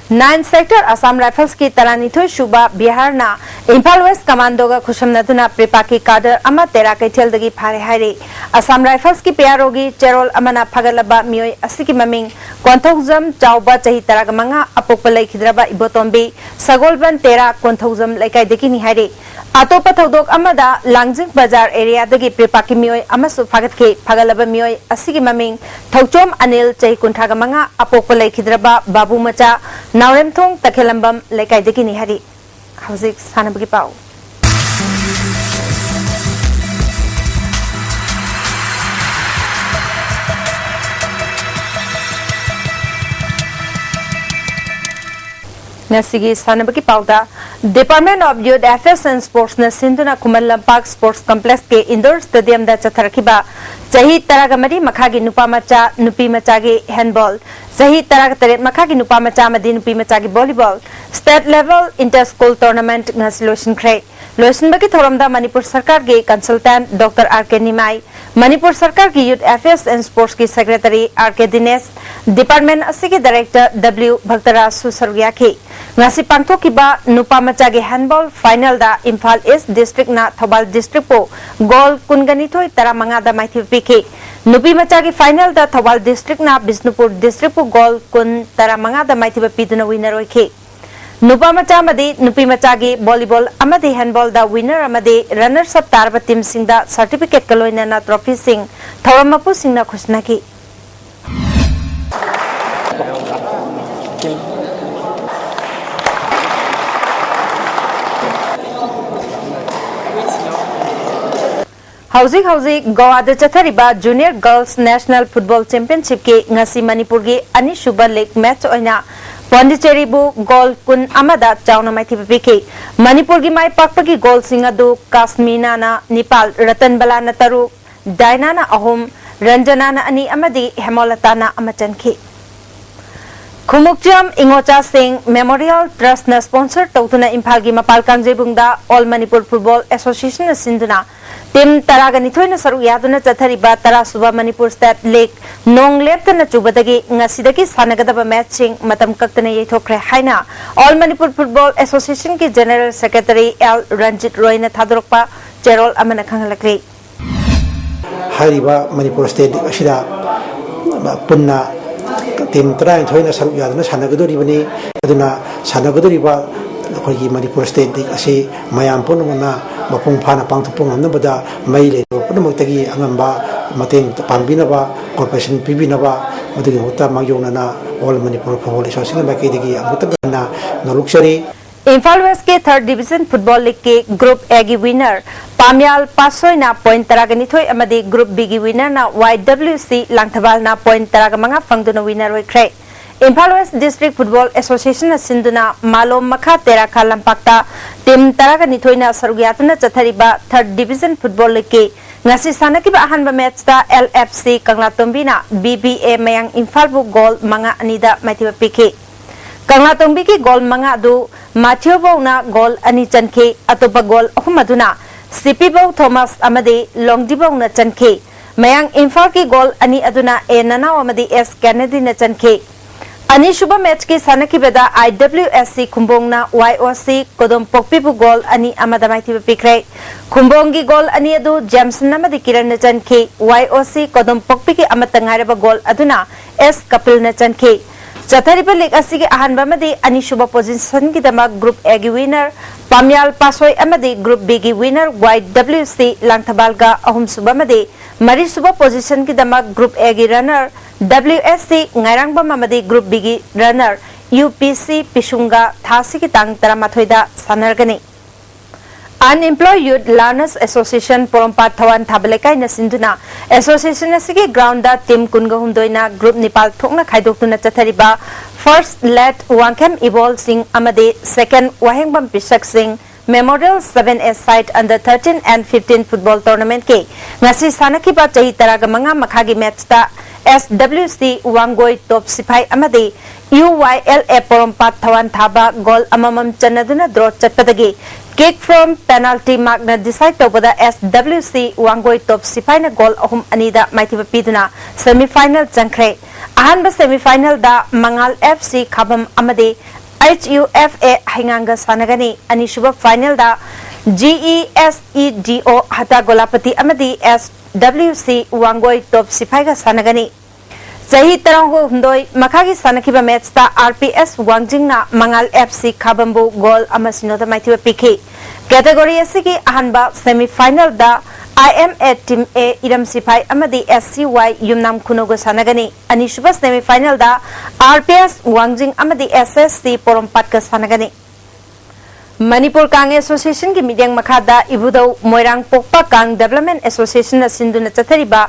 Nine Sector Assam Riflesꯀꯤ ꯇꯔꯥꯅꯤꯊꯣꯏ ꯁꯨꯕ ꯕꯤꯍꯥꯔꯅ ꯏꯝꯐꯥꯜ West Commandoꯒ ꯈꯨꯠꯁꯝꯅꯗꯨꯅ ꯄ꯭ꯔꯤꯄꯥꯛꯀꯤ cadre ꯑꯃ ꯇꯦꯔꯥ ꯀꯩꯊꯦꯜꯗꯒꯤ ꯐꯥꯔꯦ ꯍꯥꯏꯔꯤ꯫ Assam Riflesꯀꯤ P R Oꯒꯤ ꯆꯦꯔꯣꯜ ꯑꯃꯅ ꯐꯥꯒꯠꯂꯕ ꯃꯤꯑꯣꯏ ꯑꯁꯤꯒꯤ ꯃꯃꯤꯡ ꯀꯣꯟꯊꯧꯖꯝ ꯆꯥꯎꯕ, ꯆꯍꯤ ꯇꯔꯥꯃꯉꯥ, ꯑꯄꯣꯛꯄ ꯂꯩꯈꯤꯗ꯭ꯔꯕ ꯏꯕꯣꯇꯣꯝꯕꯤ, ꯁꯒꯣꯜꯕꯟ ꯇꯦꯔꯥ ꯀꯣꯟꯊꯧꯖꯝ ꯂꯩꯀꯥꯏꯗꯒꯤꯅꯤ ꯍꯥꯏꯔꯤ꯫ ꯑꯇꯣꯞꯄ ꯊꯧꯗꯣꯛ ꯑꯃꯗ ꯂꯥꯡꯖꯤꯡ ꯕꯖꯥꯔ areaꯗꯒꯤ ꯄ꯭ꯔꯤꯄꯥꯛꯀꯤ ꯃꯤꯑꯣꯏ ꯑꯃꯁꯨ ꯐꯥꯒꯠꯈꯤ꯫ ꯐꯥꯒꯠꯂꯕ ꯃꯤꯑꯣꯏ ꯑꯁꯤꯒꯤ ꯃꯃꯤꯡ ꯊꯧꯆꯣꯝ ꯑꯅꯤꯜ, ꯆꯍꯤ ꯀꯨꯟꯊ꯭ꯔꯥꯒ ꯃꯉꯥ, ꯑꯄꯣꯛꯄ ꯂꯩꯈꯤꯗ꯭ꯔꯕ ꯕꯥꯕꯨ ꯃꯆꯥ, ꯅꯥꯎꯔꯦꯝꯊꯣꯡ ꯇꯈꯦꯂꯝꯕꯝ ꯂꯩꯀꯥꯏꯗꯒꯤꯅꯤ ꯍꯥꯏꯔꯤ꯫ ꯍꯧꯖꯤꯛ ꯁꯥꯟꯅꯕꯒꯤ ꯄꯥꯎ꯫ ꯉꯁꯤꯒꯤ ꯁꯥꯟꯅꯕꯒꯤ ꯄꯥꯎꯗ, Department of Youth Affairs and Sportsꯅ ꯁꯤꯟꯗꯨꯅ ꯈꯨꯃꯟ ꯂꯝꯄꯥꯛ Sports Complexꯀꯤ indoor stadiumꯗ ꯆꯠꯊꯔꯛꯈꯤꯕ ꯆꯍꯤ ꯇꯔꯥꯒ ꯃꯔꯤ ꯃꯈꯥꯒꯤ ꯅꯨꯄꯥ ꯃꯆꯥ, ꯅꯨꯄꯤ ꯃꯆꯥꯒꯤ handball, ꯆꯍꯤ ꯇꯔꯥꯒ ꯇꯔꯦꯠ ꯃꯈꯥꯒꯤ ꯅꯨꯄꯥ ꯃꯆꯥ ꯑꯃꯗꯤ ꯅꯨꯄꯤ ꯃꯆꯥꯒꯤ volleyball state level inter school tournament ꯉꯁꯤ ꯂꯣꯏꯁꯤꯟꯈ꯭ꯔꯦ꯫ ꯂꯣꯏꯁꯤꯟꯕꯒꯤ ꯊꯧꯔꯝꯗ ꯃꯅꯤꯄꯨꯔ ꯁꯔꯀꯥꯔꯒꯤ consultant Doctor R K ꯅꯤꯃꯥꯏ, ꯃꯅꯤꯄꯨꯔ ꯁꯔꯀꯥꯔꯒꯤ Youth Affairs and Sportsꯀꯤ secretary R K Dinesh, department ꯑꯁꯤꯒꯤ director W ꯚꯛꯇꯔꯥꯖꯁꯨ ꯁꯔꯨꯛ ꯌꯥꯈꯤ꯫ ꯉꯁꯤ ꯄꯥꯡꯊꯣꯛꯈꯤꯕ ꯅꯨꯄꯥ ꯃꯆꯥꯒꯤ handball finalꯗ Imphal East districtꯅ Thoubal districtꯄꯨ goal ꯀꯨꯟꯒ ꯅꯤꯊꯣꯏ, ꯇꯔꯥꯃꯉꯥꯗ ꯃꯥꯏꯊꯤꯕ ꯄꯤꯈꯤ꯫ ꯅꯨꯄꯤ ꯃꯆꯥꯒꯤ finalꯗ ꯊꯧꯕꯥꯜ districtꯅ ꯕꯤꯁꯅꯨꯄꯨꯔ districtꯄꯨ goal ꯀꯨꯟ, ꯇꯔꯥꯃꯉꯥꯗ ꯃꯥꯏꯊꯤꯕ ꯄꯤꯗꯨꯅ winner ꯑꯣꯏꯈꯤ꯫ ꯅꯨꯄꯥ ꯃꯆꯥ ꯑꯃꯗꯤ ꯅꯨꯄꯤ ꯃꯆꯥꯒꯤ volleyball ꯑꯃꯗꯤ handballꯗ winner ꯑꯃꯗꯤ runners up ꯇꯥꯔꯕ teamꯁꯤꯡꯗ certificateꯀ ꯂꯣꯏꯅꯅ trophyꯁꯤꯡ ꯊꯧꯔꯝ ꯃꯄꯨꯁꯤꯡꯅ ꯈꯨꯠꯁꯤꯟꯅꯈꯤ꯫ ꯍꯧꯖꯤꯛ ꯍꯧꯖꯤꯛ ꯒꯣꯋꯥꯗ ꯆꯠꯊꯔꯤꯕ Junior Girls National Football Championshipꯀꯤ ꯉꯁꯤ ꯃꯅꯤꯄꯨꯔꯒꯤ ꯑꯅꯤꯁꯨꯕ league match ꯑꯣꯏꯅ ꯄꯣꯟꯗꯤꯆꯦꯔꯤꯕꯨ goal ꯀꯨꯟ ꯑꯃꯗ ꯆꯥꯎꯅ ꯃꯥꯏꯊꯤꯕ ꯄꯤꯈꯤ꯫ ꯃꯅꯤꯄꯨꯔꯒꯤ ꯃꯥꯏ ꯄꯥꯛꯄꯒꯤ goalꯁꯤꯡ ꯑꯗꯨ ꯀꯥꯁꯃꯤꯅꯥꯅ ꯅꯤꯄꯥꯜ, ꯔꯇꯟꯕꯂꯥꯅ ꯇꯔꯨꯛ, ꯗꯥꯏꯅꯥꯅ ꯑꯍꯨꯝ, ꯔꯟꯖꯅꯥꯅ ꯑꯅꯤ ꯑꯃꯗꯤ ꯍꯦꯃꯣꯂꯇꯥꯅ ꯑꯃ ꯆꯟꯈꯤ꯫ ꯈꯨꯃꯨꯛꯆꯝ ꯏꯉꯣꯆꯥꯁꯤꯡ Memorial Trustꯅ sponsor ꯇꯧꯗꯨꯅ ꯏꯝꯐꯥꯜꯒꯤ ꯃꯄꯥꯜ ꯀꯥꯡꯖꯩꯕꯨꯡꯗ All Manipur Football Associationꯅ ꯁꯤꯟꯗꯨꯅ ꯇꯤꯝ ꯇꯔꯥꯒ ꯅꯤꯊꯣꯏꯅ ꯁꯔꯨꯛ ꯌꯥꯗꯨꯅ ꯆꯠꯊꯔꯤꯕ ꯇꯔꯥ ꯁꯨꯕ ꯃꯅꯤꯄꯨꯔ ꯁ꯭ꯇꯦꯠ ꯂꯤꯒ ꯅꯣꯡ ꯂꯦꯞꯇꯅ ꯆꯨꯕꯗꯒꯤ ꯉꯁꯤꯗꯒꯤ ꯁꯥꯟꯅꯒꯗꯕ ꯃꯦꯠꯆꯁꯤꯡ ꯃꯇꯝ ꯀꯛꯇꯅ ꯌꯩꯊꯣꯛꯈ꯭ꯔꯦ ꯍꯥꯏꯅ ꯑꯣꯜ ꯃꯅꯤꯄꯨꯔ ꯐꯨꯠꯕꯣꯜ ꯑꯦꯁꯣꯁꯤꯌꯦꯁꯟꯒꯤ ꯖꯦꯅꯦꯔꯦꯜ ꯁꯦꯀ꯭ꯔꯦꯇꯔꯤ ꯑꯦꯜ ꯔꯟꯖꯤꯠ ꯔꯣꯏꯅ ꯊꯥꯗꯣꯔꯛꯄ ꯆꯦꯔꯣꯜ ꯑꯃꯅ ꯈꯪꯍꯜꯂꯛꯂꯤ꯫ ꯍꯥꯏꯔꯤꯕ ꯃꯅꯤꯄꯨꯔ ꯁ꯭ꯇꯦꯠ ꯂꯤꯒ ꯑꯁꯤꯗ ꯄꯨꯟꯅ ꯇꯤꯝ ꯇꯔꯥꯅꯤꯊꯣꯏꯅ ꯁꯔꯨꯛ ꯌꯥꯗꯨꯅ ꯁꯥꯟꯅꯒꯗꯧꯔꯤꯕꯅꯤ꯫ ꯑꯗꯨꯅ ꯁꯥꯟꯅꯒꯗꯧꯔꯤꯕ ꯑꯩꯈꯣꯏꯒꯤ ꯃꯅꯤꯄꯨꯔ ꯁ꯭ꯇꯦꯠ ꯂꯤꯒ ꯑꯁꯤ ꯃꯌꯥꯝ ꯄꯨꯝꯅꯃꯛꯅ ꯃꯄꯨꯡ ꯐꯥꯅ ꯄꯥꯡꯊꯣꯛꯄ ꯉꯝꯅꯕꯗ ꯃꯔꯤ ꯂꯩꯅꯕ ꯄꯨꯝꯅꯃꯛꯇꯒꯤ ꯑꯉꯝꯕ ꯃꯇꯦꯡ ꯄꯥꯡꯕꯤꯅꯕ, ꯀꯣꯑꯣꯄꯔꯦꯁꯟ ꯄꯤꯕꯤꯅꯕ, ꯃꯗꯨꯒꯤ ꯃꯍꯨꯠꯇ ꯃꯥꯡꯖꯧꯅꯅ ꯑꯣꯜ ꯃꯅꯤꯄꯨꯔ ꯐꯨꯠꯕꯣꯜ ꯑꯦꯁꯣꯁꯤꯌꯦꯁꯟꯒꯤ ꯃꯥꯏꯀꯩꯗꯒꯤ ꯑꯃꯨꯛꯇꯪ ꯍꯟꯅ ꯅꯣꯂꯨꯛꯆꯔꯤ꯫ ꯏꯝꯐꯥꯜ ꯋꯦꯁꯀꯤ ꯊꯥꯔꯠ ꯗꯤꯕꯤꯖꯟ ꯐꯨꯠꯕꯣꯜ ꯂꯤꯒꯀꯤ ꯒ꯭ꯔꯨꯞ ꯑꯦꯒꯤ ꯋꯤꯅꯔ ꯄꯥꯝꯌꯥꯜ ꯄꯥꯁꯣꯏꯅ ꯄꯣꯏꯟꯠ ꯇꯔꯥꯒ ꯅꯤꯊꯣꯏ ꯑꯃꯗꯤ ꯒ꯭ꯔꯨꯞ ꯕꯤꯒꯤ ꯋꯤꯅꯔꯅ ꯋꯥꯏ ꯗꯕ꯭ꯂꯤꯎ ꯁꯤ ꯂꯥꯡꯊꯕꯥꯜꯅ ꯄꯣꯏꯟꯠ ꯇꯔꯥꯒ ꯃꯉꯥ ꯐꯪꯗꯨꯅ ꯋꯤꯅꯔ ꯑꯣꯏꯈ꯭ꯔꯦ꯫ ꯏꯝꯐꯥꯜ ꯋꯦꯁ ꯗꯤꯁꯇ꯭ꯔꯤꯛ ꯐꯨꯠꯕꯣꯜ ꯑꯦꯁꯣꯁꯤꯌꯦꯁꯟꯅ ꯁꯤꯟꯗꯨꯅ ꯃꯥꯂꯣꯝ ꯃꯈꯥ ꯇꯦꯔꯥꯈꯥ ꯂꯝꯄꯥꯛꯇ ꯇꯤꯝ ꯇꯔꯥꯒ ꯅꯤꯊꯣꯏꯅ ꯁꯔꯨꯛ ꯌꯥꯗꯨꯅ ꯆꯠꯊꯔꯤꯕ ꯊꯥꯔꯠ ꯗꯤꯕꯤꯖꯟ ꯐꯨꯠꯕꯣꯜ ꯂꯤꯒꯀꯤ ꯉꯁꯤ ꯁꯥꯟꯅꯈꯤꯕ ꯑꯍꯥꯟꯕ ꯃꯦꯠꯆꯇ L F C ꯀꯪꯂꯥꯇꯣꯝꯕꯤꯅ B B A ꯃꯌꯥꯡ ꯏꯝꯐꯥꯜꯕꯨ ꯒꯣꯜ ꯃꯉꯥ ꯑꯅꯤꯗ ꯃꯥꯏꯊꯤꯕ ꯄꯤꯈꯤ꯫ ꯀꯪꯂꯥꯇꯣꯡꯕꯤꯒꯤ ꯒꯣꯜ ꯃꯉꯥ ꯑꯗꯨ ꯃꯥꯊꯤꯌꯣꯕꯧꯅ ꯒꯣꯜ ꯑꯅꯤ ꯆꯟꯈꯤ꯫ ꯑꯇꯣꯞꯄ ꯒꯣꯜ ꯑꯍꯨꯝ ꯑꯗꯨꯅ ꯁꯤꯄꯤꯕꯧ ꯊꯣꯃꯥꯁ ꯑꯃꯗꯤ ꯂꯣꯡꯗꯤꯕꯧꯅ ꯆꯟꯈꯤ꯫ ꯃꯌꯥꯡ ꯏꯝꯐꯥꯜꯒꯤ ꯒꯣꯜ ꯑꯅꯤ ꯑꯗꯨꯅ ꯑꯦ ꯅꯅꯥꯎ ꯑꯃꯗꯤ ꯑꯦꯁ ꯀꯦꯅꯦꯗꯤꯅ ꯆꯟꯈꯤ꯫ ꯑꯅꯤꯁꯨꯕ ꯃꯦꯠꯆꯀꯤ ꯁꯥꯟꯅꯈꯤꯕꯗ ꯑꯥꯏ ꯗꯕ꯭ꯂꯤꯎ ꯑꯦꯁ ꯁꯤ ꯈꯨꯝꯕꯣꯡꯅ ꯋꯥꯏ ꯑꯣ ꯁꯤ ꯀꯣꯗꯣꯝꯄꯣꯛꯄꯤꯕꯨ ꯒꯣꯜ ꯑꯅꯤ ꯑꯃꯗ ꯃꯥꯏꯊꯤꯕ ꯄꯤꯈ꯭ꯔꯦ꯫ ꯈꯨꯝꯕꯣꯡꯒꯤ ꯒꯣꯜ ꯑꯅꯤ ꯑꯗꯨ ꯖꯦꯝꯁꯟ ꯑꯃꯗꯤ ꯀꯤꯔꯟꯅ ꯆꯟꯈꯤ꯫ ꯋꯥꯏ ꯑꯣ ꯁꯤ ꯀꯣꯗꯣꯝꯄꯣꯛꯄꯤꯒꯤ ꯑꯃꯠꯇ ꯉꯥꯏꯔꯕ ꯒꯣꯜ ꯑꯗꯨꯅ ꯑꯦꯁ ꯀꯄꯤꯜꯅ ꯆꯟꯈꯤ꯫ ꯆꯠꯊꯔꯤꯕ ꯂꯤꯒ ꯑꯁꯤꯒꯤ ꯑꯍꯥꯟꯕ ꯑꯃꯗꯤ ꯑꯅꯤꯁꯨꯕ ꯄꯣꯖꯤꯁꯟꯒꯤꯗꯃꯛ ꯒ꯭ꯔꯨꯞ ꯑꯦꯒꯤ ꯋꯤꯅꯔ ꯄꯥꯝꯌꯥꯜ ꯄꯥꯁꯣꯏ ꯑꯃꯗꯤ ꯒ꯭ꯔꯨꯞ ꯕꯤꯒꯤ ꯋꯤꯅꯔ ꯋꯥꯏ ꯗꯕ꯭ꯂꯤꯎ ꯁꯤ ꯂꯥꯡꯊꯕꯥꯜꯒ ꯑꯍꯨꯝꯁꯨꯕ ꯑꯃꯗꯤ ꯃꯔꯤꯁꯨꯕ ꯄꯣꯖꯤꯁꯟꯒꯤꯗꯃꯛ ꯒ꯭ꯔꯨꯞ ꯑꯦꯒꯤ ꯔꯟꯅꯔ ꯗꯕ꯭ꯂꯤꯎ ꯑꯦꯁ ꯁꯤ ꯉꯥꯏꯔꯥꯡꯕꯝ ꯑꯃꯗꯤ ꯒ꯭ꯔꯨꯞ ꯕꯤꯒꯤ ꯔꯟꯅꯔ ꯌꯨ ꯄꯤ ꯁꯤ ꯄꯤꯁꯨꯡꯒ ꯊꯥꯁꯤꯒꯤ ꯇꯥꯡ ꯇꯔꯥꯃꯥꯊꯣꯏꯗ ꯁꯥꯟꯅꯔꯒꯅꯤ꯫ ꯑꯟꯑꯦꯝꯄ꯭ꯂꯣꯏ ꯌꯨꯠ ꯂꯔꯅꯔꯁ ꯑꯦꯁꯣꯁꯤꯌꯦꯁꯟ ꯄꯣꯔꯣꯝꯄꯥꯠ ꯊꯋꯥꯟ ꯊꯥꯕ ꯂꯩꯀꯥꯏꯅ ꯁꯤꯟꯗꯨꯅ ꯑꯦꯁꯣꯁꯤꯌꯦꯁꯟ ꯑꯁꯤꯒꯤ ꯒ꯭ꯔꯥꯎꯟꯗ ꯇꯤꯝ ꯀꯨꯟꯒ ꯍꯨꯝꯗꯣꯏꯅ ꯒ꯭ꯔꯨꯞ ꯅꯤꯄꯥꯜ ꯊꯣꯛꯅ ꯈꯥꯏꯗꯣꯛꯇꯨꯅ ꯆꯠꯊꯔꯤꯕ ꯐꯥꯔꯁ ꯂꯦꯠ ꯋꯥꯡꯈꯦꯝ ꯏꯕꯣꯜ ꯁꯤꯡ ꯑꯃꯗꯤ ꯁꯦꯀꯦꯟ Wahengbam Pishak Singh memorial seven A side under thirteen and fifteen football ꯇꯣꯔꯅꯥꯃꯦꯟꯠꯀꯤ ꯉꯁꯤ ꯁꯥꯟꯅꯈꯤꯕ ꯆꯍꯤ ꯇꯔꯥꯒ ꯃꯉꯥ ꯃꯈꯥꯒꯤ ꯃꯦꯠꯆꯇ ꯑꯦꯁ ꯗꯕ꯭ꯂꯤꯎ ꯁꯤ ꯋꯥꯡꯒꯣꯏ ꯇꯣꯞ ꯁꯤꯐꯥꯏ ꯑꯃꯗꯤ ꯌꯨ ꯋꯥꯏ ꯑꯦꯜ ꯑꯦ ꯄꯣꯔꯣꯝꯄꯥꯠ ꯊꯋꯥꯟ ꯊꯥꯕ ꯒꯣꯜ ꯑꯃꯃꯝ ꯆꯟꯅꯗꯨꯅ ꯗ꯭ꯔꯣ ꯆꯠꯄꯗꯒꯤ Kick from penalty markꯅ decide ꯇꯧꯕꯗ S W C ꯋꯥꯡꯒꯣꯏ ꯇꯣꯞ ꯁꯤꯐꯥꯏꯅ ꯒꯣꯜ ꯑꯍꯨꯝ ꯑꯅꯤꯗ ꯃꯥꯏꯊꯤꯕ ꯄꯤꯗꯨꯅ semi final ꯆꯪꯈ꯭ꯔꯦ꯫ ꯑꯍꯥꯟꯕ semi finalꯗ ꯃꯉꯥꯜ F C ꯈꯥꯕꯝ ꯑꯃꯗꯤ H U F A ꯍꯩꯉꯥꯡꯒ ꯁꯥꯟꯅꯒꯅꯤ꯫ ꯑꯅꯤꯁꯨꯕ finalꯗ G E S E D O ꯍꯇꯥ ꯒꯣꯂꯥꯄꯇꯤ ꯑꯃꯗꯤ S W C ꯋꯥꯡꯒꯣꯏ ꯇꯣꯞ ꯁꯤꯐꯥꯏꯒ ꯁꯥꯟꯅꯒꯅꯤ꯫ ꯆꯍꯤ ꯇꯔꯥꯍꯨꯝꯗꯣꯏ ꯃꯈꯥꯒꯤ ꯁꯥꯟꯅꯈꯤꯕ matchꯇ R P S ꯋꯥꯡꯖꯤꯡꯅ ꯃꯉꯥꯜ F C ꯈꯥꯕꯝꯕꯨ ꯒꯣꯜ ꯑꯃ ꯁꯤꯅꯣꯗ ꯃꯥꯏꯊꯤꯕ ꯄꯤꯈꯤ꯫ Category ꯑꯁꯤꯒꯤ ꯑꯍꯥꯟꯕ semi finalꯗ I M A Team A ꯏꯔꯝ ꯁꯤꯐꯥꯏ ꯑꯃꯗꯤ S C Y ꯌꯨꯝꯅꯥꯝ ꯈꯨꯅꯧꯒ ꯁꯥꯟꯅꯒꯅꯤ꯫ ꯑꯅꯤꯁꯨꯕ semi finalꯗ R P S ꯋꯥꯡꯖꯤꯡ ꯑꯃꯗꯤ S S C ꯄꯣꯔꯣꯝꯄꯥꯠꯀ ꯁꯥꯟꯅꯒꯅꯤ꯫ ꯃꯅꯤꯄꯨꯔ ꯀꯥꯡ Associationꯒꯤ ꯃꯤꯠꯌꯦꯡ ꯃꯈꯥꯗ ꯏꯕꯨꯙꯧ ꯃꯣꯏꯔꯥꯡ ꯄꯣꯛꯄ ꯀꯥꯡ Development Associationꯅ ꯁꯤꯟꯗꯨꯅ ꯆꯠꯊꯔꯤꯕ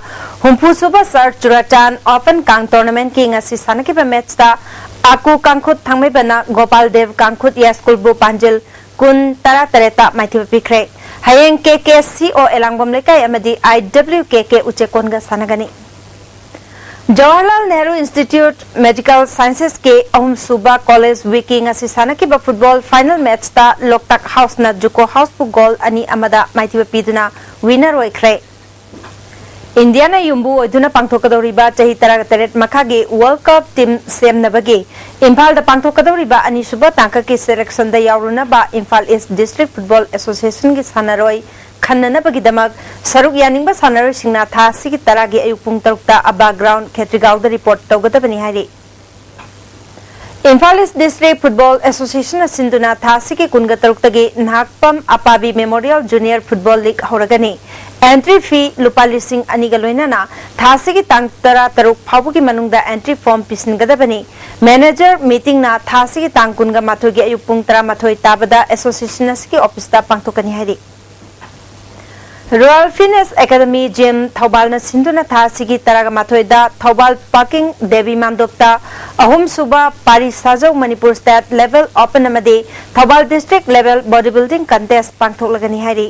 ꯍꯨꯝꯐꯨꯁꯨꯕ Sir Churachandpur Open ꯀꯥꯡ Tournamentꯀꯤ ꯉꯁꯤ ꯁꯥꯟꯅꯈꯤꯕ matchꯇ ꯑꯀꯨ ꯀꯥꯡꯈꯨꯠ ꯊꯥꯡꯃꯩꯕꯟꯅ ꯒꯣꯄꯥꯜ ꯗꯦꯕ ꯀꯥꯡꯈꯨꯠ ꯌꯥꯏꯁ꯭ꯀꯨꯜꯕꯨ ꯄꯥꯟꯖꯤꯜ ꯀꯨꯟ ꯇꯔꯥ ꯇꯔꯦꯠꯇ ꯃꯥꯏꯊꯤꯕ ꯄꯤꯈ꯭ꯔꯦ꯫ ꯍꯌꯦꯡ K K C O ꯑꯦꯂꯥꯡꯕꯝ ꯂꯩꯀꯥꯏ ꯑꯃꯗꯤ I W K K ꯎꯆꯦꯛꯀꯣꯟꯒ ꯁꯥꯟꯅꯒꯅꯤ꯫ Jawaharlal Nehru Institute Medical Sciencesꯀꯤ ꯑꯍꯨꯝꯁꯨꯕ College Weekꯀꯤ ꯉꯁꯤ ꯁꯥꯟꯅꯈꯤꯕ football final matchꯇ ꯂꯣꯛꯇꯥꯛ Houseꯅ JUCO Houseꯕꯨ ꯒꯣꯜ ꯑꯅꯤ ꯑꯃꯗ ꯃꯥꯏꯊꯤꯕ ꯄꯤꯗꯨꯅ winner ꯑꯣꯏꯈ꯭ꯔꯦ꯫ ꯏꯟꯗꯤꯌꯥꯅ ꯌꯨꯝꯕꯨ ꯑꯣꯏꯗꯨꯅ ꯄꯥꯡꯊꯣꯛꯀꯗꯧꯔꯤꯕ ꯆꯍꯤ ꯇꯔꯥꯇꯔꯦꯠ ꯃꯈꯥꯒꯤ World Cup team ꯁꯦꯝꯅꯕꯒꯤ ꯏꯝꯐꯥꯜꯗ ꯄꯥꯡꯊꯣꯛꯀꯗꯧꯔꯤꯕ ꯑꯅꯤꯁꯨꯕ ꯇꯥꯡꯀꯛꯀꯤ selectionꯗ ꯌꯥꯎꯔꯨꯅꯕ Imphal East District Football Associationꯒꯤ ꯁꯥꯟꯅꯔꯣꯏ ꯈꯟꯅꯅꯕꯒꯤꯗꯃꯛ ꯁꯔꯨꯛ ꯌꯥꯅꯤꯡꯕ ꯁꯥꯟꯅꯔꯣꯏꯁꯤꯡꯅ ꯊꯥ ꯑꯁꯤꯒꯤ ꯇꯔꯥꯒꯤ ꯑꯌꯨꯛ ꯄꯨꯡ ꯇꯔꯨꯛꯇ ꯑꯕꯥ ground ꯈꯦꯇ꯭ꯔꯤꯒꯥꯎꯗ report ꯇꯧꯒꯗꯕꯅꯤ ꯍꯥꯏꯔꯤ꯫ Imphal East District Football Associationꯅ ꯁꯤꯟꯗꯨꯅ ꯊꯥ ꯑꯁꯤꯒꯤ ꯀꯨꯟꯒ ꯇꯔꯨꯛꯇꯒꯤ Nahakpam ꯑꯄꯥꯕꯤ Memorial Junior Football League ꯍꯧꯔꯒꯅꯤ꯫ Entry fee ꯂꯨꯄꯥ ꯂꯤꯁꯤꯡ ꯑꯅꯤꯒ ꯂꯣꯏꯅꯅ ꯊꯥ ꯑꯁꯤꯒꯤ ꯇꯥꯡ ꯇꯔꯥ ꯇꯔꯨꯛ ꯐꯥꯎꯕꯒꯤ ꯃꯅꯨꯡꯗ entry form ꯄꯤꯁꯤꯟꯒꯗꯕꯅꯤ꯫ Manager meetingꯅ ꯊꯥ ꯑꯁꯤꯒꯤ ꯇꯥꯡ ꯀꯨꯟꯒ ꯃꯥꯊꯣꯏꯒꯤ ꯑꯌꯨꯛ ꯄꯨꯡ ꯇꯔꯥꯃꯥꯊꯣꯏ ꯇꯥꯕꯗ association ꯑꯁꯤꯒꯤ officeꯇ ꯄꯥꯡꯊꯣꯛꯀꯅꯤ ꯍꯥꯏꯔꯤ꯫ Royal Fitness Academy Gym ꯊꯧꯕꯥꯜꯅ ꯁꯤꯟꯗꯨꯅ ꯊꯥ ꯑꯁꯤꯒꯤ ꯇꯔꯥꯒ ꯃꯥꯊꯣꯏꯗ ꯊꯧꯕꯥꯜ Parking ꯗꯦꯕꯤ ꯃꯥꯟꯗꯣꯞꯇ ꯑꯍꯨꯝꯁꯨꯕ ꯄꯥꯔꯤ ꯁꯥꯖꯧ ꯃꯅꯤꯄꯨꯔ State Level Open ꯑꯃꯗꯤ Thoubal District Level Body Building Contest ꯄꯥꯡꯊꯣꯛꯂꯒꯅꯤ ꯍꯥꯏꯔꯤ꯫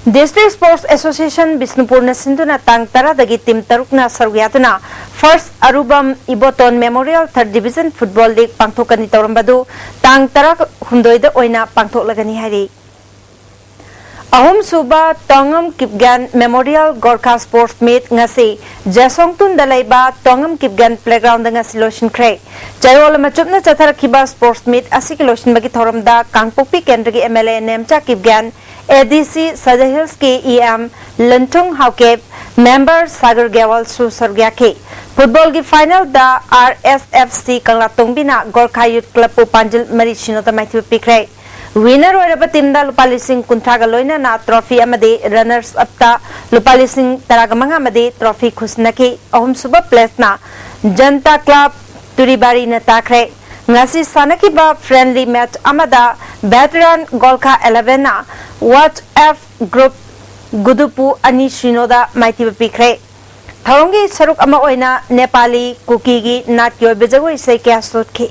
District Sports Association ꯕꯤꯁꯅꯨꯄꯨꯔꯅ ꯁꯤꯟꯗꯨꯅ ꯇꯥꯡ ꯇꯔꯥꯗꯒꯤ ꯇꯤꯝ ꯇꯔꯨꯛꯅ ꯁꯔꯨꯛ ꯌꯥꯗꯨꯅ First ꯑꯔꯨꯕꯝ Iboton Memorial Third Division Football League ꯄꯥꯡꯊꯣꯛꯀꯅꯤ ꯇꯧꯔꯝꯕꯗꯨ ꯇꯥꯡ ꯇꯔꯥꯍꯨꯝꯗꯣꯏꯗ ꯑꯣꯏꯅ ꯄꯥꯡꯊꯣꯛꯂꯒꯅꯤ ꯍꯥꯏꯔꯤ꯫ ꯑꯍꯨꯝꯁꯨꯕ ꯇꯣꯉꯝ Kipgen Memorial Gorkha Sports Meet ꯉꯁꯤ ꯖꯦꯁꯣꯡꯇꯨꯟꯗ ꯂꯩꯕ ꯇꯣꯉꯝ ꯀꯤꯞꯒꯦꯟ Playground ꯗ ꯉꯁꯤ ꯂꯣꯏꯁꯤꯟꯈ꯭ꯔꯦ꯫ ꯆꯌꯣꯜ ꯑꯃ ꯆꯨꯞꯅ ꯆꯠꯊꯔꯛꯈꯤꯕ Sports Meet ꯑꯁꯤꯒꯤ ꯂꯣꯏꯁꯤꯟꯕꯒꯤ ꯊꯧꯔꯝꯗ ꯀꯥꯡꯄꯣꯛꯄꯤ ꯀꯦꯟꯗ꯭ꯔꯒꯤ MLA Nemcha Kipgen, ADC Sadar Hills ꯀꯤ EM ꯂꯟꯊꯨꯡ ꯍꯥꯎꯀꯦꯞ, Member ꯁꯥꯒꯔ ꯒꯦꯋꯥꯜꯁꯨ ꯁꯔꯨꯛ ꯌꯥꯈꯤ꯫ Football ꯒꯤ final ꯗ RSFC ꯀꯪꯂꯥꯇꯣꯡꯕꯤꯅ Gorkha Youth Club ꯄꯨ ꯄꯥꯟꯖꯤꯜ ꯃꯔꯤ ꯁꯤꯅꯣꯗ ꯃꯥꯏꯊꯤꯕ ꯄꯤꯈ꯭ꯔꯦ꯫ Winner ꯑꯣꯏꯔꯕ ꯇꯤꯝꯗ ꯂꯨꯄꯥ ꯂꯤꯁꯤꯡ ꯀꯨꯟꯊ꯭ꯔꯥꯒ ꯂꯣꯏꯅꯅ trophy ꯑꯃꯗꯤ runners up ꯇ ꯂꯨꯄꯥ ꯂꯤꯁꯤꯡ ꯇꯔꯥꯒ ꯃꯉꯥ ꯑꯃꯗꯤ trophy ꯈꯨꯠꯁꯤꯟꯅꯈꯤ꯫ ꯑꯍꯨꯝꯁꯨꯕ place ꯅ ꯖꯟꯇꯥ Club ꯇꯨꯔꯤꯕꯥꯔꯤꯅ ꯇꯥꯈ꯭ꯔꯦ꯫ ꯉꯁꯤ ꯁꯥꯟꯅꯈꯤꯕ friendly match ꯑꯃꯗ veteran Gorkha eleven ꯅ WhatsApp group ꯒꯨꯗꯨꯄꯨ ꯑꯅꯤ ꯁꯤꯅꯣꯗ ꯃꯥꯏꯊꯤꯕ ꯄꯤꯈ꯭ꯔꯦ꯫ ꯊꯧꯔꯝꯒꯤ ꯁꯔꯨꯛ ꯑꯃ ꯑꯣꯏꯅ ꯅꯦꯄꯥꯂꯤ, ꯀꯨꯀꯤꯒꯤ ꯅꯥꯠꯀꯤ ꯑꯣꯏꯕ ꯖꯒꯣꯏ ꯏꯁꯩ ꯀꯌꯥ ꯁꯣꯠꯈꯤ꯫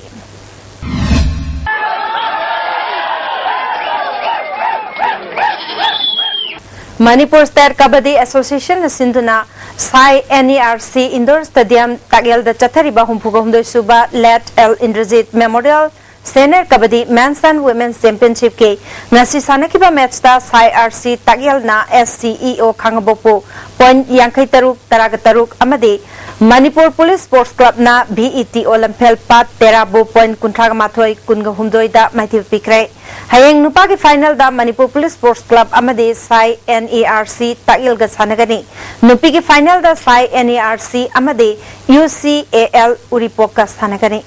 Manipur State Kabaddi Association ꯅ ꯁꯤꯟꯗꯨꯅ ꯁꯥꯏ NERC Indoor Stadium ꯇꯥꯛꯌꯦꯜꯗ ꯆꯠꯊꯔꯤꯕ ꯍꯨꯝꯐꯨꯒ ꯍꯨꯝꯗꯣꯏ ꯁꯨꯕ Late L Indrajit Memorial Senior Kabaddi Men's and Women's Championship ꯀꯤ ꯉꯁꯤ ꯁꯥꯟꯅꯈꯤꯕ match ꯇ ꯁꯥꯏ RC ꯇꯥꯛꯌꯦꯜꯅ SCEO ꯈꯥꯉꯕꯣꯛꯄꯨ point ꯌꯥꯡꯈꯩ ꯇꯔꯨꯛ, ꯇꯔꯥꯒ ꯇꯔꯨꯛ ꯑꯃꯗꯤ Manipur Police Sports Club ꯅ VETO ꯂꯝꯐꯦꯜ ꯄꯥꯠ ꯇꯦꯔꯥꯕꯨ point ꯀꯨꯟꯊ꯭ꯔꯥꯒ ꯃꯥꯊꯣꯏ, ꯀꯨꯟꯒ ꯍꯨꯝꯗꯣꯏꯗ ꯃꯥꯏꯊꯤꯕ ꯄꯤꯈ꯭ꯔꯦ꯫ ꯍꯌꯦꯡ ꯅꯨꯄꯥꯒꯤ final ꯗ Manipur Police Sports Club ꯑꯃꯗꯤ ꯁꯥꯏ NERC ꯇꯥꯛꯌꯦꯜꯒ ꯁꯥꯟꯅꯒꯅꯤ꯫ ꯅꯨꯄꯤꯒꯤ final ꯗ ꯁꯥꯏ NERC ꯑꯃꯗꯤ UCAL ꯎꯔꯤꯄꯣꯛꯀ ꯁꯥꯟꯅꯒꯅꯤ꯫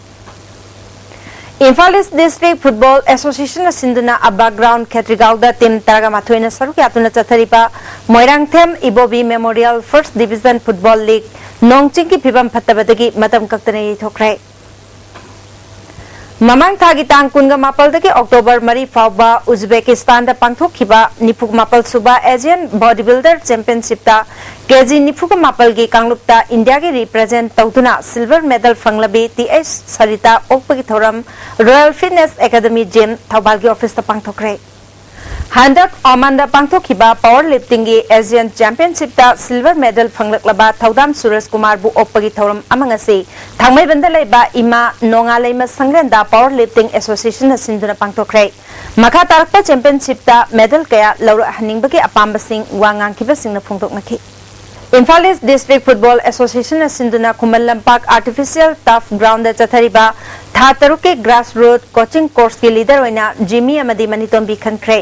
Imphal East District Football Association ꯅ ꯁꯤꯟꯗꯨꯅ ꯑꯕꯥ ground ꯈꯦꯇ꯭ꯔꯤꯒꯥꯎꯗ ꯇꯤꯝ ꯇꯔꯥꯒ ꯃꯥꯊꯣꯏꯅ ꯁꯔꯨꯛ ꯌꯥꯗꯨꯅ ꯆꯠꯊꯔꯤꯕ ꯃꯣꯏꯔꯥꯡꯊꯦꯝ ꯏꯕꯣꯕꯤ Memorial First Division Football League ꯅꯣꯡ ꯆꯤꯡꯒꯤ ꯐꯤꯕꯝ ꯐꯠꯇꯕꯗꯒꯤ ꯃꯇꯝ ꯀꯛꯇꯅ ꯌꯩꯊꯣꯛꯈ꯭ꯔꯦ꯫ ꯃꯃꯥꯡ ꯊꯥꯒꯤ ꯇꯥꯡ ꯀꯨꯟꯒ ꯃꯥꯄꯜꯗꯒꯤ October ꯃꯔꯤ ꯐꯥꯎꯕ ꯎꯖꯕꯦꯀꯤꯁꯇꯥꯟꯗ ꯄꯥꯡꯊꯣꯛꯈꯤꯕ ꯅꯤꯐꯨ ꯃꯥꯄꯜ ꯁꯨꯕ Asian Bodybuilder Championship ꯇ KG ꯅꯤꯐꯨꯒ ꯃꯥꯄꯜꯒꯤ ꯀꯥꯡꯂꯨꯞꯇ India ꯒꯤ represent ꯇꯧꯗꯨꯅ silver medal ꯐꯪꯂꯕꯤ T H Sarita ꯑꯣꯛꯄꯒꯤ ꯊꯧꯔꯝ Royal Fitness Academy Gym ꯊꯧꯕꯥꯜꯒꯤ office ꯇ ꯄꯥꯡꯊꯣꯛꯈ꯭ꯔꯦ꯫ ꯍꯟꯗꯛ ꯑꯣꯃꯥꯟꯗ ꯄꯥꯡꯊꯣꯛꯈꯤꯕ ꯄꯥꯋꯔ ꯂꯤꯐꯇꯤꯡꯒꯤ ꯑꯦꯁꯤꯌꯥꯟ ꯆꯦꯝꯄꯤꯌꯟꯁꯤꯞꯇ ꯁꯤꯜꯚꯔ ꯃꯦꯗꯜ ꯐꯪꯂꯛꯂꯕ ꯊꯧꯗꯥꯝ ꯁꯨꯔꯖ ꯀꯨꯃꯥꯔꯕꯨ ꯑꯣꯛꯄꯒꯤ ꯊꯧꯔꯝ ꯑꯃ ꯉꯁꯤ ꯊꯥꯡꯃꯩꯕꯟꯗ ꯂꯩꯕ ꯏꯃꯥ ꯅꯣꯡꯉꯥꯂꯩꯃ ꯁꯪꯂꯦꯟꯗ ꯄꯥꯋꯔ ꯂꯤꯐꯇꯤꯡ ꯑꯦꯁꯣꯁꯤꯌꯦꯁꯟꯅ ꯁꯤꯟꯗꯨꯅ ꯄꯥꯡꯊꯣꯛꯈ꯭ꯔꯦ꯫ ꯃꯈꯥ ꯇꯥꯔꯛꯄ ꯆꯦꯝꯄꯤꯌꯟꯁꯤꯞꯇ ꯃꯦꯗꯜ ꯀꯌꯥ ꯂꯧꯔꯛꯍꯟꯅꯤꯡꯕꯒꯤ ꯑꯄꯥꯝꯕꯁꯤꯡ ꯋꯥ ꯉꯥꯡꯈꯤꯕꯁꯤꯡꯅ ꯐꯣꯡꯗꯣꯛꯅꯈꯤ꯫ ꯏꯝꯐꯥꯜ ꯏꯁ ꯗꯤꯁꯇ꯭ꯔꯤꯛ ꯐꯨꯠꯕꯣꯜ ꯑꯦꯁꯣꯁꯤꯌꯦꯁꯟꯅ ꯁꯤꯟꯗꯨꯅ ꯈꯨꯃꯟ ꯂꯝꯄꯥꯛ ꯑꯥꯔꯇꯤꯐꯤꯁꯤꯌꯦꯜ ꯇꯔꯐ ꯒ꯭ꯔꯥꯎꯟꯗ ꯆꯠꯊꯔꯤꯕ ꯊꯥ ꯇꯔꯨꯛꯀꯤ ꯒ꯭ꯔꯥꯁ ꯔꯨꯠ ꯀꯣꯆꯤꯡ ꯀꯣꯔꯁꯀꯤ ꯂꯤꯗꯔ ꯑꯣꯏꯅ ꯖꯤꯃꯤ ꯑꯃꯗꯤ ꯃꯅꯤꯇꯣꯝꯕꯤ ꯈꯟꯈ꯭ꯔꯦ꯫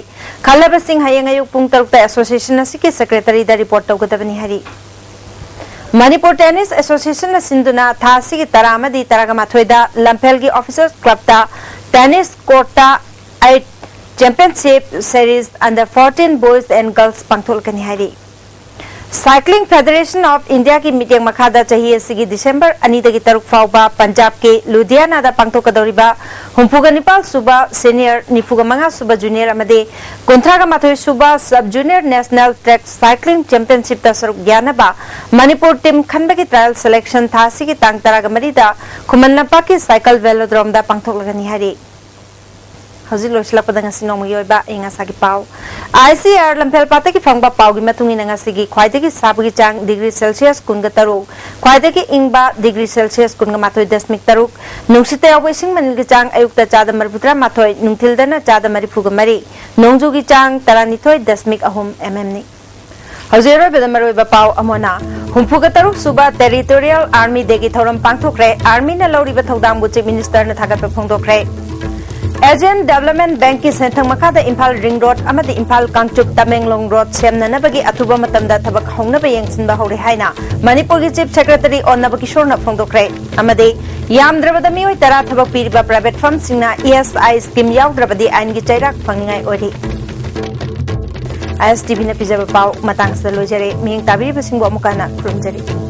ꯈꯜꯂꯕꯁꯤꯡ ꯍꯌꯦꯡ ꯑꯌꯨꯛ ꯄꯨꯡ ꯇꯔꯨꯛꯇ ꯑꯦꯁꯣꯁꯤꯌꯦꯁꯟ ꯑꯁꯤꯒꯤ ꯁꯦꯀ꯭ꯔꯦꯇꯔꯤꯗ ꯔꯤꯄꯣꯔꯠ ꯇꯧꯒꯗꯕꯅꯤ ꯍꯥꯏꯔꯤ꯫ ꯃꯅꯤꯄꯨꯔ ꯇꯦꯅꯤꯁ ꯑꯦꯁꯣꯁꯤꯌꯦꯁꯟꯅ ꯁꯤꯟꯗꯨꯅ ꯊꯥ ꯑꯁꯤꯒꯤ ꯇꯔꯥ ꯑꯃꯗꯤ ꯇꯔꯥꯒ ꯃꯥꯊꯣꯏꯗ ꯂꯝꯐꯦꯜꯒꯤ ꯑꯣꯐꯤꯁꯔ ꯀ꯭ꯂꯕꯇ ꯇꯦꯅꯤꯁ ꯀꯣꯔꯠꯇ AITA championship series under fourteen boys and girls ꯄꯥꯡꯊꯣꯛꯂꯛꯀꯅꯤ ꯍꯥꯏꯔꯤ꯫ Cycling Federation of Indiaꯒꯤ ꯃꯤꯠꯌꯦꯡ ꯃꯈꯥꯗ ꯆꯍꯤ ꯑꯁꯤꯒꯤ ꯗꯤꯁꯦꯝꯕꯔ ꯑꯅꯤꯗꯒꯤ ꯇꯔꯨꯛ ꯐꯥꯎꯕ ꯄꯟꯖꯥꯕꯀꯤ ꯂꯨꯙꯤꯌꯥꯅꯥꯗ ꯄꯥꯡꯊꯣꯛꯀꯗꯧꯔꯤꯕ ꯍꯨꯝꯐꯨꯒ ꯅꯤꯄꯥꯜ ꯁꯨꯕ ꯁꯦꯅꯤꯌꯔ, ꯅꯤꯐꯨꯒ ꯃꯉꯥ ꯁꯨꯕ ꯖꯨꯅꯤꯌꯔ ꯑꯃꯗꯤ ꯀꯨꯟꯊ꯭ꯔꯥꯒ ꯃꯥꯊꯣꯏ ꯁꯨꯕ sub junior national track cycling ꯆꯦꯝꯄꯤꯌꯟꯁꯤꯞꯇ ꯁꯔꯨꯛ ꯌꯥꯅꯕ ꯃꯅꯤꯄꯨꯔ ꯇꯤꯝ ꯈꯟꯕꯒꯤ ꯇ꯭ꯔꯥꯌꯦꯜ ꯁꯦꯂꯦꯛꯁꯟ ꯊꯥ ꯑꯁꯤꯒꯤ ꯇꯥꯡ ꯇꯔꯥꯒ ꯃꯔꯤꯗ ꯈꯨꯃꯟ ꯂꯝꯄꯥꯛꯀꯤ ꯁꯥꯏꯀꯜ ꯚꯦꯂꯣꯗ꯭ꯔꯣꯝꯗ ꯄꯥꯡꯊꯣꯛꯂꯒꯅꯤ ꯍꯥꯏꯔꯤ꯫ ꯍꯧꯖꯤꯛ ꯂꯣꯏꯁꯤꯜꯂꯛꯄꯗ ꯉꯁꯤ ꯅꯣꯡꯃꯒꯤ ꯑꯣꯏꯕ ꯑꯏꯪ ꯑꯁꯥꯒꯤ ꯄꯥꯎ꯫ ꯑꯥꯏ ꯁꯤ ꯑꯥꯔ ꯂꯝꯐꯦꯜ ꯄꯥꯠꯇꯒꯤ ꯐꯪꯕ ꯄꯥꯎꯒꯤ ꯃꯇꯨꯡ ꯏꯟꯅ ꯉꯁꯤꯒꯤ ꯈ꯭ꯋꯥꯏꯗꯒꯤ ꯁꯥꯕꯒꯤ ꯆꯥꯡ ꯗꯤꯒ꯭ꯔꯤ ꯁꯦꯜꯁꯤꯌꯁ ꯀꯨꯟꯒ ꯇꯔꯨꯛ, ꯈ꯭ꯋꯥꯏꯗꯒꯤ ꯏꯪꯕ ꯗꯤꯒ꯭ꯔꯤ ꯁꯦꯜꯁꯤꯌꯁ ꯀꯨꯟꯒ ꯃꯥꯊꯣꯏ ꯗꯁꯃꯤꯛ ꯇꯔꯨꯛ, ꯅꯨꯡꯁꯤꯠꯇ ꯌꯥꯎꯕ ꯏꯁꯤꯡ ꯃꯅꯤꯜꯒꯤ ꯆꯥꯡ ꯑꯌꯨꯛꯇ ꯆꯥꯗ ꯃꯔꯤꯐꯨ ꯇꯔꯥ ꯃꯥꯊꯣꯏ, ꯅꯨꯡꯊꯤꯜꯗꯅ ꯆꯥꯗ ꯃꯔꯤꯐꯨꯒ ꯃꯔꯤ, ꯅꯣꯡꯖꯨꯒꯤ ꯆꯥꯡ ꯇꯔꯥꯅꯤꯊꯣꯏ ꯗꯁꯃꯤꯛ ꯑꯍꯨꯝ ꯑꯦꯝ ꯑꯦꯝꯅꯤ꯫ ꯍꯧꯖꯤꯛ ꯑꯔꯣꯏꯕꯗ ꯃꯔꯨꯑꯣꯏꯕ ꯄꯥꯎ ꯑꯃꯨꯛ ꯍꯟꯅ꯫ ꯍꯨꯝꯐꯨꯒ ꯇꯔꯨꯛ ꯁꯨꯕ ꯇꯦꯔꯤꯇꯣꯔꯤꯌꯦꯜ ꯑꯥꯔꯃꯤ ꯗꯦꯒꯤ ꯊꯧꯔꯝ ꯄꯥꯡꯊꯣꯛꯈ꯭ꯔꯦ꯫ ꯑꯥꯔꯃꯤꯅ ꯂꯧꯔꯤꯕ ꯊꯧꯗꯥꯡꯕꯨ ꯆꯤꯐ ꯃꯤꯅꯤꯁꯇꯔꯅ ꯊꯥꯒꯠꯄ ꯐꯣꯡꯗꯣꯛꯈ꯭ꯔꯦ꯫ ꯑꯦꯖꯤꯌꯥꯟ ꯗꯦꯕꯂꯞꯃꯦꯟ ꯕꯦꯡꯛꯀꯤ ꯁꯦꯟꯊꯪ ꯃꯈꯥꯗ ꯏꯝꯐꯥꯜ ꯔꯤꯡ ꯔꯣꯗ ꯑꯃꯗꯤ ꯏꯝꯐꯥꯜ ꯀꯥꯡꯆꯨꯞ ꯇꯃꯦꯡꯂꯣꯡ ꯔꯣꯗ ꯁꯦꯝꯅꯅꯕꯒꯤ ꯑꯊꯨꯕ ꯃꯇꯝꯗ ꯊꯕꯛ ꯍꯧꯅꯕ ꯌꯦꯡꯁꯤꯟꯕ ꯍꯧꯔꯦ ꯍꯥꯏꯅ ꯃꯅꯤꯄꯨꯔꯒꯤ ꯆꯤꯐ ꯁꯦꯀ꯭ꯔꯦꯇꯔꯤ ꯑꯣ ꯅꯕꯀꯤꯁꯣꯔꯅ ꯐꯣꯡꯗꯣꯛꯈ꯭ꯔꯦ꯫ ꯑꯃꯗꯤ ꯌꯥꯝꯗ꯭ꯔꯕꯗ ꯃꯤꯑꯣꯏ ꯇꯔꯥ ꯊꯕꯛ ꯄꯤꯔꯤꯕ ꯄ꯭ꯔꯥꯏꯚꯦꯠ ꯐꯥꯔꯝꯁꯤꯡꯅ ꯏ ꯑꯦꯁ ꯑꯥꯏ ꯁ꯭ꯀꯤꯝ ꯌꯥꯎꯗ꯭ꯔꯕꯗꯤ ꯑꯥꯏꯟꯒꯤ ꯆꯩꯔꯥꯛ ꯐꯪꯅꯤꯡꯉꯥꯏ ꯑꯣꯏꯔꯤ꯫ ꯑꯥꯏ ꯑꯦꯁ ꯇꯤ ꯚꯤꯅ ꯄꯤꯖꯕ ꯄꯥꯎ ꯃꯇꯥꯡ ꯑꯁꯤꯗ ꯂꯣꯏꯖꯔꯦ꯫ ꯃꯤꯠꯌꯦꯡ ꯇꯥꯕꯤꯔꯤꯕꯁꯤꯡꯕꯨ ꯑꯃꯨꯛꯀ ꯍꯟꯅ ꯈꯨꯔꯨꯝꯖꯔꯤ꯫